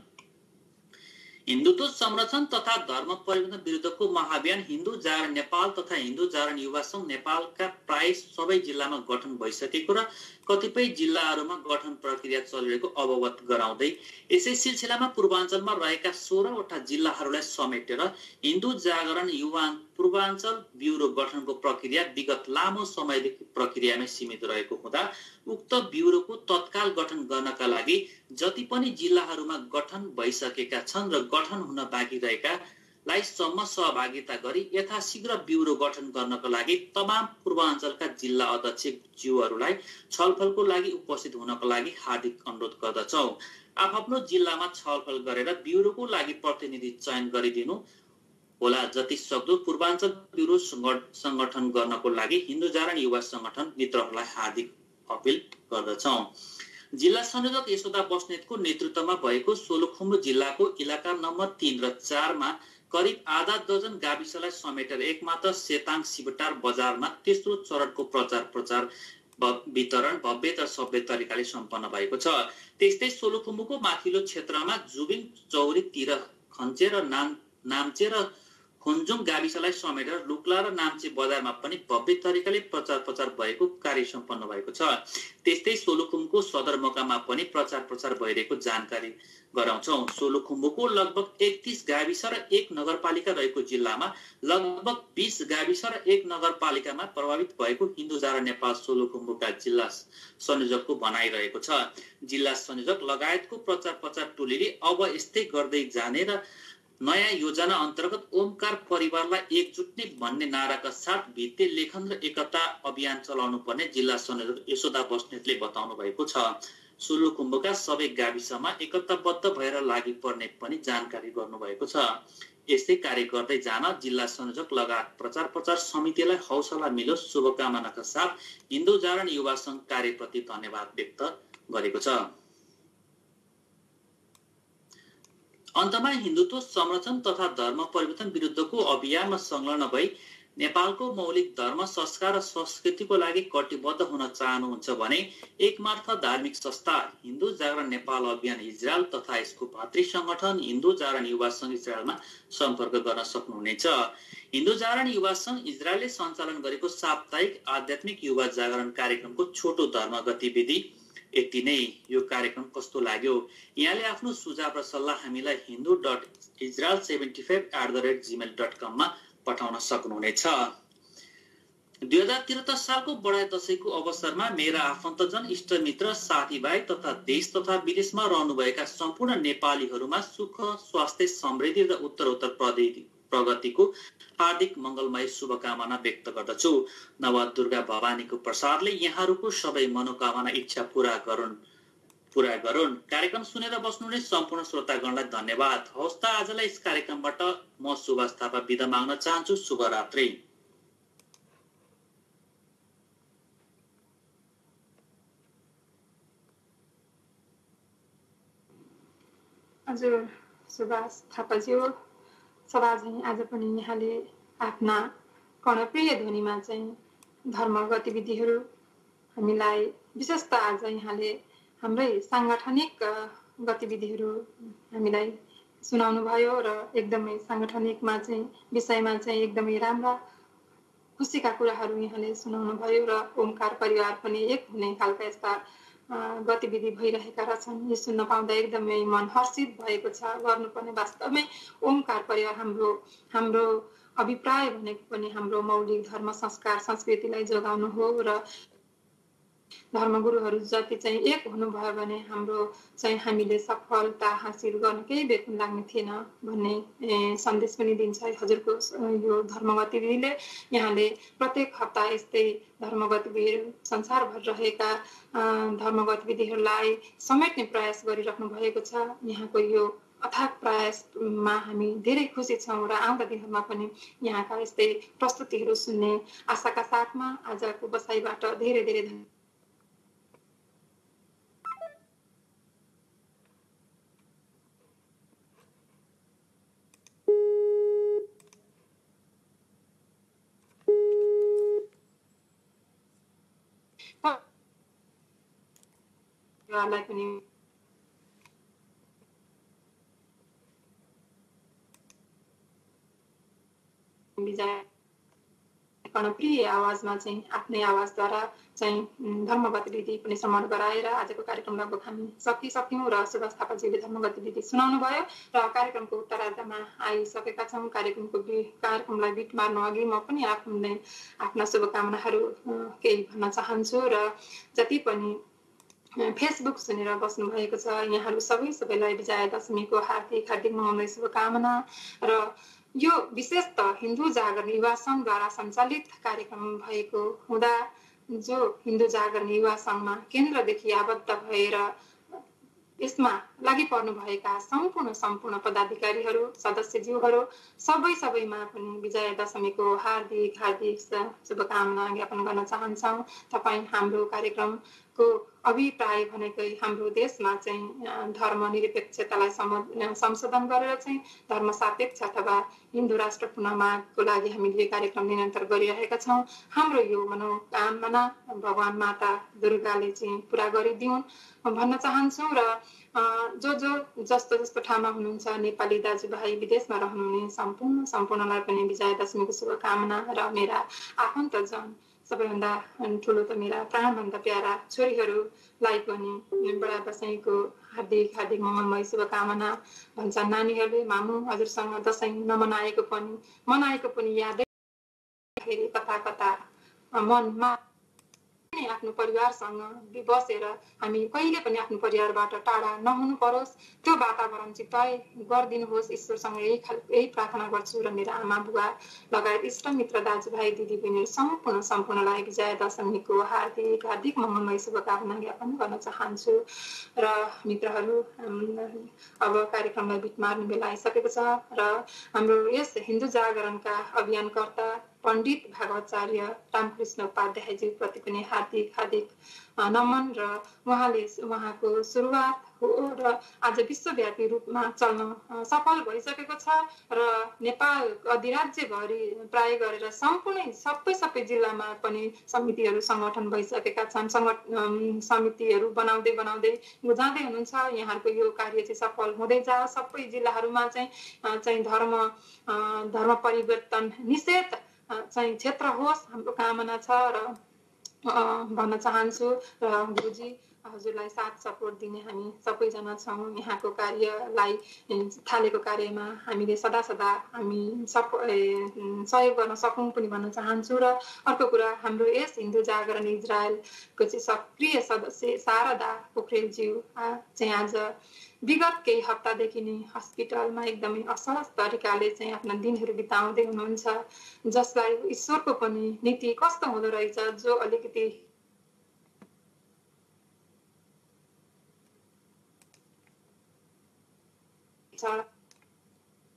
S8: हिन्दुत्व संरक्षण तथा धर्म परिवर्तन विरुद्धको महाअभियान हिन्दू जागरण नेपाल तथा हिन्दू जागरण युवा संघ नेपालका प्राय सबै जिल्लामा गठन भइसकेको र कतिपय जिल्लाहरूमा गठन प्रक्रिया चलिरहेको अवगत गराउँदै यसै सिलसिलामा पूर्वाञ्चलमा रहेका 16 वटा जिल्लाहरूलाई समेटेर हिन्दू जागरण युवा पूर्वाञ्चल ब्युरो गठनको प्रक्रिया विगत लामो समयदेखि प्रक्रियामै सीमित रहेको हुँदा उक्त ब्युरोको तत्काल गठन गर्नका लागि जति पनि जिल्लाहरूमा गठन भइसकेका छन् र गठन हुन बाँकी रहेकालाई सम्म सहभागिता गरी यथाशीघ्र ब्युरो गठन गर्नका लागि तमाम पूर्वाञ्चलका जिल्ला अध्यक्ष ज्यूहरूलाई छलफलको लागि उपस्थित हुनका लागि हार्दिक अनुरोध गर्दछौं। आफ्नो जिल्लामा छलफल गरेर ब्युरोको लागि प्रतिनिधि चयन गरिदिनु होला। जति सक्दो पूर्वाञ्चल ब्युरो संगठन गर्नको लागि हिन्दू जागरण युवा संगठन मित्रहरूलाई हार्दिक अपिल गर्दछौं। जिल्ला संयोजक यशोदा बस्नेतको नेतृत्वमा भएको सोलुखुम्बु जिल्लाको इलाका नम्बर 3 र 4 मा करिब आधा दर्जन गाविसलाई समेटेर एकमात्र सेताङ शिवटार बजारमा तेस्रो चरणको प्रचार वितरण भव्य र सभ्य तरिकाले सम्पन्न भएको छ। त्यस्तै सोलुखुम्बुको माथिल्लो क्षेत्रमा जुबिङ चौरी तिर खञ्चे र नाम्चे र खुन्जुङ गाविसलाई समेटेर लुक्ला र नाम्चे बजारमा पनि भव्य तरिकाले प्रचार भएको कार्य सम्पन्न भएको छ। त्यस्तै सोलुखुम्बुको सदरमुकाममा पनि प्रचार भइरहेको जानकारी गराउँछौं। सोलुखुम्बुको लगभग 31 गाविस र 1 नगरपालिका रहेको जिल्लामा लगभग 20 गाविस र 1 नगरपालिकामा प्रभावित भएको हिन्दू जागरण नेपाल सोलुखुम्बुका जिल्ला संयोजकको भनाइरहेको छ। जिल्ला संयोजक लगायतको प्रचार टोलीले अब यस्तै गर्दै जाने र नयाँ योजना अन्तर्गत ओमकार परिवारलाई एकजुट्ने भन्ने नाराका साथ भित्ते लेखन र एकता अभियान चलाउनु पर्ने जिल्ला संयोजक यशोदा बस्नेतले बताउनु भएको छ। सोलुखुम्बुका सबै गाविसमा एकताबद्ध भएर लागि पर्ने पनि जानकारी गर्नुभएको छ। यस्तै कार्य गर्दै जान जिल्ला संयोजक लगायत प्रचार समितिलाई हौसला मिलोस् शुभकामनाका साथ हिन्दू जागरण युवा संघ कार्यप्रति धन्यवाद व्यक्त गरेको छ। अन्तमा हिन्दुत्व संरक्षण तथा धर्म परिवर्तन विरुद्धको अभियानमा संलग्न भई नेपालको मौलिक धर्म संस्कार र संस्कृतिको लागि कटिबद्ध हुन चाहनुहुन्छ भने एकमात्र धार्मिक संस्था हिन्दू जागरण नेपाल अभियान इजरायल तथा यसको भातृ संगठन हिन्दू जागरण युवा संघ इजरायलमा सम्पर्क गर्न सक्नुहुनेछ। हिन्दू जागरण युवा संघ इजरायलले सञ्चालन गरेको साप्ताहिक आध्यात्मिक युवा जागरण कार्यक्रमको छोटो धर्म गतिविधि यति नै। यो कार्यक्रम कस्तो लाग्यो? यहाँले आफ्नो सुझाव र सल्लाह हामीलाई hindu.israel75@gmail.com मा पठाउन सक्नुहुनेछ। 2073 सालको बडाई दशैंको अवसरमा मेरा आफन्तजन इष्टमित्र साथीभाइ तथा देश तथा विदेशमा रहनुभएका सम्पूर्ण नेपालीहरूमा सुख स्वास्थ्य समृद्धि र उत्तरोत्तर प्रगतिको हार्दिक मंगलमय शुभकामना व्यक्त गर्दछु। नवदुर्गा भवानीको प्रसादले यहाँहरूको सबै मनोकामना इच्छा पूरा गरून्। कार्यक्रम सुनेर बस्नुहुने सम्पूर्ण श्रोतागणलाई धन्यवाद। हवस् त आजलाई यस कार्यक्रमबाट म सुभाष थापा बिदा माग्न चाहन्छु। शुभरात्रि।
S2: हजुर सुभाष थापाज्यू, सभा चाहिँ आज पनि यहाँले आफ्ना कर्णप्रिय ध्वनिमा चाहिँ धर्म गतिविधिहरू हामीलाई विशेष त आज यहाँले हाम्रै सांगठनिक गतिविधिहरू हामीलाई सुनाउनु भयो र एकदमै सांगठनिकमा चाहिँ विषयमा चाहिँ एकदमै राम्रा खुसीका कुराहरू यहाँले सुनाउनु भयो र ओमकार परिवार पनि एक हुने खालका यस्ता गतिविधि भइरहेका रहेछन्। यो सुन्न पाउँदा एकदमै मन हर्षित भएको छ। गर्नुपर्ने वास्तवमै ओमकार परिवार हाम्रो अभिप्राय भनेको पनि हाम्रो मौलिक धर्म संस्कार संस्कृतिलाई जोगाउनु हो र धर्मगुरुहरू जति चाहिँ एक हुनुभयो भने हाम्रो चाहिँ हामीले सफलता हासिल गर्न केही बेर पनि लाग्ने थिएन भन्ने सन्देश पनि दिन्छ हजुरको यो धर्म गतिविधिले। यहाँले प्रत्येक हप्ता यस्तै धर्म गतिविधिहरू संसारभर रहेका धर्म गतिविधिहरूलाई समेट्ने प्रयास गरिराख्नु भएको छ। यहाँको यो अथाक प्रयासमा हामी धेरै खुसी छौँ र आउँदा दिनहरूमा पनि यहाँका यस्तै प्रस्तुतिहरू सुन्ने आशाका साथमा आजको बसाइबाट धेरै धेरै धन्यवाद। पनि कर्णप्रिय आवाजमा चाहिँ आफ्नै आवाजद्वारा चाहिँ धर्म गतिविधि पनि श्रवण गराएर आजको कार्यक्रम लगभग हामी सकिसक्यौँ र सुभाष थापाजीले धर्म गतिविधि सुनाउनु भयो र कार्यक्रमको उत्तरार्धमा आइसकेका छौँ। कार्यक्रमलाई बिट मार्नु अघि म पनि आफ्ना शुभकामनाहरू केही भन्न चाहन्छु र जति पनि फेसबुक सुनेर बस्नु भएको छ यहाँहरू सबैलाई विजया दशमीको हार्दिक मनाउने शुभकामना र यो विशेष त हिन्दू जागरण युवा संघद्वारा सञ्चालित कार्यक्रम भएको हुँदा जो हिन्दू जागरण युवा संघमा केन्द्रदेखि आबद्ध भएर यसमा लागि पर्नु भएका सम्पूर्ण पदाधिकारीहरू सदस्यज्यूहरू सबैमा पनि विजया दशमीको हार्दिक शुभकामना ज्ञापन गर्न चाहन्छौँ। तपाईँ हाम्रो कार्यक्रमको अभिप्राय भनेकै हाम्रो देशमा चाहिँ धर्मनिरपेक्षतालाई संशोधन गरेर चाहिँ धर्म सापेक्ष अथवा हिन्दू राष्ट्र पुनः मागको लागि हामीले कार्यक्रम निरन्तर गरिरहेका छौँ। हाम्रो यो मनोकामना भगवान माता दुर्गाले चाहिँ पुरा गरिदिउन् भन्न चाहन्छु। र जस्तो जस्तो ठाउँमा हुनुहुन्छ नेपाली दाजुभाइ विदेशमा रहनुहुने सम्पूर्णलाई पनि विजयादशमीको शुभकामना र मेरा आफन्तजन सबैभन्दा ठुलो त मेरा प्राणभन्दा प्यारा छोरीहरूलाई पनि बडा दशैंको हार्दिक हार्दिक मङ्गलमय शुभकामना भन्छन्। नानीहरूले मामु हजुरसँग दशैं नमनाएको पनि यादै कता कता मनमा आफ्नो परिवारसँग बसेर हामी कहिले पनि आफ्नो परिवारबाट टाढा नहुनु परोस् त्यो वातावरण चाहिँ तय गरिदिनुहोस्। ईश्वरसँग यही प्रार्थना गर्छु र मेरा आमा बुवा लगायत इष्टमित्र दाजुभाइ दिदीबहिनीहरू सम्पूर्णलाई विजयादशमीको हार्दिक हार्दिक मङ्गलमय शुभकामना ज्ञापन गर्न चाहन्छु। र मित्रहरू अब कार्यक्रमलाई बिट मार्ने बेला आइसकेको छ र हाम्रो यस हिन्दू जागरणका अभियानकर्ता पण्डित भागवताचार्य रामकृष्ण उपाध्यायजी प्रति पनि हार्दिक हार्दिक नमन र उहाँको सुरुवात हो र आज विश्वव्यापी रूपमा चल्न सफल भइसकेको छ र नेपाल अधिराज्यभरि प्राय गरेर सबै जिल्लामा पनि समितिहरू संगठन भइसकेका छन्। समितिहरू बनाउँदै जाँदै हुनुहुन्छ। यहाँहरूको यो कार्य चाहिँ सफल हुँदै जाओस्। सबै जिल्लाहरूमा चाहिँ धर्म परिवर्तन निषेध चाहिँ क्षेत्र होस् हाम्रो कामना छ र भन्न चाहन्छु। र गुरुजी हजुरलाई साथ सपोर्ट दिने हामी सबैजना छौँ। यहाँको कार्यलाई थालेको कार्यमा हामीले सदा हामी सहयोग गर्न सकौँ पनि भन्न चाहन्छु। र अर्को कुरा हाम्रो यस हिन्दू जागरण इजरायलको चाहिँ सक्रिय सदस्य शारदा पोखरेलज्यू चाहिँ आज विगत केही हप्तादेखि नै हस्पिटलमा एकदमै असहज तरिकाले चाहिँ आफ्ना दिनहरू बिताउँदै हुनुहुन्छ, जसलाई ईश्वरको पनि नीति कस्तो हुँदो रहेछ, जो अलिकति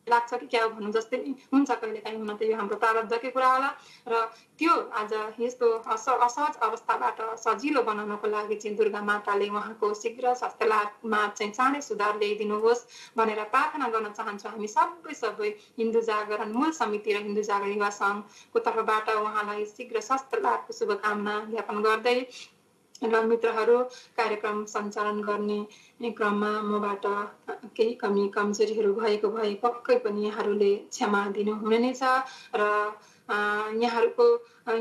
S2: लाग्छ कि क्या भन्नु जस्तै हुन्छ कहिलेकाहीँ। हुन त यो हाम्रो प्रारब्धकै कुरा होला र त्यो आज यस्तो असहज अवस्थाबाट सजिलो बनाउनको लागि चाहिँ दुर्गा माताले उहाँको शीघ्र स्वास्थ्य लाभमा चाहिँ चाँडै सुधार ल्याइदिनुहोस् भनेर प्रार्थना गर्न चाहन्छौँ। हामी सबै हिन्दू जागरण मूल समिति र हिन्दू जागरण युवा सङ्घको तर्फबाट उहाँलाई शीघ्र स्वास्थ्य लाभको शुभकामना ज्ञापन गर्दै र मित्रहरू कार्यक्रम सञ्चालन गर्ने क्रममा मबाट केही कमी कमजोरीहरू भएको भए पक्कै पनि यहाँहरूले क्षमा दिनु हुने नै छ र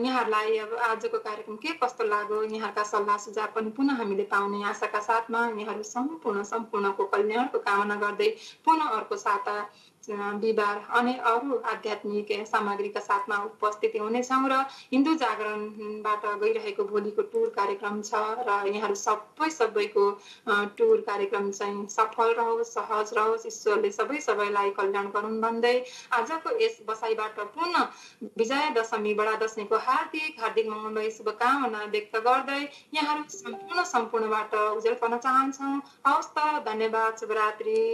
S2: यहाँहरूलाई अब आजको कार्यक्रम के कस्तो लाग्यो, यहाँका सल्लाह सुझाव पनि पुनः हामीले पाउने आशाका साथमा यहाँहरू सम्पूर्णको कल्याणको कामना गर्दै पुनः अर्को साता बिहिबार अनि अरू आध्यात्मिक सामग्रीका साथमा उपस्थित हुनेछौँ र हिन्दू जागरणबाट गइरहेको भोलिको टुर कार्यक्रम छ र यहाँहरू सबैको टुर कार्यक्रम चाहिँ सफल रहोस्, सहज रहोस्, ईश्वरले सबैलाई कल्याण गरून् भन्दै आजको यस बसाइबाट पुनः विजयादशमी बडा दशैंको हार्दिक हार्दिक मङ्गलमय शुभकामना व्यक्त गर्दै यहाँहरू सम्पूर्णबाट उजेल पर्न चाहन्छौँ। हवस् त, धन्यवाद, शुभरात्रि।